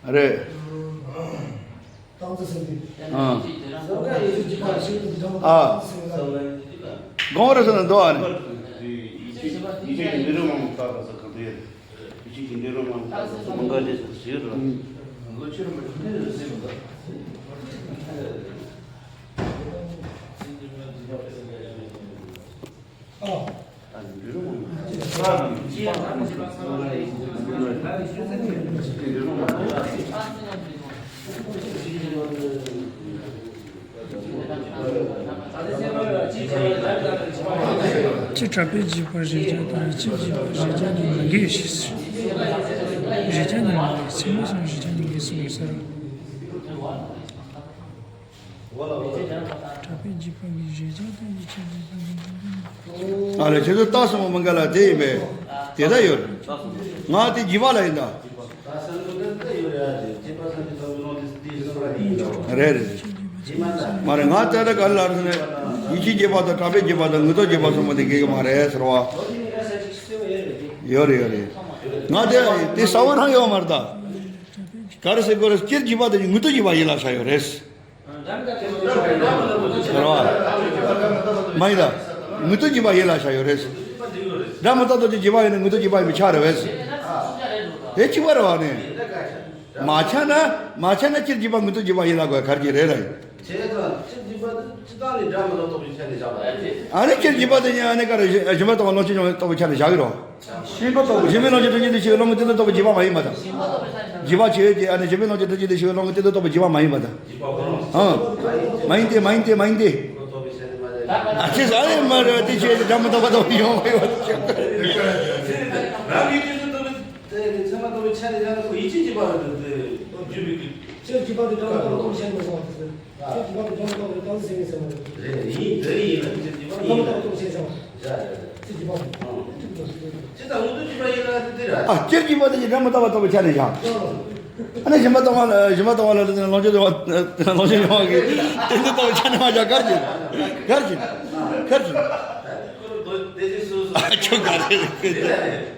ཨ། རེད་རེད་རེད། རེད། ཨ། ཨ། དགོངས་རེད་ཟེར་ན་འདུག་ཨ་ནི། སྤྱིར་གྲགས་པའི་སྒྱིད་པ་རེག་བྱ་དང་ཡིད་ཆེས་སྒྱིད་པ་རེག་བྱ་ནི་མི་འགལ་ཞེས་ཟེར། རེག་བྱ་ནི་མི་འགལ། ཚད་མ་ཚང་བའི་རེག་བྱ་ནི་འགལ་གསུངས་ཡོད་ས་རེད། གྲགས་པའི་སྒྱིད་པ་གི་རེག་བྱ་དང་ཡིད་ཆེས་སྒྱིད་པ་གི། ཨ་ལས་ཁྱེད་ཚོ་རྟགས་གསུམ་པོ་མི་འགལ་ལ་དེ་ཡིན་པས། དེ་ལྟར་ཡོད། ང་དེ་སྒྱིད་པ་ལ་ཡིན་ད། རེད་རེད། མ་རེད་ང་ལྟ་ད་ག་ལ་རེད་ཟེར་ན། ཡིད་ཆེས་སྒྱིད་པ་དང་གྲགས་པའི་སྒྱིད་པ་དང་དངོས་སྟོབས་སྒྱིད་པ་གསུམ་པོ་དེ་འགལ་གི་མ་རེད་ཟེར་བ། ཡོད་རེད་ཡོད་རེད། ང་དེ་དེ་ས་བོན་རང་ཡོད་མ་རེད་ད། ག་རེ་ཟེར་དགོས་རེད། སྤྱིར་སྒྱིད་པ་དེ་དངོས་སྟོབས་སྒྱིད་པ་ཡིན་ལབ་བྱ་ཡོད་རེད། རེད་བ། མ་ཡིན་ད། དངོས་སྟོབས་སྒྱིད་པ་ཡིན་ལབ་བྱ་ཡོད་རེད། སྒྲ་མི་རྟག་སྟོབས་ཀྱི་སྒྱིད་པ་ཡིན་ན་དངོས་སྟོབས་སྒྱིད་པ་ཡིན་པས་ཁྱབ་རེད་བས། དེ་གཅིག་པ་རེད་བ་ནི། མ་ཁྱབ་ན། མ་ཁྱབ་ན་སྤྱིར་སྒྱིད་པ་དངོས་སྟོབས་སྒྱིད་པ་ཡིན་ལབ་དགོས་ག་རེ་རེད་ལ་ཡིན། བྱས་ཙང་སྤྱིར་སྒྱིད་པ་དེ་སྤྱིར་བཏང་ནས་སྒྲ་མི་རྟག་སྟོབས་ཀྱི་ཆ་ནས་བཞག་པ་རེད། ཨ་ནི་སྤྱིར་སྒྱིད་པ་དེ་ཡང་ཨ་ནི་ག་རེ་གཞན་པ་རྟོགས་པ་ལོངས་སྤྱོད་རྙོག་པའི་རྟོགས་པའི་ཆ་ནས་བཞག་གི་རེད། གཞན་པ་རྟོགས་པའི་གཞན་པའི་ལོངས་སྤྱོད་དོན་གཅིག་ཏུ་ཞུགས་པའི་ལོངས་སྐུ་སྟེ་དོན་རྟོགས་པའི་སྒྱིད་པ་མ་ཡིན་པ་དང་། སྒྱིད་པ་བྱས་ཏེ་ཨ་ནི་གཞན་པའི་ལོངས་སྤྱོད་དོན་གཅིག་ཏུ་ཞུགས་པའི་ལོངས་སྐུ་སྟེ་དོན་རྟོགས་པའི་སྒྱིད་པ་མ་ཡིན་པ་དང་། ཨང་། མ་ཡིན་ཏེ་མ་ཡིན་ཏེ་མ་ཡིན་ཏེ། ཨ་ཅེ་ས་རེ་མ་རེད་དེ་བྱས་ཏེ་སྒྲ་མི་རྟག་པ་དང་ཡོང་བ་ཡོད། ཚད་མ་རྟོགས་པའི་ཆ་ནས་བཞག་ན་ཁོ་ཡིད་ཆེས་ཀྱི་བར་དུ་དེ་བརྒྱུད་པའི་གི། ཆོས་ཀྱི་བར་དུ་འདྲ་མི་འདྲ་བ་རྟོགས་ཤེས་མི་སོང་བ་དེ། ཆོས་ཀྱི་བར་དུ་འདྲ་མི་འདྲ་བ་རྟོགས་ཤེས་མི་སོང་བ་དེ། རེད། ཡིན། དེ་ཡིན་ན་ཆོས་ཀྱི་བར་ཡིན་ན། ཆོས་ཀྱི་བར་དུ། ཅི་ལྟར་མངོན་རྟོགས་ཀྱི་བར་ཡིན་ན་དེ་རེད། ཨ། སྤྱིར་གྱི་བར་དུ་ཡི་འདྲ་མི་འདྲ་བ་རྟོགས་པའི་ཆ་ནས་བཞག་ཨ་ནི་གཞན་པ་སྟོང་པ་ལ། གཞན་པ་སྟོང་པ་ལ་ལོངས་སྤྱོད་ཡོད་པ། ལོངས་སྤྱོད་ཡོད་པ་གི་དེ་འདྲ་རྟོགས་པའི་ཆ་ནས་མ་བཞག་གར་གྱི། གར་གྱི། གར་གྱི། ཁྱོད་ག་རེ་རེད།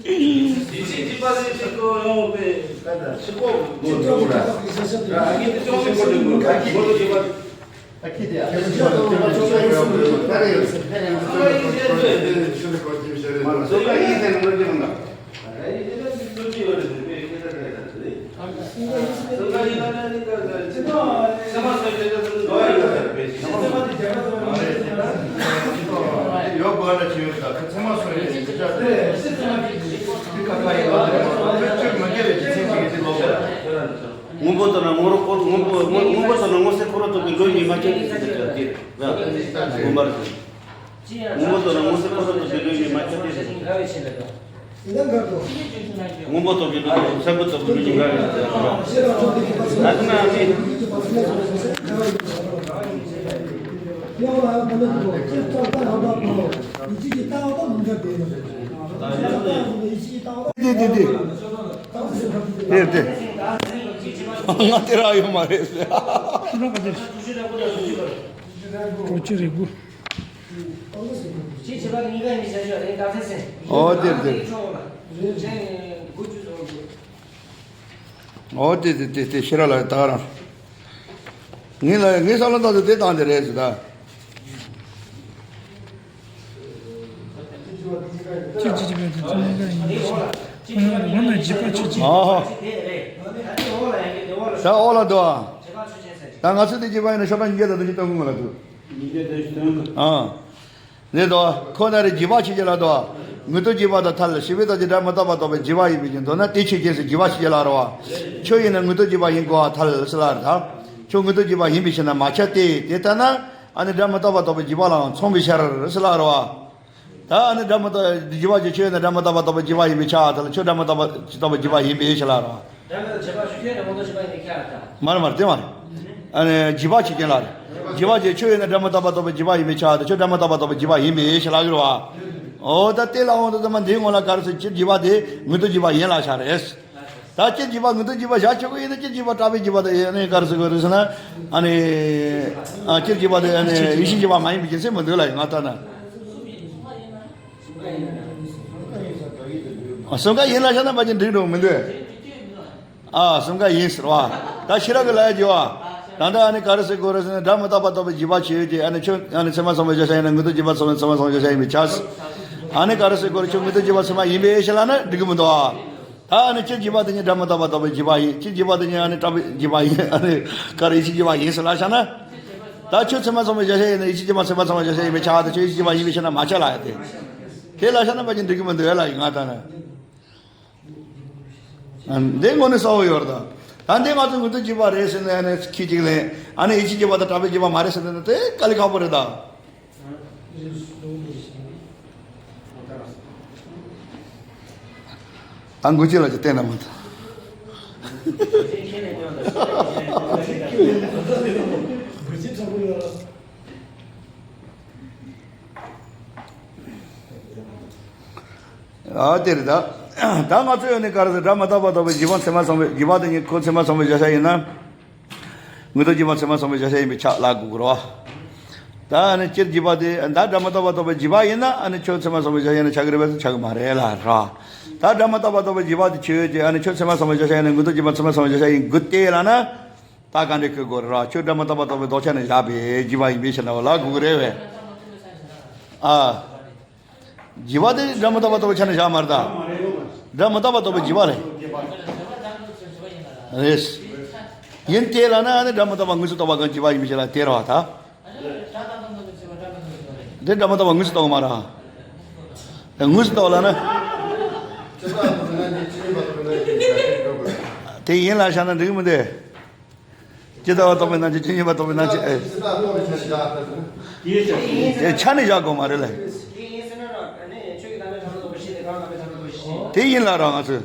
ཡིད་ཆེས་ཀྱི་བར་དུ་ཡིད་ཆེས་ཀྱི་ཡོང་བའི་ཕྱི་སྐོར་གྱི་སྒོ་འགྲོ་བ་ར། ཨ་ནི་དེ་ཅུང་ཟད་སྐོར་དུ་མངོན་རྟོགས་ཀྱི་བར་དུ། སྔོན་པོ་དང་ན་ངོ་རོ་སྐོར། སྔོན་པོ། སྔོན་པོ་དང་ན་མངོན་གསལ་འཁོར་བ་རྟོགས་པའི་བློ་ཡིས་མ་ཁྱབ་སྟེ་ཟེར་ཏེ། དེ་ལ་མངོན་པར་ཟེར། སྔོན་པོ་དང་ན་མངོན་གསལ་འཁོར་བ་རྟོགས་པའི་བློ་ཡིས་མ་ཁྱབ་སྟེ་ཟེར་ཏེ། སྔོན་པོ་རྟོགས་པའི་བློ་དང་སེམས་པ་རྟོགས་པའི་བློ་གཉིས་འགལ་བའི་ཚུལ་ལ། ད་ནི་དེ་དེ་དེ། དེ་དེ། ང་དེ་རག་ཡོད་མ་རེད་ཟེར། གོ་ཅི་རེད་གོ། ཨོ་དེ་དེ། ཨོ་དེ་དེ་དེ་དེ་ཤེས་ར་ལ་ད་རང་། ངས་ལ་ངས་བསམ་བློ་བཏང་དུས་དེ་བཏང་དེ་རེད་ཟེར་ད། གཅིག་གཅིག་གཅིག་པའི་དུས་ཚོད་ནས་ཀ་ཡིན་ཞིང་། ཁོ་རང་གི་ངོ་ནས་འཇིགས་པ་ཆོས་ཅན། ཨ་ཧོ། ད་ཨོ་ལ་འདུག་ཨ། ད་ང་ཚོ་དེ་འཇིགས་པ་ཡིན་ན་ཤོ་ཕ་ཉིས་བརྒྱ་དང་བདུན་ཅུ་དོན་དགུ་ལ་འདུག་ཉིས་བརྒྱ་དོན་དགུ། ཨ། ནས་དོ། ཁོ་ན་རེ་འཇིགས་པ་ཆོས་ཅན་ལ་དོ། མངོན་རྟོགས་འཇིགས་པ་དང་ཐལ། ཞི་བའི་རྟགས་ཀྱིས་སྒྲ་མི་རྟག་པ་རྟོགས་པའི་འཇིགས་པ་ཡིན་པའི་ཕྱིར། མདོར་ན་དེ་ཆོས་ཅན་ཟེར་འཇིགས་པ་ཆོས་ཅན་ལ་རེད་བ། ཁྱོད་ཡིན་ན་མངོན་རྟོགས་འཇིགས་པ་ཡིན་དགོས་པ་ཐལ་ཟེར་ལ་རེད་ད། ཁྱོད་མངོན་རྟོགས་འཇིགས་པ་ཡིན་པའི་ཕྱིར་ན་མ་ཁྱབ་སྟེ། དེ་ལྟ་ན། ཨ་ནི་སྒྲ་མི་རྟག་པ་རྟོགས་པའི་འཇིགས་པ་ལའང་མཚུངས་པའི་ཕྱིར་ཟེར་ལ་རེད་བ། ད་ཨ་ནི་སྒྲ་མི་རྟག་འཇིགས་པ་ཅན་ཁྱོད་ཡིན་ན་སྒྲ་མི་རྟག་པ་རྟོགས་པའི་འཇིགས་པ་ཡིན་པའི་ཕྱིར་ཐལ། ཁྱོད་སྒྲ་མི་རྟག་པ་རྟོགས་པའི་འཇིགས་པ་ཡིན་པའི་ཕྱིར་ལ་རེད་བ། སྒྲ་མི་རྟག་འཇིགས་པ་ཆོས་ཅན་དང་མངོན་རྟོགས་འཇིགས་པ་ཡིན་པའི་ཁྱབ་པ་དང་། མ་རེད་མ་རེད། དེ་མ་རེད། ཨ་ནི་འཇིགས་པ་ཆོས་ཅན་ལ་རེད། འཇིགས་པ་ཅན་ཁྱོད་ཡིན་ན་སྒྲ་མི་རྟག་པ་རྟོགས་པའི་འཇིགས་པ་ཡིན་པའི་ཕྱིར་ཏེ། ཁྱོད་སྒྲ་མི་རྟག་པ་རྟོགས་པའི་འཇིགས་པ་ཡིན་པའི་ཕྱིར་ལ་གི་རེད་བ། འོ་ད་དེ་ལ་འོང་དུས་ཙམ་པ་འདིའི་ངོ་ལ་ག་རེ་ཟེར། སྤྱིར་འཇིགས་པ་དེ་མངོན་རྟོགས་འཇིགས་པ་ཡིན་ལ་ཤག་རེད། ད་སྤྱིར་འཇིགས་པ་མངོན་རྟོགས་འཇིགས་པ་བཞག་ཆོག་གི་ཡིན་ན། སྤྱིར་འཇིགས་པ་རྟག་པའི་འཇིགས་པ་དེ་ཡིན་ན་ག་རེ་ཟེར་དགོས་རེད་ཟེར་ན། ཨ་ནི། ཨ། སྤྱིར་འཇིགས་པ་དེ་ཨ་ནི་ཡིད་ཆེས་འཇིགས་པ་མ་ཡིན་པའི་རྒྱུ་མཚན་མི་འདུག་ལ་ང་ལྟ་ན། གསུམ་ཀ་ཡིན་ལ་ཤ་ན་པ་ཅིན་འགྲིག་འགྲོ་མི་འདུག་ཨ། གསུམ་ཀ་ཡིན་ཟེར་བ། ད་ཤེས་རབ་ཀྱི་ལ་ཡ་བརྗོད་བ། ད་ལྟ་ཨ་ནི་ག་རེ་ཟེར་དགོས་རེད་ཟེར་ན། སྒྲ་མི་རྟག་པ་རྟོགས་པའི་འཇིགས་པ་ཆོས་ཅན། ཨ་ནི་ཁྱོད་ཨ་ནི་ཚད་མ་ཚང་བའི་བརྗོད་བྱ་ཡིན་ན། མངོན་རྟོགས་འཇིགས་པ་ཚང་བའི་ཚད་མ་ཚང་བའི་བརྗོད་བྱ་ཡིན་པའི་ཕྱིར། ཨ་ནི་ག་རེ་ཟེར་དགོས་རེད། ཁྱོད་མངོན་རྟོགས་འཇིགས་པ་ཚད་མ་ཡིན་པའི་ཕྱིར་ལབ་ན་འགྲིག་གི་མི་འདུག་ཨ། ད་ཨ་ནི་སྤྱིར་འཇིགས་པ་དེ་ཉིད་སྒྲ་མི་རྟག་པ་རྟོགས་པའི་འཇིགས་པ་ཡིན། སྤྱིར་འཇིགས་པ་དེ་ཉིད་ཨ་ནི་རྟག་པའི་འཇིགས་པ་ཡིན། ཨ་ནི་ག་རེ་ཡིད་ཆེས་འཇིགས་པ་ཡིན་ཟེར་ལབ་བཞག་ན། ད་ཁྱོད་ཚད་མ་ཚང་བའི་བརྗོད་བྱ་ཡིན་ན། ཡིད་ཆེས་འཇིགས་པ་ཚད་མ་ཚང་བའི་བརྗོད་བྱ་ཡིན་པའི་ཕྱིར་ཏེ། ཁྱོད་ཡིད་ཆེས་འཇིགས་པ་ཡིན་པའི་ཕྱིར་ན་མ་ཁྱབ་ལ་ཡ་དེ། དེ་ལབ་བཞག་ན་པ་ཅིན་འགྲིག་གི་མི་འདུག་ལ་ཡིན་ང་ལྟ་ན། འདི་དངོས་གནས་གསལ་བོ་ཡོད་རེད་ད། ད་འདི་ང་ཚོ་མངོན་རྟོགས་འཇིགས་པ་རེད་ཟེར་ནས་ཨ་ནི་ཁྱི་གཅིག་ལས། ཨ་ནི་ཡིད་ཆེས་འཇིགས་པ་དང་རྟག་པའི་འཇིགས་པ་མ་རེད་ཟེར་ནས་དེ་དཀའ་ལས་ཁག་པོ་རེད་ད། ད་འགུལ་སྐྱོད་ལ་ཅིག་བལྟས་ན་མ་ཐག་ཨ་དེ་རེད་ད། ད་ང་ཚོས་ཡོད་ནི་ག་རེ་ཟེར། སྒྲ་མི་རྟག་པ་རྟོགས་པའི་འཇིགས་པ་ཚད་མ་ཚང་བའི་འཇིགས་པ་དེ་ཉིད་ཁོ་ཚད་མ་ཚང་བའི་བརྗོད་བྱ་ཡིན་ན། མངོན་རྟོགས་འཇིགས་པ་ཚད་མ་ཚང་བའི་བརྗོད་བྱ་ཡིན་པའི་ཕྱིར་ལབ་དགོས་ཀྱི་རེད་བ། ད་ནི་སྤྱིར་འཇིགས་པ་དེ་ད་སྒྲ་མི་རྟག་པ་རྟོགས་པའི་འཇིགས་པ་ཡིན་ན། ཨ་ནི་ཁྱོད་ཚད་མ་ཚང་བའི་བརྗོད་བྱ་ཡིན་ན་ཆགས་ཀྱི་རེད་པས་སུ་ཆགས་ཀྱི་མ་རེད་ལ་ར། ད་སྒྲ་མི་རྟག་པ་རྟོགས་པའི་འཇིགས་པ་དེ་ཆོས་ཅན། ཨ་ནི་ཁྱོད་ཚད་མ་ཚང་བའི་བརྗོད་བྱ་ཡིན་ན། མངོན་རྟོགས་འཇིགས་པ་ཚད་མ་ཚང་བའི་བརྗོད་བྱ་ཡིན་དགོས་ཏེ་ལབ་ན། ད་ག་འདྲ་ཁེལ་དགོས་ར། ཁྱོད་སྒྲ་མི་རྟག་པ་རྟོགས་པའི་ལྡོག་ཆ་ནས་བཞག་པའི་འཇིགས་པ་ཡིན་པའི་ཕྱིར་ན་བ་ལབ་དགོས་ཀྱི་རེད་པས། ཨ། འཇིགས་པ་དེ་སྒྲ་མི་རྟག་པ་རྟོགས་པའི་ཆ་ནས་བཞག་མ་རེད་ད། སྒྲ་མི་རྟག་པ་རྟོགས་པའི་འཇིགས་པ་རེད། རེད། ཡིན་ཏེ་ལབ་ན་ཨ་ནི་སྒྲ་མི་རྟག་པ་དངོས་སུ་རྟོགས་པ་གང་འཇིགས་པ་ཡིན་པའི་ཕྱིར་ལ་དེ་རེད་བ་ད། དེ་སྒྲ་མི་རྟག་པ་དངོས་སུ་རྟོགས་མ་རེད། དངོས་སུ་རྟོགས་ལབ་ན། དེ་ཡིན་ལབ་བཞག་ན་འགྲིག་གི་མི་འདུག་ཇི་ལྟ་བ་རྟོགས་པའི་སྣང་ཚུལ། ཇི་སྙེད་པ་རྟོགས་པའི་སྣང་ཚུལ། ཨེ། དེ་ཆ་ནས་བཞག་དགོས་མ་རེད་ལ། དེ་ཡིན་ལ་ར་ང་ཚོས།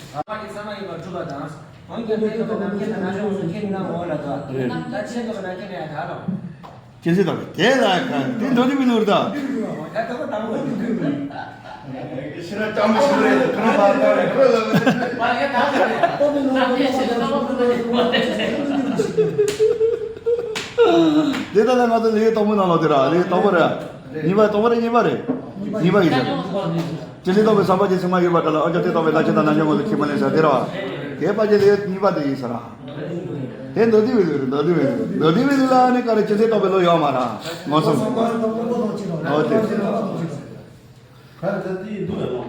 ཨ་མ་གི་ཚང་མ་ཡིན་པར་གྲུབ་པ་དང་། འོན་ཀྱང་དེ་ལྟ་བུ་ནམ་མཁའི་དང་ན་གཞོན་སོགས་ཁས་མི་གནང་ངོ་ལ་དོ། རེད། ད་ཆེ་མདོག་གི་ནམ་མཁའ་ནས་ཡང་དག་ལོ། ཅི་ཟེར་དང་དེ་ལ་ཁ་དེ་འདོད་དེ་མི་ལུར་ད། ཕྱི་ན་ཅང་མི་ཤི་རེད། ཁ་ན་བ་ད་རེད། ཁོ་ལ་དེ་ལྟ་ལ་ང་ཚོ་ལས་དང་པོ་ནང་ལོགས་དེ་ར་ལས་དང་པོ་རེད། གཉིས་པ་དང་པོ་རེད། གཉིས་པ་རེད། གཉིས་པ་ཡིན་ཟེར། ཅི་ཟེར་དང་པོའི་བསམ་པ་ཅི་སེམས་མ་ཡོད་པ་འདྲ་ལ་ཨ་ཅག་དེ་དང་པོའི་ལ་ཅི་དང་ན་ཉོ་ངོ་ལ་ཁྱི་མ་ལེན་ཟེར་དེ་ར། དེ་པ་ཅི་ལས་གཉིས་པ་དེ་ཡིན་ཟེར་ར། དེ་འདོད་དེ་བས་ལུར་འདོད་དེ་བས་ལུར་འདོད་དེ་བས་ལུར་ལ་ནི་ག་རེ་ཅི་ཟེར་དང་པོའི་ལོ་ཡོད་མ་ར། ངོ་སོང་། འོ་དེ། ག་རེ་ད་དེ་ཡིན་འདུག་ལ་ནོ།